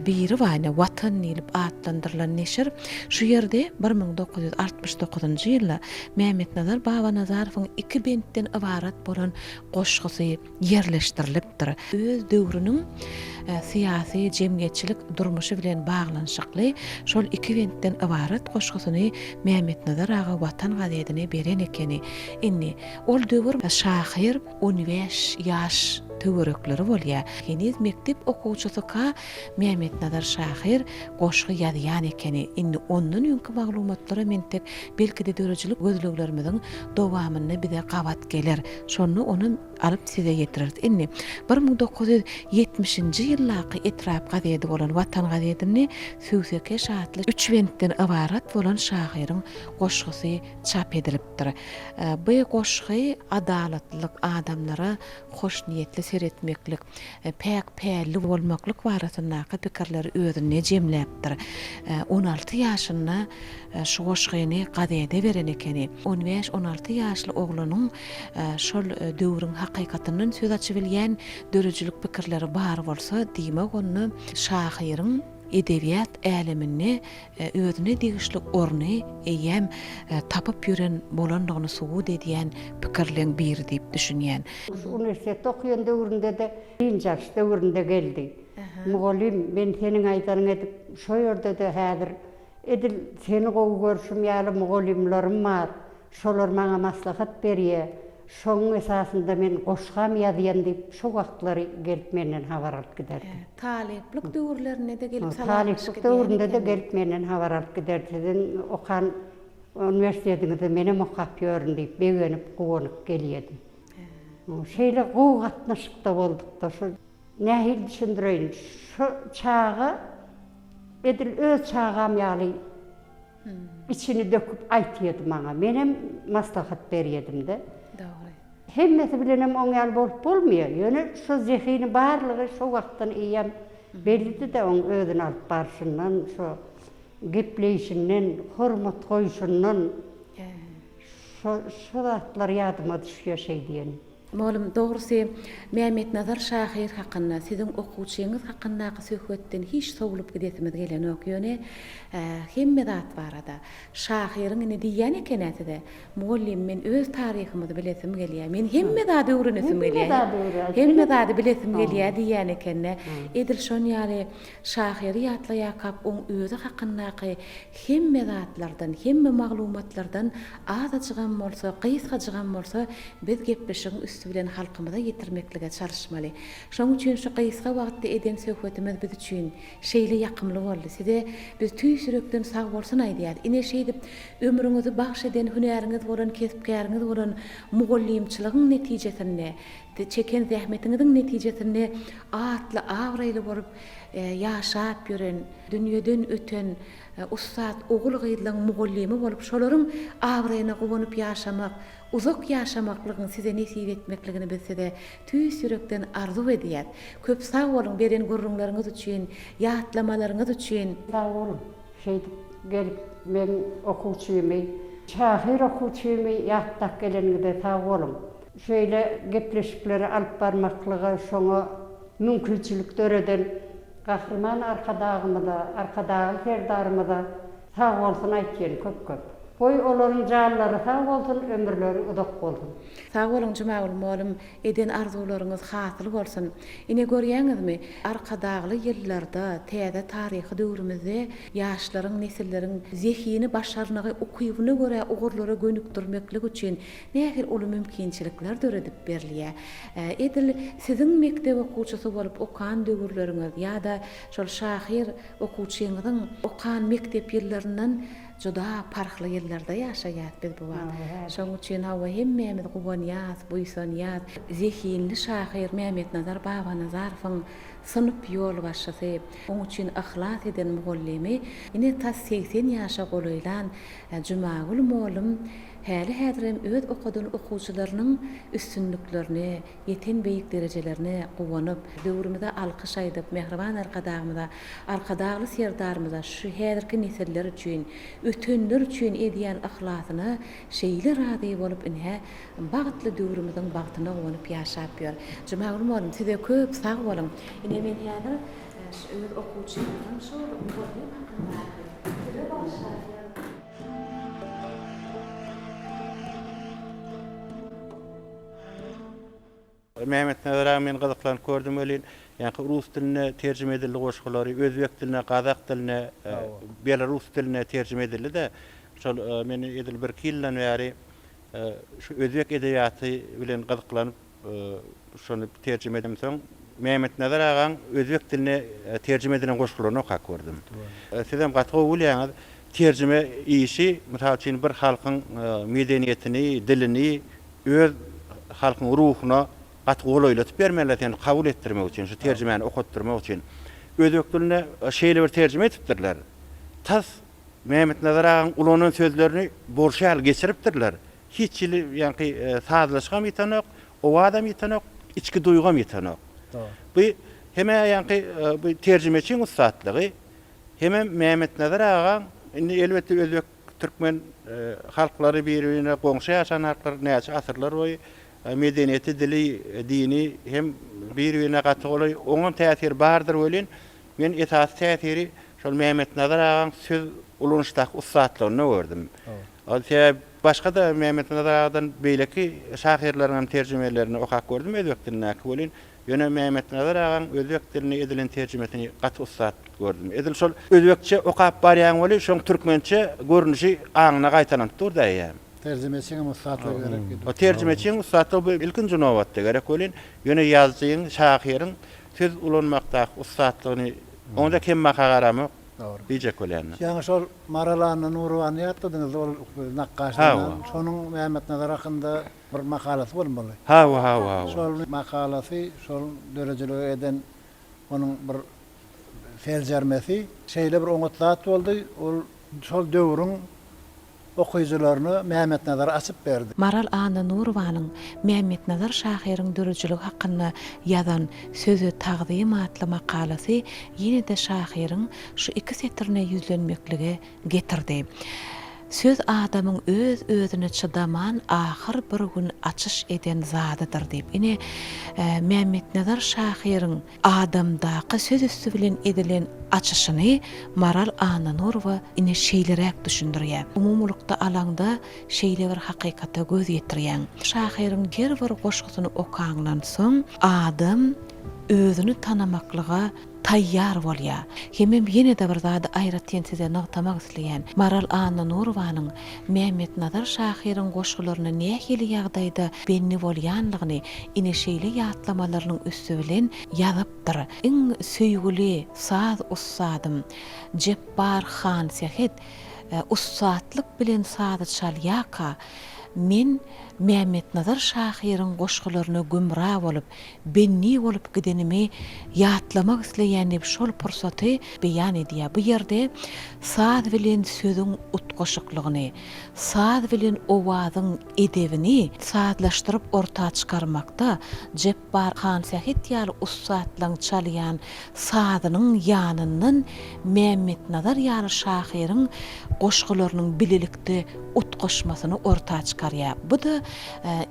biri bar, ine, Watan diýlip atlandyrylan neşir. Şu ýerde 1969-njy ýylda Mämmetnazar Babanazarowyň iki bentden ybarat bolan goşgusy ýerleşdirilipdir. Öz döwrüniň syýasy, jemgyýetçilik durmuşy bilen baglanyşykly şol iki bentden ybarat goşgusyny Mämmetnazar aga Watan gazedine beren ekeni. Indi, ol döwür şahyr on bäş ýaş töwerekleri bolýar. Heniz mekdep okuwçysyka Mämmetnazar şahyr goşgy ýazýan ekeni. Indi ondan öňki maglumatlara mentek belki-de döredijilik gözleglerimiziň dowamynda bize gabat geler. Şonda onam alyp size ýetireris. Indi, 1970-nji ýyldaky etrap gazedi bolan Watan gazedinde Süwsekeş atly üç bentden ybarat bolan şahyryň goşgusy çap edilipdir. Bu goşgy adalatlylyk, adamlara hoşniýetli seretmeklik, päk pälli bolmaklyk barasyndaky pikirleri özünde jemläpdir. 16 ýaşynda şu goşgyny gazede beren ekeni. On bäş-on alty ýaşly oglanyň şol döwrüň hakykatyndan söz açybilýän döredijilik pikirleri bar bolsa, diýmek onda şahyryň edebiýat äleminde özüne degişli orny eýýäm tapyp ýören bolandygyny subut edýän pikirleň biri diýip düşünýän. Şu uniwersitetde okaýan döwründe-de dynç alyş döwründe geldi. Mugallym, men seniň aýdanyňy edip, şo ýerde-de häzir edil seni gowy görşüm ýaly mugallymlarym bar. Şolar maňa maslahat berýä. Şoň esasynda men goşgam ýazýan diýip, şo wagtlary gelip menden habar alyp giderdi. Talyplyk döwürlerinde-de gelip salamlaşyp Talyplyk döwründe-de gelip menden habar alyp giderdi. Siziň okan uniwersitetiňizde menem okap ýörün diýip, begenip, guwanyp gelýärdi. Şeýle gowy gatnaşykda bolduk-da. Şo nähili düşündireýin, şo çaga edil öz çagam ýaly Içini döküp aýtýady maňa. Menem maslahat berýädim-de. Dogry. Hemmesi bilenem oň ýaly bolup bolmaýar. Ýöne şo zehini barlygy şo wagtdan eýýäm bellidi-de oň özüni alyp barşyndan, şo gepleýşinden, hormat goýşundan. Şo şo zatlar ýadyma düşýär şeý diýeni. Mugallym, dogrusy, Mämmetnazar şahyr hakynda, siziň okuwçyňyz hakyndaky söhbetden hiç sowlup gidesimiz gelenok. Ýöne, hemme zat barada, şahyryň indi diýýän eken-ä size, Mugallym, men öz taryhymyzy bilesim gelýär. Men hemme zady öwrenesim gelýär. Hemme zady bilesim gelýär diýýän eken-de. Edil şon ýaly şahyry ýatlaýarkak, oň özi hakyndaky hemme zatlardan, hemme maglumatlardan azajygam bolsa, gysgajygam bolsa biz gepleşigiň üsti bilen halkymyza ýetirmeklige çalyşmaly. Şoň üçin şu gysga wagtda eden söhbetimiz biz üçin şeýle ýakymly boldy. Size biz tüýs ýürekden sagbolsun aýdýas. Ine şeýdip ömrüňizi bagş eden hünäriňiz bolan, kesp-käriňiz bolan mugallymçylygyň netijesinde, çeken zähmetiňiziň netijesinde atly-abraýly bolup ýaşap ýören, dünýeden öten ussat ogul-gyzlaň mugallymy bolup, şolaryň abraýyna guwanyp ýaşamak, uzak ýaşamaklygyň size nesip etmekligini biz size tüýs ýürekden arzuw edýäs. Köp sag boluň beren gürrüňleriňiz üçin, ýatlamalaryňyz üçin. Sag boluň, şeýdip gelip meň okuwçymy, şahyr okuwçymy ýatlap geleniňize sag boluň. Şeýle gepleşikleri alyp barmaklyga şoňa mümkinçilik döreden Gahryman Arkadagymyza, Arkadagly Serdarymyza sag bolsun aýtýan köp köp. Goý olaryň janlary sag bolsun ömürleri uzak bolsun. Sag boluň Jumagül molym eden arzuwlaryňyz hasyl bolsun. Ine görýäňizmi Arkadagly ýyllarda täze taryhy döwrümizde ýaşlaryň nesilleriň zehini başarnygy ukybyna görä ugurlara gönükdirmeklik üçin nähili uly mümkinçilikler döredip berilýär. Edil siziň mekdep okuwçysy bolup okan döwürleriňiz ýa-da şol şahyr okuwçyňyzyň okan mekdep ýyllaryndan juda parhly ýyllarda ýaşaýas biz bu wagt. Şonuň üçin hawa hemmämiz guwanýas, buýsanýas. Zehinli şahyr Mämmetnazar Babanazarowyň synp ýolbaşçysy, oň üçin yhlas eden mugallymy, ine tas 80 ýaşa golaýlan Jumagül mollum Häli-häzirem öz okadan okuwçylarynyň üstünliklerine, ýeten beýik derejelerine guwanyp, döwrümize alkyş aýdyp, mähriban Arkadagymyza, Arkadagly Serdarymyza şu häzirki nesiller üçin, ötenler üçin edýän yhlasyna şeýle razy bolup, ine, bagtly döwrümiziň bagtyna guwanyp ýaşap ýör. Jumagül mugallym, size köp sag boluň! Ine, men häzir şu öz okuwçymyzyň şol mugallym hakyndaky size bagyşlan. Mämmetnazar aga men gyzyklanyp gördüm welin, ýaňky rus diline terjime edildi goşgulary, özbek diline, gazak diline, belarus diline terjime edildi-de, şol men edil birki ýyldan bäri şu özbek edebiýaty bilen gyzyklanyp Şony terjime edemsoň, Mämmetnazar agaň özbek diline terjime edilen goşgularyny okap gördüm. Sizem gaty gowy bilýäňiz, terjime işi, mysal üçin, bir halkyň medeniýetini, dilini öz halkyň ruhuna gaty golaýlatyp bermeli sen kabul etdirmek üçin, şu terjimäni okatdyrmak üçin. Özbek diline şeýle bir terjime edipdirler. Tas Mämmetnazar agaň ulanan sözlerini bolşy ýaly geçiripdirler. Hiç hili ýaňky sazlaşygam ýetenok, owazam ýetenok, içki duýgam ýetenok. Bu hem-ä ýaňky bu terjimeçiň ussatlygy, hemem Mämmetnazar agaň indi elbetde özbek, türkmen halklary bir-birine goňşy ýaşan halklar näçe asyrlar boýy medeniýeti, dili, dini hem bir-birine gaty golaý, oňam täsiri bardyr welin, men esasy täsiri şol Mämmetnazar agaň söz ulanyşdaky ussatlygynda gördüm. Ol sebäbi başga-da Mämmetnazar agadan beýleki şahyrlaryň hem terjimelerini okap gördüm özbek dilindäki welin, ýöne Mämmetnazar agaň özbek diline edilen terjimesini gaty ussat gördüm. Edil şol özbekçe okap barýaň weli, şoň türkmençe görnüşi aňyňda gaýtalanyp dur-da eýýäm. Terjimeçiň hem ussatlygy gerek edil. O terjimeçiň ussatlygy bu ilkinji nobatda gerek welin, ýöne ýazyjyň, şahyryň söz ulanmakdaky ussatlygyny oňa-da kembaha garamok diýjek bolýan. Ýaňy şol Maral Annanurowany ýatladyňyz, ol nakgaş zenan. Şonuň Mämmetnazar hakynda bir makalasy bolmaly. Hawa, hawa, hawa. Şol makalasy, şol döredijilige eden onuň bir seljermesi şeýle bir oňat zat boldy, ol şol döwrüň okyjylaryna Mämmetnazary açyp berdi. Maral Annanurowanyň Mämmetnazar şahyryň döredijiligi hakynda ýazan Söze tagzym atly makalasy ýene-de şahyryň şu iki setirine ýüzlenmeklige getirdi. Söz adamyň öz-özüne çydaman ahyr bir gün açyş eden zadydyr diýip. Ine, Mämmetnazar şahyryň adamdaky söz üsti bilen edilen açyşyny Maral Annanurowa ine şeýleräk düşündirýär. Umumylykda alaňda şeýle bir hakykata göz ýetirýäň. Şahyryň her bir goşgusyny okaňdan soň adam özüni tanamaklyga taýýar bolýar. Hemem ýene-de bir zady aýratyn size nygtamak isleýän. Maral Annanurowanyň Mämmetnazar şahyryň goşgularyna nähili ýagdaýda bendi bolýanlygyny ine şeýle ýatlamalarynyň üsti bilen ýazypdyr, Iň söýgüli saz ussadym Jepbar Hansähet ussatlyk bilen sazy çalýarka, men Mämmetnazar şahyryň goşgularyna gümra bolup, Bendi bolup gidenimi ýatlamak isleýän diýip şol pursaty beýan edýär. Bu ýerde saz bilen sözüň utgaşyklygyny, saz bilen owazyň edebini sazlaşdyryp orta çykarmakda Jepbar Hansähet ýaly ussatlaň çalýan sazynyň ýanyndan Mämmetnazar ýaly şahyryň goşgularynyň bilelikde utgaşmasyny orta çykarýar. Bu-da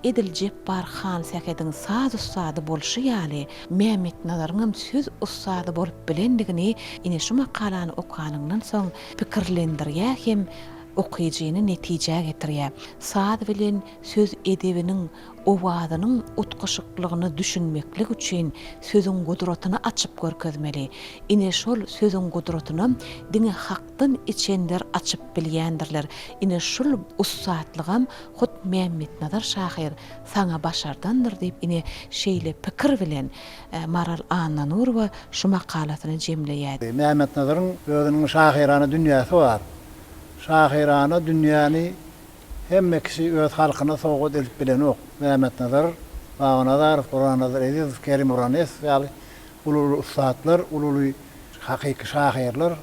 edil Jepbar Hansähediň saz ussady bolşy ýaly, Mämmetnazaryňam söz ussady bolup bilendigini ine şu makalany okanyňdan soň pikirlendirýär hem okyjyny netijä getirýär. Saz bilen söz edebiniň owazynyň utgaşyklygyna düşünmeklik üçin sözüň gudratyny açyp görkezmeli. Ine şol sözüň gudratynam diňe Hakdan içenler açyp bilýändirler. Ine şul ussatlygam hut Mämmetnazar şahyr saňa başardandyr diýip ine şeýle pikir bilen Maral Annanurowa şu makalasyny jemleýär. Mämmetnazaryň özüniň şahyrana dünýäsi bar. Şahyrana dünýäni Hemme kişi öz halkyna sowgat edip bilenok. Mämmetnazar Babanazarow, Gurannazar Ezizow, Kerim Uranesow ýaly uly-uly ussatlar, uly-uly hakyky şahyrlar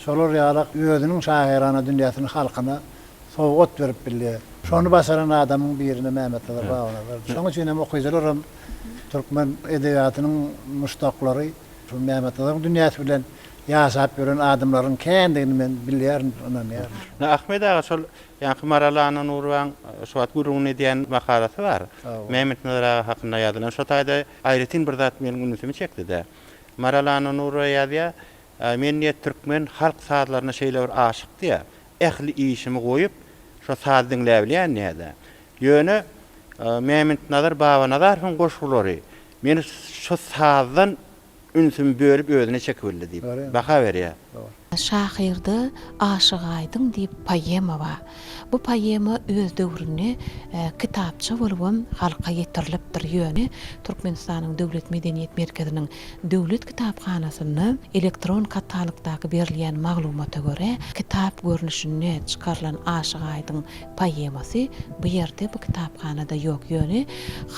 şolar ýalak özüniň şahyrana dünýäsini halkyna sowgat berip bilýär. Şony başaran adamyň birine Mämmetnazar Babanazardyr. Şonuň üçin hem okyjylar hem türkmen edebiýatynyň muşdaklary Şu Mämmetnazaryň dünýäsi bilen ýaşap ýören adamlaryň kändigini men bilýärin, ynanýaryn. Ine, Ahmet aga şol ýaňky Maral Annanurowaň şu wagt gürrüňini edýän makalasy bar. Mämmetnazar aga hakynda ýazylan. Şo taýda aýratyn bir zat meniň ünsümi çekdi-de. Maral Annanurowa ýazýar, Men diýýär, türkmen halk sazlaryna şeýle bir aşyk diýýär. Ähli işimi goýup, şo saz diňläbilýän diýýär-de. Ýöne Mämmetnazar Babanazarowyň goşgulary Meni şu sazdan ünsümi bölüp özüne çekibildi diýip baha berýär. Şahyrda Aşyk Aýdyň diýip poema bar. Bu poema öz döwründe kitapça bolubam halka ýetirilipdir. Ýöne Türkmenistanyň Döwlet medeniýet merkeziniň Döwlet kitaphanasynda elektron katalogdaky berilýän maglumata görä, kitap görnüşinde çykarylan Aşyk Aýdyň poemasy bu ýerde bu kitaphanada ýok ýöne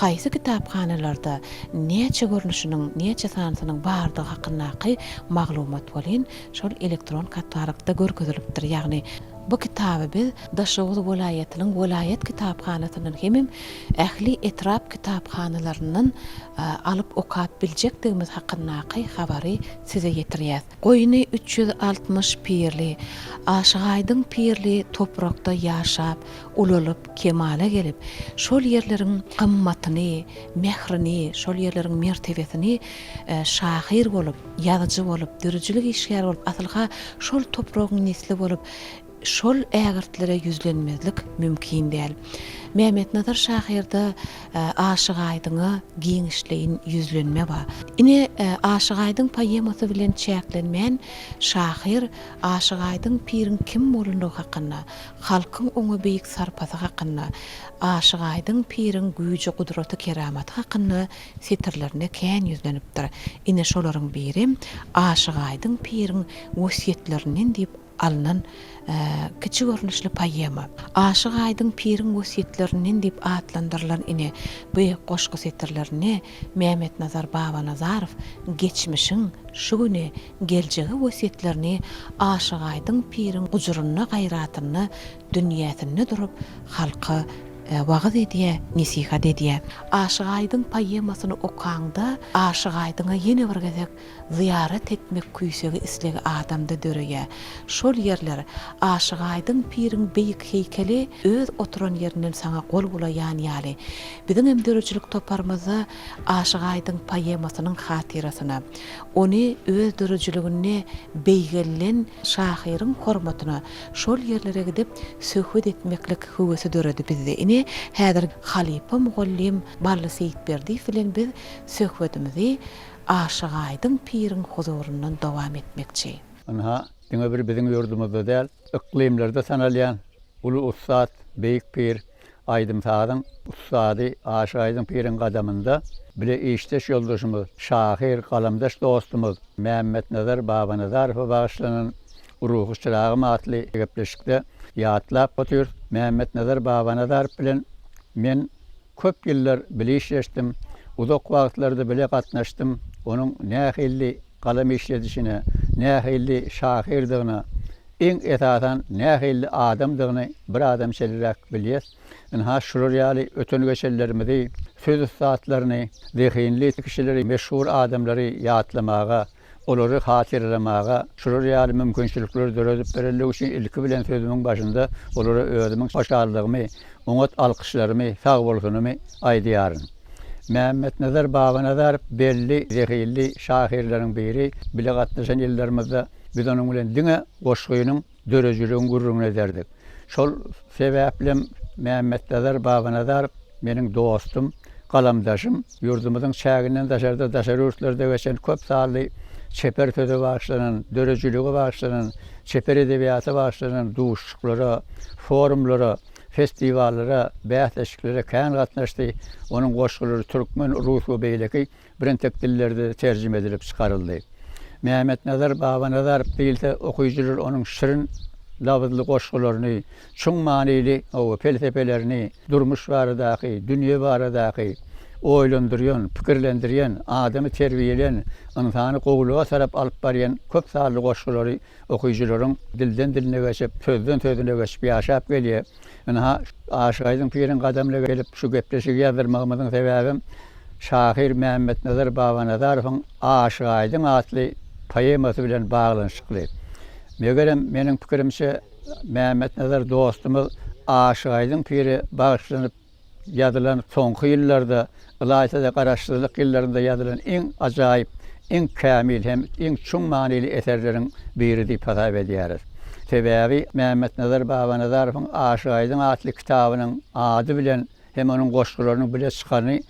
haýsy kitaphanalarda näçe görnüşiniň näçe sanysynyň bardygy hakyndaky maglumat welin şol elektron katalogda görkezilipdir ýagny bu kitaby biz Daşoguz welaýatynyň welaýat kitaphanasyndan hemem ähli etrap kitaphanalaryndan alyp okap biljekdigimiz hakyndaky habary size ýetirýäs. Goýny 360 pirli, Aşyk Aýdyň pirli toprakda ýaşap, ulalyp, kemala gelip, şol ýerleriň gymmatyny, mährini, şol ýerleriň mertebesini şahyr bolup, ýazyjy bolup, döredijilik işgäri bolup, asyl-ha şol topragyň nesli bolup, Şol ägirtlere ýüzlenmezlik mümkin däl. Mämmetnazar şahyrda Aşyk Aýdyňa giňişleýin ýüzlenme bar. Ine, Aşyk Aýdyň poemasy bilen çäklenmän, şahyr Aşyk Aýdyň piriň kim bolandygy hakynda, halkyň oňa beýik sarpasy hakynda, Aşyk Aýdyň piriň güýji-gudraty, keramaty hakynda setirlerinde kän ýüzlenipdir. Ine, şolaryň biri Aşyk Aýdyň piriň wesýetlerinden diýip alnan kiçi görnüşli poema. Aşyk Aýdyň piriň wesýetlerinden diýip atlandyrylan ine, bu goşgy setirlerinde Mämmetnazar Babanazarow geçmişiň, şu güne, geljege wesýetlerini Aşyk Aýdyň piriň gujurynda, gaýratynda, dünýäsinde durup, halka. wagyz edýär, nesihat edýär. Aşyk Aýdyň poemasyny okaňda, Aşyk Aýdyňa ýene bir gezek zyýarat etmek küýsegi islegi adamda döreýär. Şol ýerler, Aşyk Aýdyň piriň beýik heýkeli öz oturan ýerinden saňa gol bulaýan ýaly. Biziňem döredijilik toparymyzda Aşyk Aýdyň poemasynyň hatyrasyna, ony öz döredijiliginde beýgelden şahyryň hormatyna şol ýerlere gidip söhbet etmeklik höwesi döredi bizde. Ine, häzir halypa mugallym Bally Seýitberdiýew bilen biz söhbedimizi Aşyk Aýdyň piriň huzuryndan dowam etmekçi. Ynha, diňe bir biziň ýurdumyzda däl, yklymlarda tanalýan uly ussat, beýik pir, aýdym-sazyň ussady Aşyk Aýdyň piriň gadamynda bile işdeş ýoldaşymyz, şahyr, galamdaş dostumyz Mämmetnazar Babanazarowa bagyşlanan Ruhy çyragym atly gepleşikde ýatlap otyrys. Mämmetnazar Babanazarow bilen men Köp ýyllar bile işleşdim, uzak wagtlarda bile gatnaşdym, onuň nähilli galam işledişine, nähilli şahyrdygyna, iň esasan nähilli adamdygyny bir adam şeýleräk bilýäs. Ynha şular ýaly öten-geçenlerimizi, söz ussatlaryny, zehinli kişileri, meşhur adamlary ýatlamaga, olary hatyralamaga şular ýaly mümkinçilikleri döredip berenligi üçin ilki bilen sözümiň başynda olara özümiň hoşallygymy, oňat alkyşlarymy, sagbolsunymy aýdýaryn. Mämmetnazar Babanazarow belli, zehinli şahyrlaryň biri. Bile gatnaşan ýyllarymyzda biz onuň bilen diňe goşgynyň, döredijiligiň gürrüňini ederdik. Şol sebäplem Mämmetnazar Babanazarow meniň dostum, galamdaşym. Ýurdumyzyň çäginden daşarda daşary ýurtlarda geçen köp sanly çeper söze bagyşlanan, döredijilige bagyşlanan, çeper edebiýata bagyşlanan duşuşyklara, forumlara, festiwallara, bäsleşiklere kän gatnaşdy. Onuň goşgulary türkmen, rus we beýleki birentek dillerde terjime edilip çykaryldy. Mämmetnazar Babanazarow diýilse, okyjylar onuň şirin labyzly goşgularyny, çuň manyly pelsepelerini, durmuş baradaky, dünýe baradaky oýlandyrýan, pikirlendirýän, adamy terbiýeleýän, ynsany gowulyga tarap alyp barýan köp sanly goşgulary okyjylaryň dilden diline geçip, sözden sözüne geçip ýaşap gelýär. Ynha, Aşyk Aýdyň piriň gadamyna gelip şu gepleşigi ýazdyrmagymyzyň sebäbem şahyr Mämmetnazar Babanazarowyň Aşyk Aýdyň atly poemasy bilen baglanyşykly. Megerem, meniň pikirimçe, Mämmetnazar dostumyz Aşyk Aýdyň pire bagyşlanyp ýazylan soňky ýyllarda, ylaýta-da Garaşsyzlyk ýyllarynda ýazylan iň ajaýyp, iň kämil hem iň çuň manyly eserleriň biri diýip hasap edýäris. Sebäbi Mämmetnazar Babanazarowyň Aşyk Aýdyň atly kitabynyň ady bilen hem onuň goşgularynyň bile çykany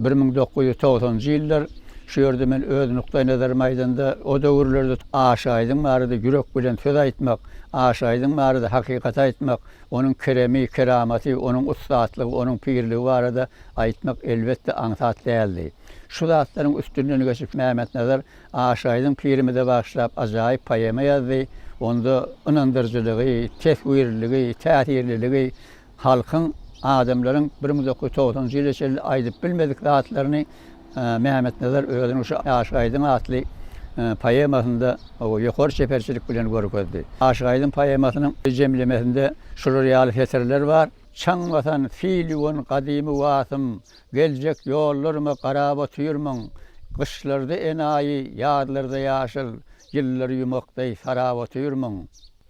1990-njy ýyllar, şu ýerde men öz nukdaýnazarymy aýdanda, o döwürlerde Aşyk Aýdyň barada ýürek bilen söz aýtmak, Aşyk Aýdyň barada hakykaty aýtmak, onuň keremi, keramaty, onuň ussatlygy, onuň pirligi barada aýtmak elbetde aňsat däldi. Şu zatlaryň üstünden geçip Mämmetnazar Aşyk Aýdyň pirimize bagyşlap ajaýyp poema ýazdy. Onda ynandyryjylygy, teswirliligi, täsirliligi, Halkyň, adamlaryň 1990-njy ýyla çenli aýdyp bilmedik zatlaryny Mämmetnazar özüniň şu Aşyk Aýdyň atly poemasynda ýokary çeperçilik bilen görkezdi. Aşyk Aýdyň poemasynyň jemlemesinde şular ýaly setirler bar. Çaň basan, sil ýuwan gadymy Wasym, Geljek ýollaryma garap otyrmyň? Gyşlarda enaýy, ýazlarda ýaşyl, Ýyllar ýumak deý sarap otyrmyň?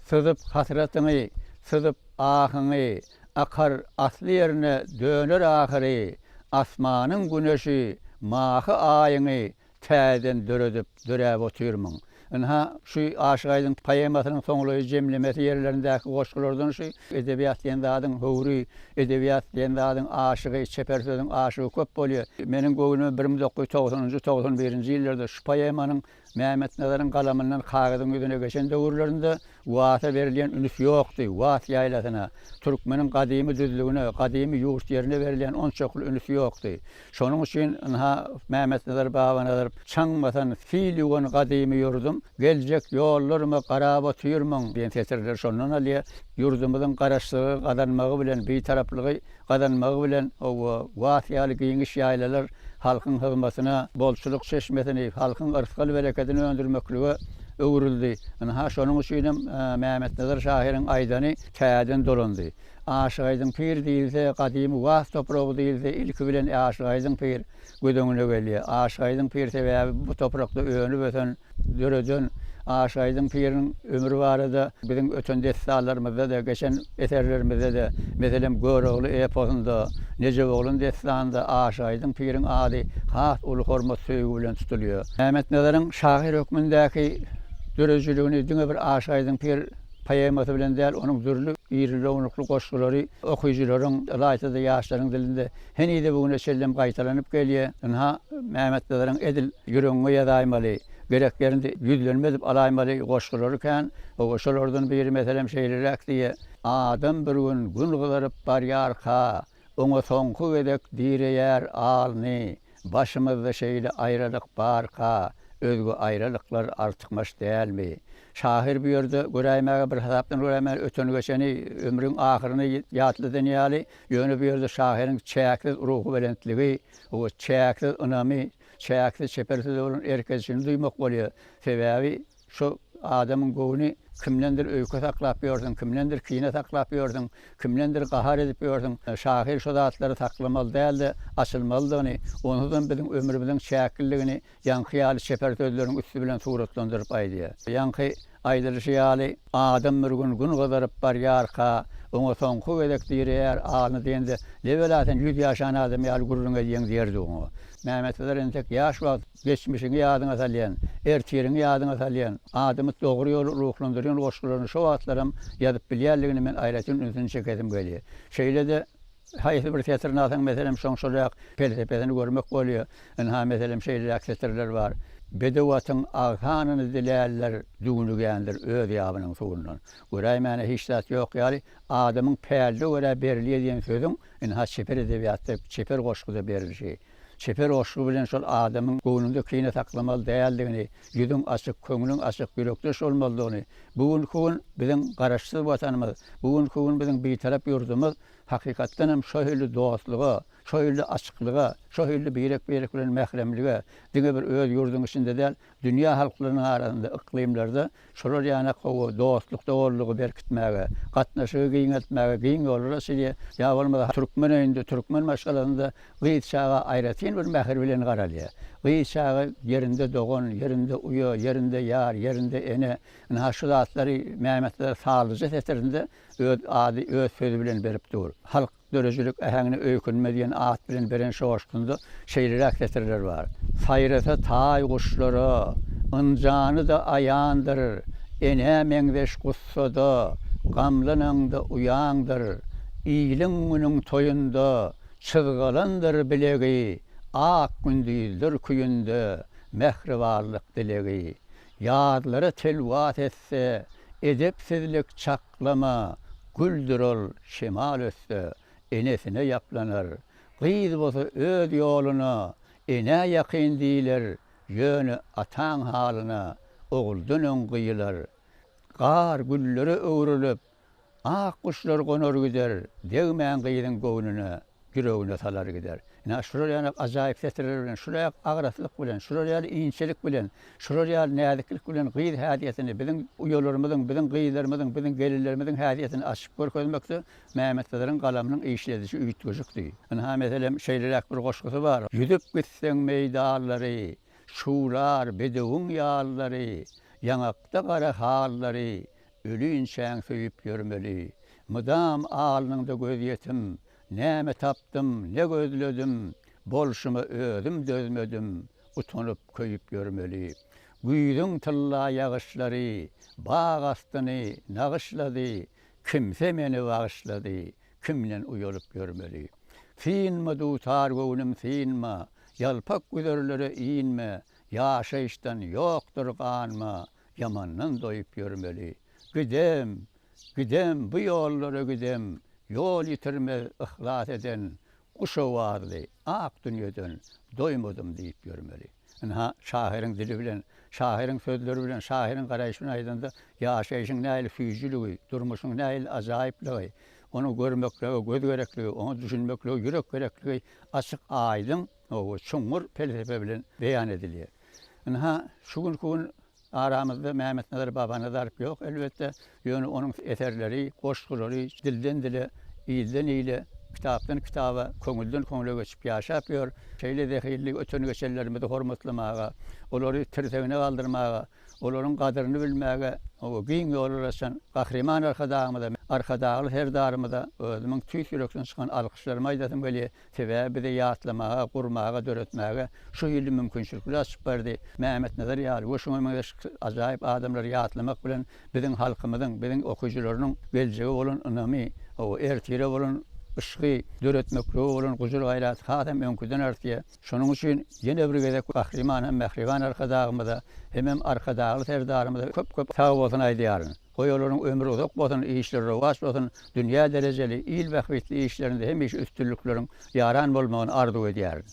Syzyp hasratyňy, syzyp ahyňy, Akar asly ýerine döner ahyry, Asmanyň güneşi, mahy aýyňy Täzeden döredip, döräp otyrmyň? Ynha, şu Aşyk Aýdyň poemasynyň soňlaýjy jemlemesi ýerlerindäki goşgulardan şu edebiýat diýen zadyň höwri, edebiýat diýen zadyň aşygy, çeper sözüň aşygy köp bolýar. Meniň göwnüme 1990-njy, 91-nji ýyllarda şu poemanyň Mämmetnazaryň galamyndan kagyzyň ýüzüne geçen döwürlerinde Wasa berilýän üns ýokdy. Was ýaýlasyna, türkmeniň gadymy düzlügine, gadymy ýurt ýerine berilýän onçakly üns ýokdy. Şonuň üçin, ynha, Mämmetnazar Babanazar Çaň basan, sil ýuwan gadymy ýurdum, geljek ýollaryma garap otyrmyň diýen setirleri şondan alýar. Ýurdumyzyň Garaşsyzlygy gazanmagy bilen, Bitaraplygy gazanmagy bilen, hawa, Was ýaly giňiş ýaýlalar halkyň hyzmatyna, bolçulyk çeşmesini, halkyň yrsgal-berekedini öndürmeklige. öwrüldi. Ynha, şonuň üçinem Mämmetnazar şahyryň aýdany täzeden dolandy. Aşyk Aýdyň pir diýilse, gadymy Was topragy diýilse, ilki bilen Aşyk Aýdyň pir göz öňüne gelýär. Aşyk Aýdyň pir sebäbi bu toprakda önüp-ösen, döreden Aşyk Aýdyň piriň ömri barada biziň öten dessanlarymyzda-da, geçen eserlerimizde-de, meselem, Görogly eposynda, Nejeboglan dessanynda Aşyk Aýdyň piriň ady has uly hormat-söýgi bilen tutulýar. Mämmetnazaryň şahyr hökmündäki döredijiligini diňe bir Aşyk Aýdyň pir poemasy bilen däl, onuň dürli irili-ownukly goşgulary okyjylaryň, ylaýta-da ýaşlaryň dilinde henize-bu güne çenlem gaýtalanyp gelýär. Ynha, Mämmetnazaryň edil ýüregiňe ýazaýmaly, gerek ýerinde ýüzlenme edip alaýmaly goşgulary kän. Hawa, şolardan biri, meselem, şeýleräk diýýär, Adam bir gün Gün gyzaryp barýarka, Oňa soňky gezek direýär alny, Başymyzda şeýle aýralyk barka, Özge aýralyklar artykmaç dälmi? Şahyr bu ýerde göräýmäge bir hasapdan göräýmäge öten-geçeni, ömrüň ahyryny ýatladan ýaly, ýöne bu ýerde şahyryň çäksiz ruhubelentligi, çäksiz ynamy, çäksiz çeper söze bolan erk edişini duýmak bolýar. Sebäbi şu adamyň göwni kimdendir öýke saklap ýörsüň, kimdendir kine saklap ýörsüň, kimdendir gahar edip ýörsüň. Şahyr şu zatlary saklamaly däl-de, açylmalydygyny, onsuzam biziň ömrümiziň çäkliligini ýaňky ýaly çeper sözleriň üsti bilen suratlandyryp aýdýar. Ýaňky aýdylyşy ýaly, adam bir gün gün gyzaryp barýarka, oňa soňky gezek direýär alny diýende, Nebela sen ýüz ýaşan adam ýaly gürrüň edýäň diýerdi oňa. Mämmetnazar entek ýaş wagt geçmişiňi ýadyňa salýan, ertiriňi ýadyňa salýan, adamy dogry ýola ruhlandyrýan goşgularyny şo wagtlaram ýazyp bilýänligine men aýratyn ünsüni çekesim gelýär. Şeýle-de Haýsy bir setirini alsaň, meselem, şoň şolrak pelsepesini görmek bolýar. Ynha, meselem, şeýleräk setirler bar. Bedew atyň agsanyny dilärler, düwnügändir öz ýabynyň suwundan. Göräýmäne hiç zat ýok ýaly, adamyň päline görä berilýär diýen sözüň, ynha, çeper edebiýatda, çeper goşguda berilişi. Çeper goşgy bilen şol adamyň göwnüňde kine saklamaly däldigini, ýüzüň açyk, köňlüň açyk, ýürekdeş bolmalydygyny, bu günki gün biziň Garaşsyz Watanymyz, bu günki gün biziň Bitarap ýurdumyz Hakykatdan hem şo hili dostluga, şo hili açyklyga, şo hili birek-birek bilen mähremlige diňe bir öz ýurduň içinde däl, dünýä halklarynyň arasynda, yklymlarda şolar ýanak hawa dostluk-doganlygy berkitmäge, gatnaşygy giňeltmäge giň ýollar açylýar. Ýa bolmasa türkmen öýünde, türkmen maşgalasynda gyz çaga aýratyn bir mähir bilen garalýar. Gyz çaga ýerinde dogan, ýerinde uýa, ýerinde ýar, ýerinde ene. Ynha şu zatlary Mämmetnazar Salyja setirinde Öz ady öz sözi bilen berip dur. Halk döredijilik äheňine öýkünme diýen at bilen beren şoşgusynda şeýleräk setirler bar. Saýrasa taý guşlara, ynjany-da aýandyr, Enä meňzeş gussada, gamlanaňda uýaňdyr. Iliň-günüň toýunda, çyzgalandyr bilegi, Ak gündizler küýünde, mähribanlyk dilegi. Ýazlara telwas etse, edepsizlik çaklama, Güldür ol, şemal össe, enesine ýaplanar. Gyz bolsa öz ýoluna, enä ýakyn diýler, Ýöne ataň halyna oguldan öň gyýylar. Gar güllere öwrülip, Ak guşlar gonar gider, Degmäň gyzyň göwnüne, Ýüregine salar gider. Ine, şular ýaly ajaýyp setirler bilen, şular ýaly agraslyk bilen, şular ýaly inçelik bilen, şular ýaly näziklik bilen gyz häsiýetini, biziň uýalarymyzyň, biziň gyzlarymyzyň, biziň gelinlerimiziň häsiýetini açyp görkezmekde Mämmetnazaryň galamynyň işledişi üýtgeşikdi. Ynha, meselem, şeýleräk bir goşgusy bar. Ýüzüp gitseň meýdanlary, Şuwlar bedewiň ýallary, Ýaňakda gara hallary, Ölinçäň söýüp ýörmeli. Mydam alnyňda gözýetim, Näme tapdym, ne gözledim, Bolşuma özüm dözmedim, Utanyp, köýüp ýörmeli. Güýzüň tylla ýagyşlary Bag astyny nagyşlady, Kimse meni bagyşlady, Kimden uýalyp ýörmeli. Synma dutar göwnüm synma, Ýalpak güzerlere inme, Ýaşaýyşdan ýokdur ganma, Ýamandan doýup ýörmeli. Gidem, gidem, bu ýollara gidem, Ýol ýitirmez yhlas eden, Guş owazly ak dünýeden Doýmadym diýip ýörmeli. Ynha, şahyryň dili bilen, şahyryň sözleri bilen, şahyryň garaýşy bilen aýdanda, ýaşaýşyň nähili süýjüligi, durmuşyň nähili ajaýyplygy, ony görmeklige göz gerekligi, oňa düşünmeklige ýürek gerekligi açyk-aýdyň we çuňňur pelsepe bilen beýan edilýär. Ynha, şu günki gün. Aramyzda Mämmetnazar Babanazarow ýok, elbetde, ýöne onuň eserleri, goşgulary dilden-dile, ilden-ile, kitapdan kitaba, köňülden köňle geçip ýaşap ýör. Şeýle zehinli öten-geçenlerimizi hormatlamaga, olary tirsegine galdyrmaga, olaryň gadyryny bilmäge giň ýollar açan Gahryman Arkadagymyza, Arkadagly Serdarymyza özümiň tüýs ýürekden çykan alkyşlarymy aýdasym gelýär. Sebäbi bize ýatlamaga, gurmaga, döretmäge şu hili mümkinçilikleri açyp berdi. Mämmetnazar ýaly we şuňa meňzeş ajaýyp adamlary ýatlamak bilen biziň halkymyzyň, biziň okyjylarynyň geljege bolan ynamy, ertire bolan yşgy, döretmeklige bolan gujur-gaýraty hasam öňküden artýar. Şonuň üçin ýene bir gezek Gahryman hem mähriban Arkadagymyza hemem Arkadagly Serdarymyza köp-köp sagbolsun aýdýaryn. Goý olaryň ömri uzak bolsun, işleri rowaç bolsun, dünýä derejeli, il bähbitli işlerinde hemişe üstünlikleriň ýaran bolmagyny arzuw edýärin.